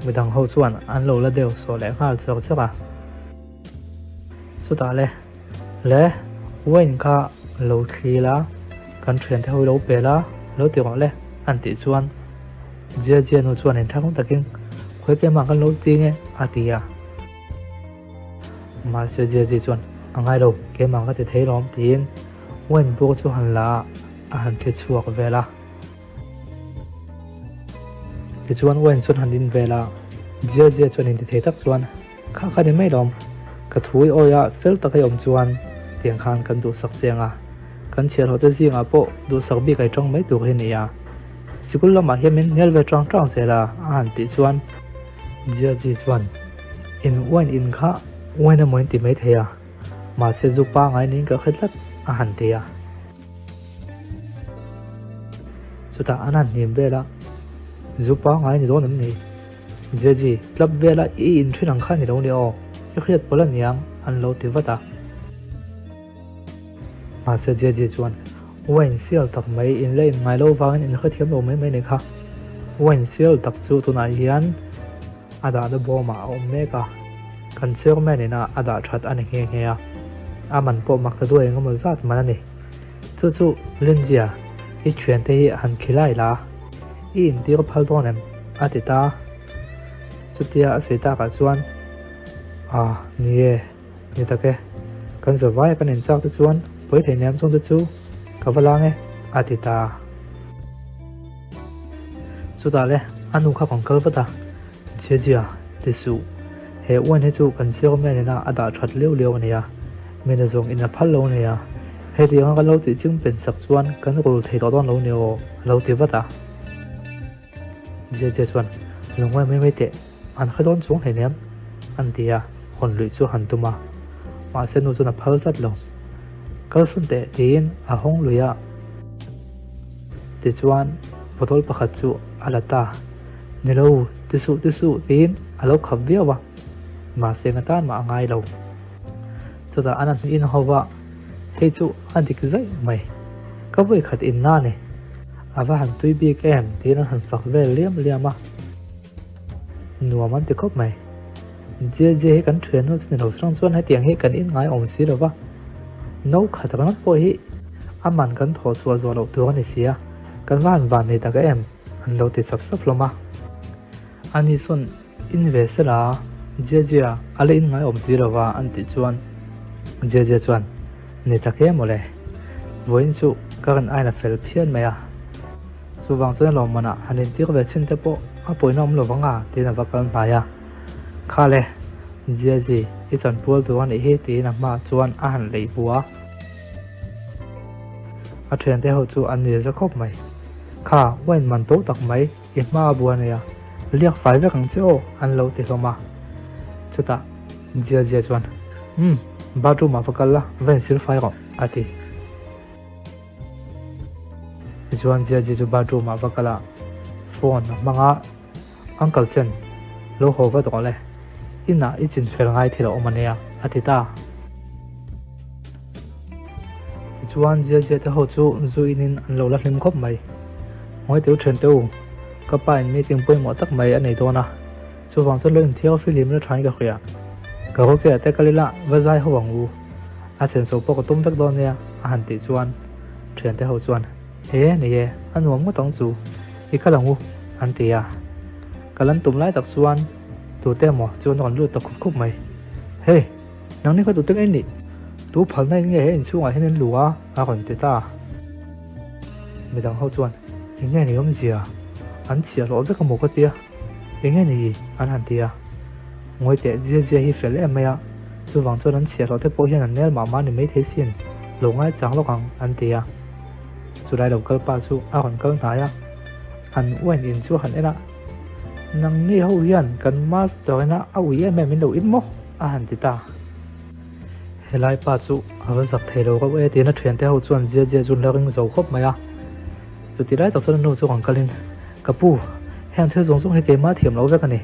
midang ho chuan an lo la deuh sawh leh nghal char char a. Chutah le, le, Wine kha lo thli la, kan thiante ho lo pe la, lo ti rawh le, an tih chuan Jia Jia nu chuan inthlahrung takin, Khawi keimah kan lo ti nge? a ti a. Mahse Jia Jia chuan, A ngai lo, keimah ka ti thei lawm, tiin wine bur chu han la a, a han thli chhuak vel a. Tichuan wine chuan han in vel a, Jia Jia chuan inti thei tak chuan, Kha kha ni mai lawm, ka thu i awi a fel tak i awm chuan tiang khan kan duhsak chiang a, kan chhiarhlawh te zingah pawh duhsak bik ai tang mai tur hi ni a, sikul lamah hian min hnial ve tang tang zel a a han tih chuan Jiaji chuan in wine in kha wine emaw in ti mai thei a, mahse zu pangai niin ka hre tlat a han ti a. Chutah an han hnim vel a, zu pangai ni dawn em ni? Jeji, club vela i inthen ang kha ni lo ni aw, i hriat pawlh aniang an lo ti vat a. Mahse Jeji chuan, Wine sial tak mai in la in ngai lo vangin in hrethiam lo mai mai ni kha. Wine sial tak chu tunah hian a dahna bawmah a awm mek a, kan chairman ina a dah that a ni nghe nghe a, a man pawh mak ta duai engemaw zat man a ni. Chu chu Linzia, i thiante hi han khilai la. I intir phal dawn em? a ti ta. Chutia a sawi takah chuan, Ah, ni e, ni tak e. Kan zavaia kan inchak te chuan pawi thei nem chung te chu ka va lang e, a ti ta. Chutah le, a nu kha kan kal vat a, Jia Jia, ti suh. He uain hi chu kan chairman ina a dah that liau liau a nia, mina zawng in a phal lo a nia. Hetianga kan lo tih ching pen sak chuan kan rul thei tawh dawn lo ni aw, a lo ti vat a. Jia Jia chuan, Lo ngawi mai mai teh, an hre dawn chuang hleinem, an ti a, hawn luih chu a han tum a. Mahse nu chuan a phal tlat lo. Kal sawn teh tiin a hawng lui a. Tichuan bottle pakhat chu a la ta. Ni lo, ti suh ti suh tiin a lo khap viau a, mahse nga tan mah a ngai lo. Chutah an han in ho va, hei chu a dik zaih mai. Ka vawi khat in na ni. A va han tui bik em tiin an han fak vel liam liam a. Nuam an ti khawp mai. Jia Jia hi kan thiannu chu ni lo sarang chuan hetiang hi kan in ngai awm si lo va. No khat ringawt pawh hi a man kan thawh chhuah zawh loh tur a ni si a, kan va han van nei tak em an lo ti sap sap hlawm a. Ani sawn in ve sela Jia Jia a la in ngai awm si lo va an tih chuan Jia Jia chuan ni tak em mawle vawiin chu ka rawn aina fel phian mai a. Chuvang chuan a lawmmanah han intir ve chhin te pawh a pawina awm lo vang a tiin a va kal hnai a. Kha le, Jiaji, i chanpual tur a nih hi tiin a hmaah chuan a han leih bu a. A thiante ho chu an nil za khawp mai. Kha, wine man to tak mai, i hma a bua nei a, liak fai vek ang che aw an lo ti hlawm a. Chutah Jiajia chuan, Umm, bathroom ah va kal la, va insil fai rawh a ti. Tichuan Jiaji chu bathroom ah va kal a, phone a hmang a, Uncle Chen, lo haw vat rawh le, inah i chin fel ngai thil a awm ania, a ti ta. Tichuan Jiajia te ho chu zu inin an lo la hlim khawp mai. Ngawi teu then teu, ka pa in meeting pawimawh tak mai a nei dawn a, chuvang chuan lo inthiau fihlim la thain ka hria. Karaoke ah te kal ila va zai ho ang u. A senso pawh ka tum vek dawn nia a han tih chuan thiante ho chuan He ni e, a nuam ngawt ang chu, i kal ang u an ti a. Kal an tum lai tak chuan tute emaw chu an rawn lut ta khup khup mai. Hey, nangni kha tute ngei nih? Tu phalna in nge he inchhungah hian in lu a? a rawn ti ta. Midang ho chuan Eng nge ni awmzia? An chhiah hlawh vek amaw ka tia? Eng nge ni? an han ti a. Ngawi teh zia zia hi fel em mai a, chuvang chuan an chhiah hlawh te pawh hian an nel mah mah ni maithei sin, lo ngaichang lawk ang an ti a. Chulai lo kal pa chu a rawn kal hnai a, an wine in chu a han en a, Nangni ho hian kan master ina a ui em em in lo in maw? a han ti ta. Helai pa chu a va zak thei lo reuh e tiin a thiante ho chuan zia zia chu an la ring zo khawp mai a. Chuti lai tak chuan a nu chu rawn kalin, Ka pu, heng thil zawng zawng hi keimah thiam lo vek a ni.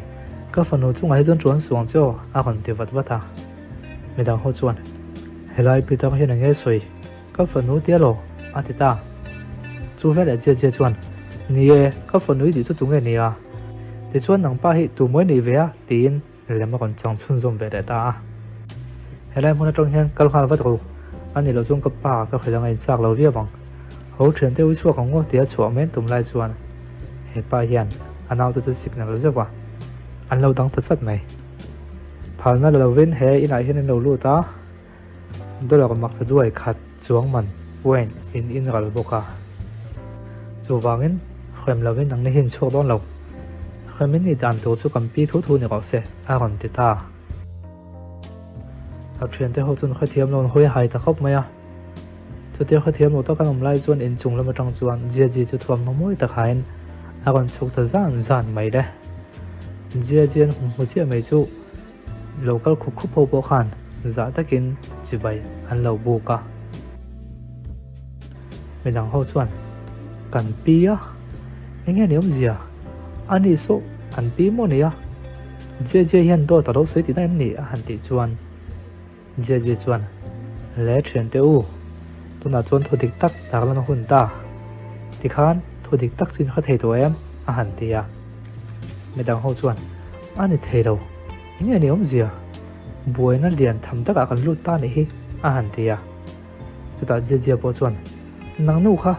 Ka fanu chungah hi chuan ṭuan suang che aw, a rawn ti vat vat a. Midang ho chuan, Helai Peter hian eng nge sawi? Ka fanu tia lo, a ti ta. Chu veleh chiah chiah chuan, Ni e, ka fanu i tih chu tunge ni a? Tichuan nangpa hi tu mawi nei ve a? tiin lem a rawn chang chhunzawm ve leh ta a. Helai hmun atang hian kal nghal vat ru. A nih loh chuan ka pa ka hrilh anga inchak lo viau ang. Ho thiante ui chhuak ang aw tia chhuah men tum lai chuan he pa hian a naute chu signal zeuh a, an lo dang ta chat mai. Phalna la lovin he inah hian an lo lut a, dollar mak ta duai khat chuang man wine in in ral bawk a. Chuvangin hrem lovin nangni hi in chhuak dawn lo. Hrem in nih dan tur chu kan pi thu thu ni rawh se a rawn ti ta. A thiante ho chuan hrethiam lo an hawi hai ta khawp mai a. Chutia hrethiam lo tak an awm lai chuan inchung lam atang chuan Jiaji chu thuamhnaw mawi tak hain a rawn chhuk ta zan zan mai le. Jiaji an hmu hmu chiah mai chu lo kal khup khup ho pawh khan zah takin chibai an lo buk a. Midang ho chuan, Kan pi a, enge ni awmzia? A nih saw an pi maw nia? Jie hian dawt a lo sawi tihna em ni? a han tih chuan Jie chuan, Le thiante u, tunah chuan thu dik tak tarlan a hun ta. Tikhan thu dik tak chu in hre thei tawh em? a han ti a. Midang ho chuan, A ni thei lo, enge ni awmzia? Buaina lian tham takah kan lut ta nih hi, a han ti a. Chutah Jejia pawh chuan, Nang nu kha,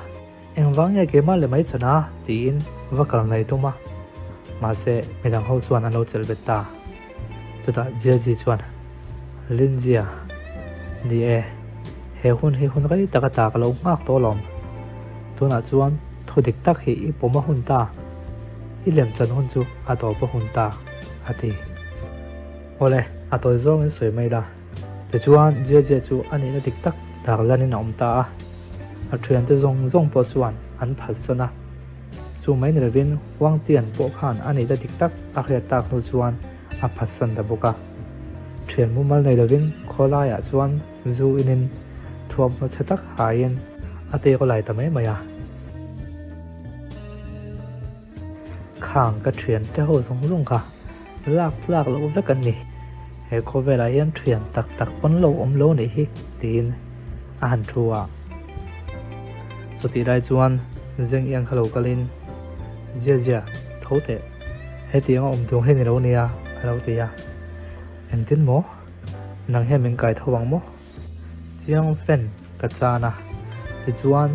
engvang nge keimah leh mai chhan a? tiin va kal ngei tum a. Mahse, midang ho chuan an lo chelh bet ta. Chutah Jeji chuan, Linzia, ni e, he hun hi hun rei tak ata ka lo nghak tawh alawm. Tunah chuan thu dik tak hi i pawm a hun ta. I lemchan hun chu a tawp a hun ta, a ti. Awle, a tawi zawngin sawi mai la. Tichuan, Jie chu a nihna dik tak darlanin a awm ta a, a thiante zawng zawng pawh chuan an phatsan a. Chu mai ni lovin Huang Tian pawh khan a nihna dik tak a hriat tak hnu chuan a phatsan ta bawk a. Thian mumal nei lovin khawlaiah chuan zu inin thuamhnaw chhe tak haiin a tekaw lai ta mai mai a. Khang ka thiante ho zawng zawng kha lak tlak loh vek an ni. He khawvelah hian thian tak tak pawn lo awm lo nih hi tiin a han thu a. Chutih lai chuan Zeng Iang kha lo kalin Zia Zia tho teh hetiang a awm tur hi ni lo nia a lo ti a. Engtin maw? Nang hian min kai tho ang maw? Chiang fan ka chan a, tichuan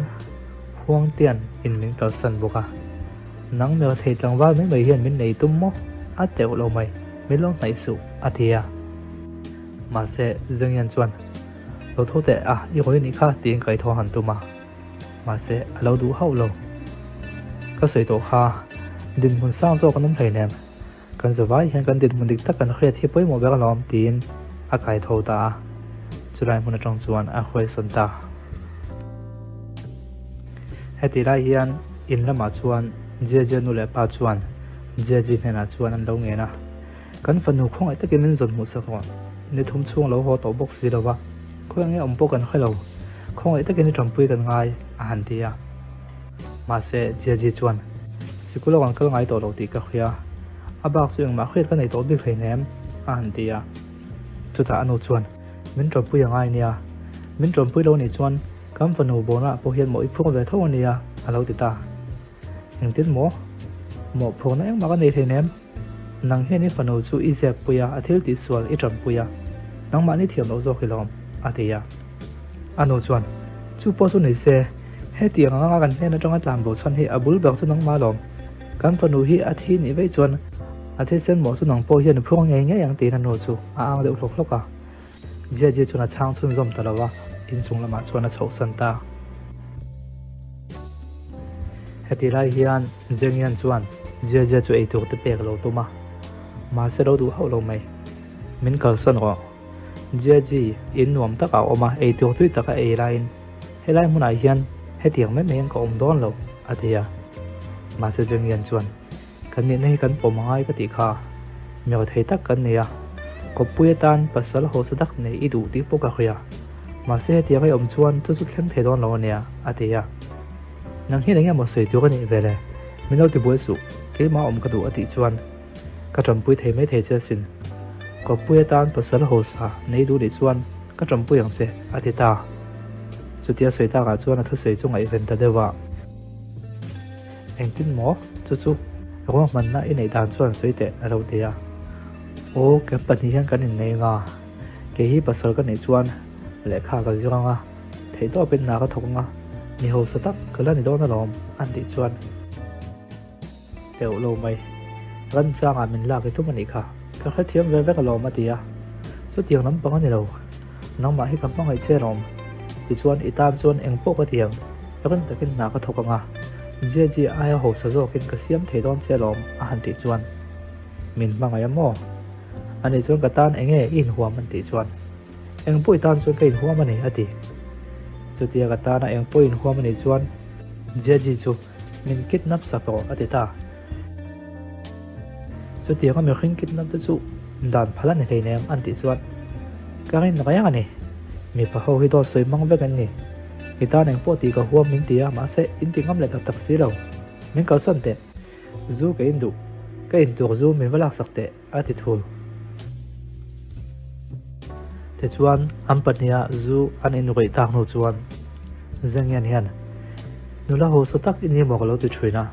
Huangtian in min kalsan bawk a. Nang mel thei tlangval mai mai hian min nei tum maw? A teuh lo mai, min lo hnaih suh, a ti a. Mahse, Zengyan chuan, Lo tho teh a, i hawi nih kha, tiin kaithaw han tum a. Mahse, a lo duh hauh lo. Ka sawi tawh kha, dinhmun sang zawk an awm hleinem. Kan zavai hian kan dinhmun dik tak kan hriat hi pawimawh ber alawm tiin a kai tho ta a, chulai hmun atang chuan a hruaisawn ta. Hetih lai hian in lamah chuan Jiajia nu leh pa chuan Jiaji hnenah chuan an lo ngen a, Kan fanu khawngaih takin min zawn hmuh sak rawh, ni thum chhung lo haw tawh bawk si lo va, khawi nge awm pawh kan hre lo, khawngaih takin i tanpui kan ngai, a han ti a. Mahse, Jiaji chuan, Sikul a rawn kal ngai tawh lo tih ka hria. A bak chu engmah hriat ka nei tawh bik hleinem, a han ti a. Chutah a nu chuan, Min ṭawmpui a ngai nia. Min ṭawmpui lo nih chuan kan fanu bona pawh hian mawh i phur ve tho a nia, a lo ti ta. Engtin maw? Mawhphurna engmah ka nei hleinem. Nang hian i fanu chu i zep pui a, a thil tih sual i ṭampui a, nangmahni thiam loh zawk i lawm, a ti a. A nu chuan, Chu pawh chu ni se, hetiang anga kan hnen aṭanga tlan bo chhan hi a bul ber chu nangmah lawm. Kan fanu hi a thi nih veih chuan a thisen mawh chu nang pawh hian i phur ngei ngei ang tiin a nu chu a ang deuh hlawk hlawk a. Jiajia chuan a chhang chhunzawm ta lo a, inchung lamah chuan a chhohsan ta. Heti lai hian Zengyan chuan Jiajia chu eitur te pek a lo tum a, mahse lo duh hauh lo mai. Min kalsan rawh. Jiaji, in nuam takah a awm a, eitur tui taka ei laiin helai hmunah hian hetiang mai maiin ka awm dawn lo, a ti a. Mahse Zengyan chuan Kan nihna hi kan pawm angai ka tih kha mi thei tak kan nei a, kawppui atan pasal hausa tak nei i duh tih pawh ka hria. Mahse hetiang i awm chuan chu chu thleng thei dawn lo ania, a ti a. Nang hian enge maw sawi tur ka nih ve le? Min lo ti buai suh, keimah awm ka duh a tih chuan ka tanpui thei mai thei che asin. Kawppui atan pasal hausa nei duh nih chuan ka tanpui ang che, a ti ta. Chutia sawi takah chuan a thusawi chu ngaihven ta deuh a. Engtin maw? Chu chu ruahmanna i neih dan chuan sawi teh a lo ti a. Aw, kan pahnih hian kan innei nga. Kei hi pasal ka neih chuan lehkha ka zir ang a. Theihtawpin hna ka thawk anga, mi hausa tak ka la ni dawn alawm, an tih chuan. Teuh lo mai. Ranchangah min lak i tum a nih kha. Ka hrethiam ve vek alawm a ti a. Chutiang lampang a ni lo. Nangmah hi ka hmangaih che alawm. Tichuan i tan chuan eng pawh ka ti ang. Rin takin hna ka thawk ang a. Jiaji aia hausa zawkin ka siam thei dawn che alawm a han tih chuan. Min hmangaih a maw? Ani chuan ka tan enge i inhuam an tih chuan. Eng pawh i tan chuan ka inhuam a ni a ti. Chutia ka tana eng pawh i inhuam a nih chuan Jiaji chu Min kidnap sak rawh a ti ta. Chutianga mihring kidnap te chu dan phal a ni hleinem an tih chuan ka rin reng a ni. Mipa ho hi dawt sawi mang vek an ni. I tan engpawh tih ka huam min ti a mahse in ti ngam leh tak tak si lo. Min kalsan teh. Zu ka in duh. Ka intur zu min va laksak teh. A ti thul. Tichuan, an pahniha zu an inruih tak hnu chuan Zengyan hian, Nula hausa tak i ni maw ka lo ti thin a,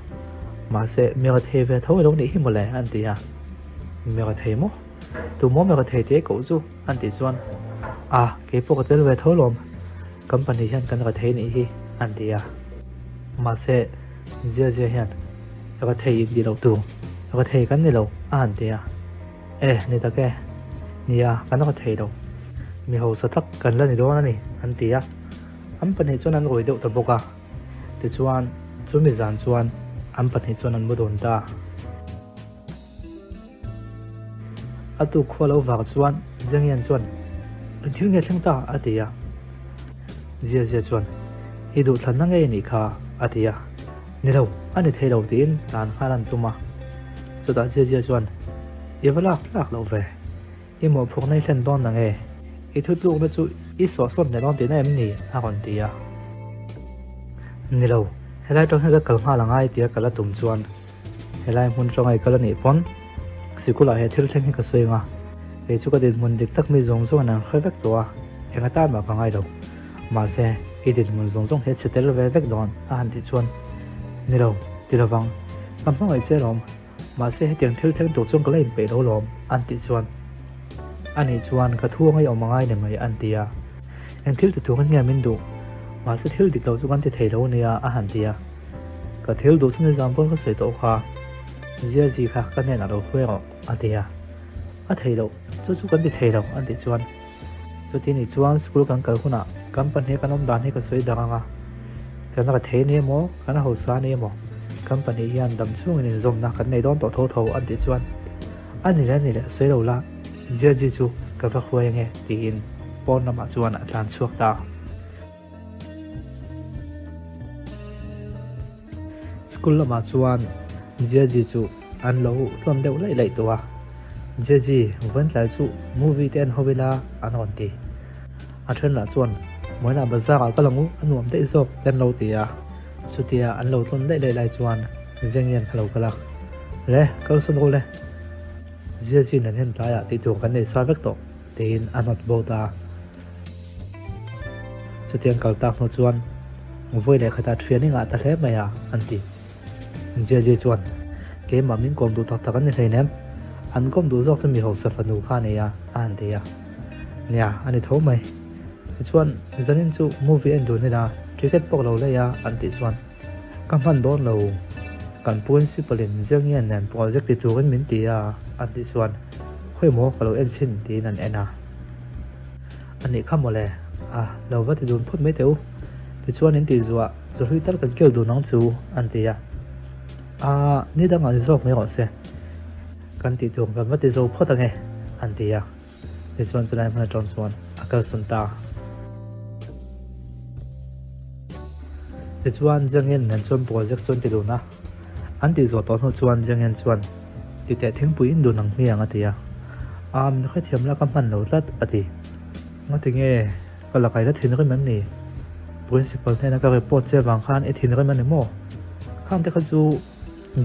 mahse mi ra thei ve tho i lo nih hi mawle an ti a. Mi ra thei maw? Tu maw mi ra thei tih ai koh chu? an tih chuan, A, kei pawh ka tel ve tho lawm, kan pahnih hian kan ra thei nih hi an ti a. Mahse, Zia Zia hian, Ra thei in tih loh tur, ra thei kan ni lo a han ti a. E, ni tak e, nia, kan ra thei lo. Mi hausa tak kan la ni dawn a ni, an ti a. An pahnih chuan an rawi deuh ta bawk a. Tichuan, chumi zan chuan an pahnih chuan an mu dawn ta. A tuk khua lo vak chuan Zengyan chuan, Eng thil nge thleng ta? a ti a. Zia Zia chuan, I duhthlanna ngei a nih kha, a ti a. Ni lo, a ni thei lo tiin tlan nghal an tum a. Chutah Zia Zia chuan, I va lak tlak loh ve. I mawhphurhna i thlen dawn nange? I thutlukna chu i sawhsawn leh dawn tihna em ni? a rawn ti a. Ni lo, helai tang hian ka kal nghal angai tia ka la tum chuan Helai hmun ṭangai kal a nih pawn sikulah he thil thleng hi ka sawi ang a, kei chu ka dinhmun dik tak mi zawng zawng in an hre vek tawh a, eng atan mah ka ngai lo. Mahse, i dinhmun zawng zawng hi a chhe tel ve vek dawn a han tih chuan, Ni lo, ti lovang, ka hmangaih che alawm, mahse hetiang thil thleng tur chuan ka la inpeih lo lawm an tih chuan, A nih chuan ka thu angai awm angai ni mai an ti a. Eng thil ti turin nge min duh? Mahse thil dik lo chu kan ti thei lo nia a han ti a. Ka thil duh chu nizam pawn ka sawi tawh kha, Zia zi kha ka hnenah lo hruai rawh a ti a. A thei loh, chu chu kan ti thei lo an tih chuan chuti nih chuan school kan kal hunah kan pahnih kan awm dan hi ka sawi dang ang a, kan ra thei ni emaw, kan hausa ni emaw, kan pahnih hian dam chhungin inzawmna kan nei dawn tawh tho tho an tih chuan a ni leh a ni leh sawi lo la, Zia zi chu ka va hruai ange tiin pawn lamah chuan a tlan chhuak ta. School lamah chuan Jiaji chu an lo tlawn deuh laih laih tawh a, Jiaji, vawiin chu movie te en ho ila an rawn ti. A then lah chuan Moina bazar ah kal ang u, a nuam daih zawk te an lo ti a. Chutia an lo tlawn laih laih lai chuan Zengyan kha lo kal a, Le, kal sawn ru le. Jiaji nen hian tlaiah tih tur kan nei sa vek tawh tiin a hnawt bo ta a. Chutiang kal tak hnu chuan vawi leh khatah thian i ngah ta hle mai a, an ti. Jiaji chuan, Keimah min kawm duh tak tak an ni hleinem, an kawm duh zawk chu mi hausa fanu kha a nei a, a han ti a. Nia, a ni tho mai. Tichuan, zanin chu movie en dun ila, ticket pawh ka lo lei a, an tih chuan, Ka hman dawn lo, kan principal in Zengien nen project ti turin min ti a, an tih chuan, Khawi maw ka lo en chhin, tiin an en a. A nih kha mawle, a lo va ti dun phawt mai teh u. Tichuan in tih zuah zawhlui tal kan kil dun ang chu, an ti a. A, ni dangah ni zawk mai rawh se. Kan tih tur kan va ti zo phawt ange, an ti a. Tichuan chulai hmun atang chuan a kalsawn ta. Tichuan Zengin nen chuan project chu an ti dun a. An tih zawh tawh hnu chuan Zengin chuan, Ti teh thingpui in dun ang hmiang a ti a. Aa min hrethiam la ka hman lo tlat a ti. Ngati nge ka la kai la thinrim em ni? Principal hnena ka report che vang khan i thinrim a ni maw? Khang te kha chu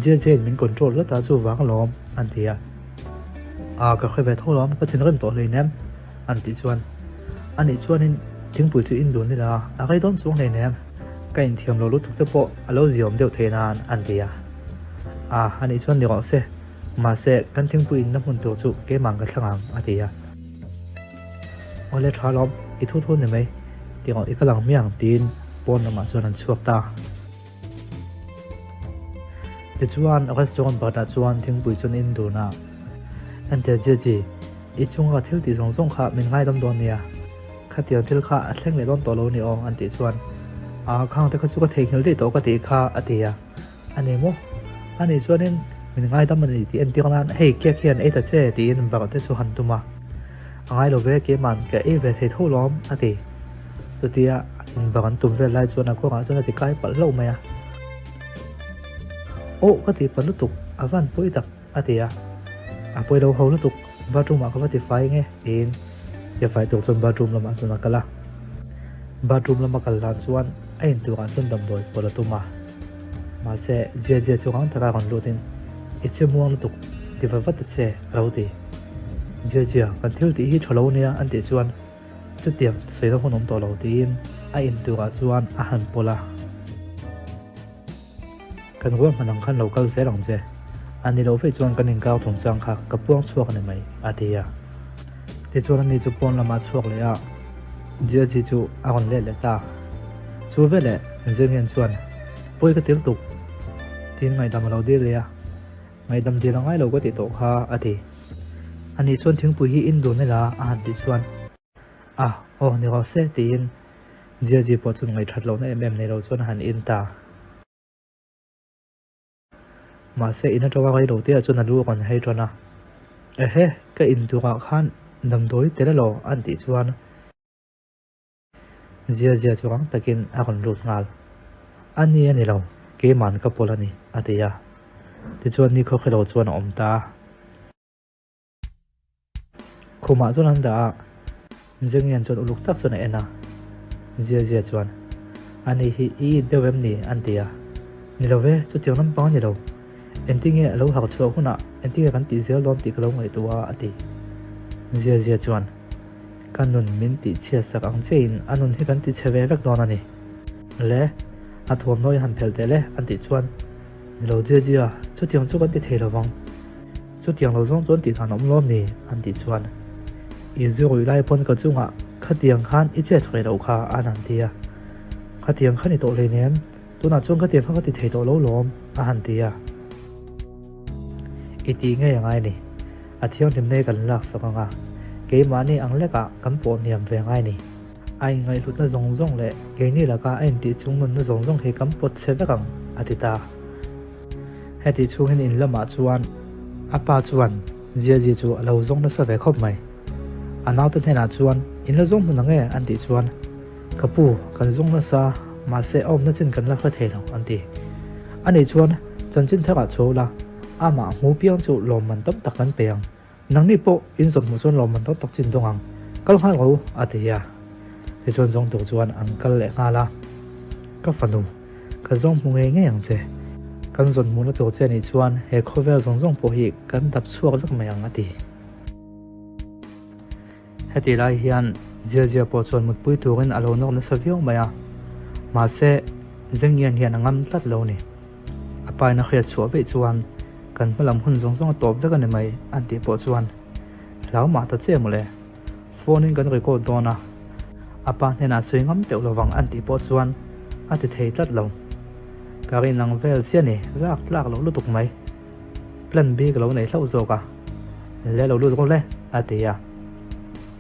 JJ in min control tlat a chuvang alawm an ti a. Aa ka hre ve tho lawm ka thinrim tawh hleinem an tih chuan anih chuanin thingpui chu in dun ila a rei dawn chuang hleinem ka inthiam lo lutuk te pawh a lo ziawm deuh thei nan an ti a. Aa anih chuan ni rawh se mahse kan thingpui inna hmun tur chu keimah ka thlang ang a ti a. Awle tha lawm i thu thu ni mai. Tirawh i kal ang hmiang tiin pawn lamah chuan an chhuak ta. Tichuan restaurant pakhatah chuan thingpui chu an in dun a, Enteh Jeji, i chunga thil tih zawng zawng kha min ngaidam dawn nia, khatiang thil kha a thleng leh dawn tawh lo ni aw an tih chuan, Aa khang te kha chu ka theihnghilh daih tawh ka tih kha a ti a. A ni maw? A nih chuanin min ngaidam a ni tih entir nan hei cake hian ei ta che tiin barh te chu han tum a. A ngai lo ve keiman ka ei ve thei tho lawm a ti. Chutia in barh an tum vel lai chuan a kawngah chuan a ti kai palh hlauh mai a. Awh ka ti palh lutuk a van pawi tak a ti a. A pawi lo ho lutuk bathroom ah ka va ti fai nge tiin ke fai tur chuan bathroom lamah chuan a kal a. Bathroom lama kal hlan chuan a inturah chuan damdawi pawlh a tum a. Mahse, Jia Jia chu rang taka rawn lutin, I che muang lutuk, ti va vat ta che, a lo ti. Jia Jia, kan thil tih hi tha lo nia an tih chuan chutiang sawi na hun awm tawh lo tiin a in turah chuan a han pawlh a. Kan ruahman ang khan lo kal zel ang che, a ni loh veih chuan kan inkar chungchang kha ka puang chhuak a ni mai, a ti a. Tichuan ani chu pawn lamah a chhuak leh a, Jiaji chu a rawn let leh ta. Chu veleh Zenghian chuan, Pawi ka tir tuk, tiin ngaihdam a lo dil leh a, Ngaihdam dil a ngai lo ka tih tawh kha, a ti. Ani chuan thingpui hi in dun ila a han tih chuan, A, aw ni rawh se, tiin Jiaji pawh chuan ngaihthat lohna em em nei lo chuan a han in ta. Mahse, in atanga rei lo te ah chuan a lu a rawn hei tan a. Ehe, ka in turah khan damdawi tel elaw an tih chuan zia zia chu rang takin a rawn lut nghal. A ni a ni lo, keiman ka pawlh a ni, a ti a. Tichuan nikhawkhi lo chuan a awm ta a. Khumah chuan an dah a, Zengian chuan uluk tak chuan a en a, Zia Zia chuan, Ani hi i it deuh em ni? an ti a. Ni lo ve, chutiang lampang a ni lo. Engtinge a lo harh chhuah hunah engtinge kan tih zel dawn tih ka lo ngaihtuah a, a ti. Zia Zia chuan, Ka nun min tih chhiat sak ang chiahin a nun hi kan ti chhe ve vek dawn a ni. Le, a thuamhnaw i han phelh teh le, an tih chuan, Ni lo Zia Zia, chutiang chu kan ti thei lo vang. Chutiang lo zawng chuan tihdan awm lawm ni? an tih chuan, I zu ruih lai pawn ka chungah khatiang khan i chet reh loh kha an han ti a. Khatiang kha ni tawh hleinem, tunah chuan khatiang kha ka ti thei tawh lo lawm a han ti a. I tih ngei a ngai ni, a thianghlimna hi kan laksak ang a, keimahni ang lekah kan pawh hniam ve ngai ni. A inngaihhlutna zawng zawng leh keini laka a intih chung nunna zawng zawng hi kan pawt chhe vek ang, a ti ta. Heti chhungin in lamah chuan a pa chuan Ziaji chu a lo zawng nasa ve khawp mai. A naute hnenah chuan, In la zawng hmun ang e, an tih chuan, Ka pu, kan zawng nasa, mahse a awmna chin kan la hre thei lo, an ti. Ani chuan, Chanchin tharah chhuau la, amah hmu piang chu lawmman tam tak kan pe ang. Nangni pawh in zawn hmuh chuan lawmman tam tak chu in dawng ang, kal nghal rawh u, a ti a. Tichuan zawng tur chuan an kal leh nghal a, Ka fanu, ka zawng hmu ngei ngei ang che. Kan zawn hmuhna tur che anih chuan he khawvel zawng zawng pawh hi kan dap chhuak vek mai ang, a ti. Heti lai hian Ziazia pawh chuan mutpui turin a lo nawk nasa viau mai a, mahse Zengian hian a ngam tlat lo ni. A paina hriat chhuah veih chuan kan hmalam hun zawng zawng a tawp vek a ni mai an tih pawh chuan hlau mah ta che mawle. Phone in kan record dawn a, a pa hnenah sawi ngam teuh lovang an tih pawh chuan a ti thei tlat lo. Ka rin ang vel chiah ni, lak tlak loh lutuk mai. Plan B ka lo nei hlauh zawk a, le lo lut rawh le a ti a.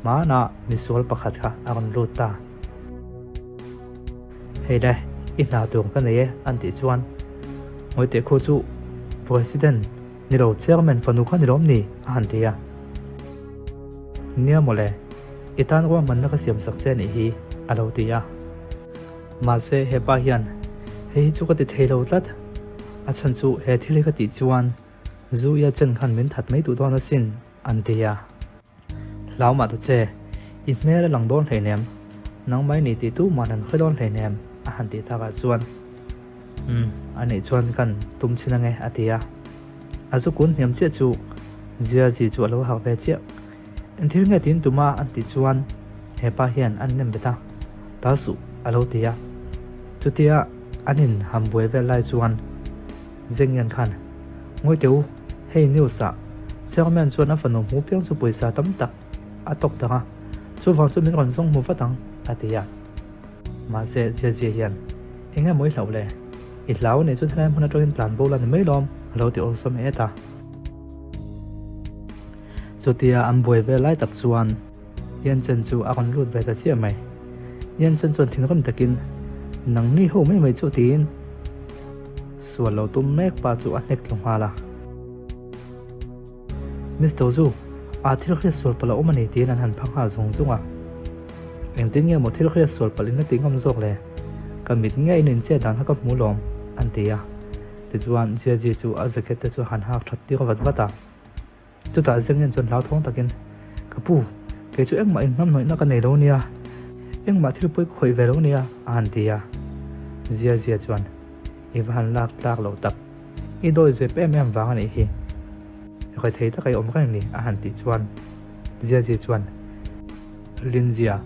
Hmanah misual pakhat kha a rawn lut ta. Hei le, i hna tur ka nei e an tih chuan Ngawiteh khu chu President ni lo Chairman fanu kha ni lawm ni a han ti a. Nia mawle, i tan ruahmanna ka siam sak che anih hi a lo ti a. Mahse hepa hian hei hi chu ka ti thei lo tlat, a chhan chu he thil hi ka tih chuan zu ia chen khan min that mai duh dawn asin an ti a. Hlau mah ta che, i hmel a lang dawn hleinem, nangmah i ni tih tu mah an hre dawn hleinem a han tih takah chuan Umm, a nih chuan kan tum chhin ange a ti a. A zu kun hniam chiah chu Ziazi chu a lo harh ve chiah. Engthil nge tiin tuma an tih chuan hepa hian an nem bet a, tal suh a lo ti a. Chutia an in ham buai vel lai chuan Zengian khan, Ngawi teh u, hei news ah Chairman chuan a fanu hmu piang chu pawisa tam tak a tawk dang a, chuvang chu min rawn zawng hmu vat ang a ti a. Mahse, Ziazia hian, Eng emaw i hlauh le? I hlau a nih chuan helai hmun atangin tlan bo la ni mai lawm, a lo ti awlsam et a. Chutia an buai vel lai tak chuan Yanchen chu a rawn lut ve ta chiah mai. Yanchen chuan thinrim takin, Nang ni ho mai mai chu tiin sual lo tum mek pa chu a hnek tlu nghal a. Mister Zu, a thil hriat sual palh a awm a ni tiin an han pha nghal zung zung a. Engtin nge maw thil hriat sual palh in la ti ngam zawk le? Ka mit ngei in inchhiat dan kha ka hmu lawm, an ti a. Tichuan Jiaji chu a jacket te chu a han hak that tir vat vat a. Chutah Zengin chuan hlauthawng takin, Ka pu, kei chu engmah inhnamhnawihna ka nei lo nia, engmah thil pawi khawih ve lo nia, a han ti a. Jiajia chuan, I va han lak tlak loh tak, i dawi zep em em vang a nih hi. Rethei taka i awm reng ni, a han tih chuan Jiajia chuan, Linzia,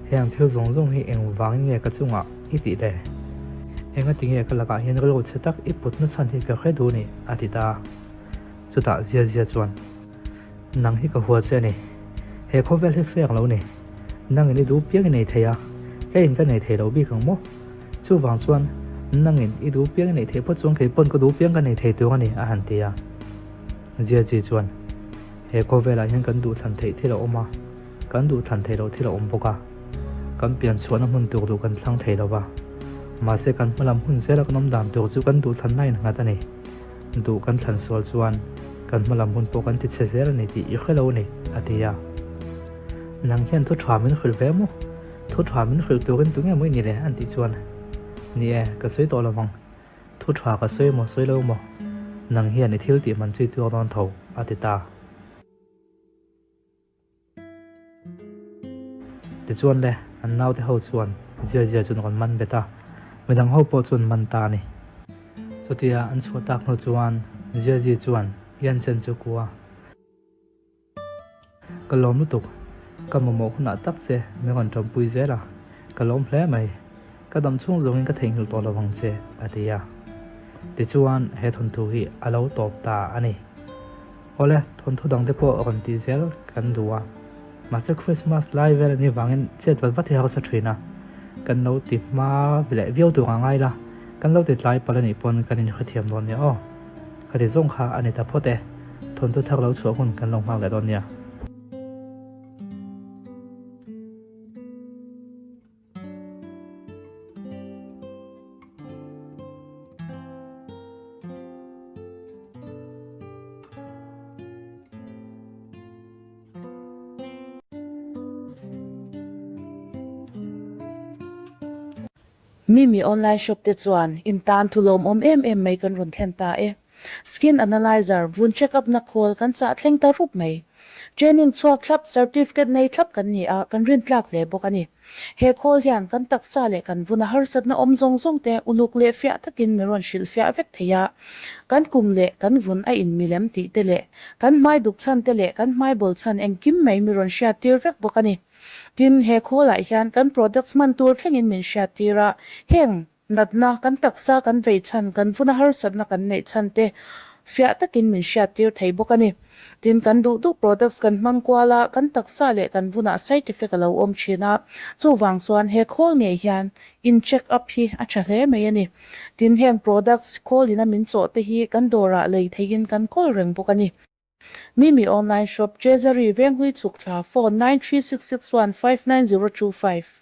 heng thil zawng zawng hi eng vangin nge ka chungah i tih le? Engati nge ka lakah hian rilru chhe tak i putna chhan hi ka hre duh ni? a ti ta a. Chutah Ziazia chuan, Nang hi ka hua che a ni. He khawvel hi fek lo ni. Nangin i duh piang i nei thei a, keiin ka nei thei lo bik ang maw? Chuvang chuan, nangin i duh piang i neih theih phawt chuan kei pawn ka duh piang ka nei thei tur a ni, a han ti a. Ziazi chuan, He khawvelah hian kan duhthlan theih thil a awm a, kan duhthlan theih loh thil a awm bawk a. Kan pian chhuahna hmun tur duh kan thlang thei lo va. Mahse kan hmalam hun zela kan awm dan tur chu kan duhthlanna innghat a ni. Duh kan thlan sual chuan kan hma lam hun pawh kan ti chhe zel a ni tih i hre lo a ni, a ti a. Nang hian thu tha min hrilh ve maw? Thu tha min hrilh turin tunge maw i ni le? an tih chuan, Ni e, ka sawi tawh lo vang. Thu tha ka sawi maw sawi lo maw? Nang hian i thil tih man chu i tuar dawn tho, a ti ta. Tichuan le, an naute ho chuan zia zia chu an rawn man bet a, midang ho pawh chuan man ta a ni. Chutia an chhuah tak hnu chuan Ziazi chuan Yanchen chu kua. Ka lawm lutuk, ka mamawh hunah tak che min rawn tanpui zel a, ka lawm hle mai. Ka dam chhung zawngin ka theihnghilh tawh lo vang che, a ti a. Tichuan he thawnthu hi a lo tawp ta a ni. Awle, thawnthu dangte pawh rawn tih zel kan duh a. Mahse Christmas lai vel anih vangin chet vat vat hi harsa thin a. Kan lo ti hma leh viau tur ang ngai la, kan lo ti tlai palh anih pawn kan inhrethiam dawn nia aw. Ka ti zawng kha a ni ta phawt e. Thawnthu thar lo chhuah hun kan lo nghak leh dawn nia. Mimi online shop te chuan in tan thu lawmawm em em mai kan rawn thlen ta e. Skin analyzer, vun check up na khawl kan chah thleng ta rup mai. Training chhuak thlap, certificate nei thlap kan ni a, kan rintlak hle bawk a ni. He khawl hian kan taksa leh kan vuna harsatna awm zawng zawng te uluk leh fiah takin mi rawn hrilh fiah vek thei a. Kan kum leh kan vun a inmilem tih te leh kan hmai duk chhan te leh kan hmai bawl chhan engkim mai mi rawn hriattir vek bawk a ni. Tin, he khawlah hian kan products hman tur thlengin min hriattir a, heng Natna, kan taksa kan vei chhan, kan vuna harsatna kan neih chhan te fiah takin min hriattir thei bawk a ni. Tin, kan duh duh products kan hmang kual a, kan taksa leh kan vunah side effect a lo awm thin a, chuvang chuan he khawl ngei hian in check up hi a tha hle mai a ni. Tin, heng products khawlin a min chawh te hi kan dawrah lei theiin kan kawl reng bawk a ni. Mimi Online Shop, Treasury, Venghlui Chhukthla, Phone, 93661 59025.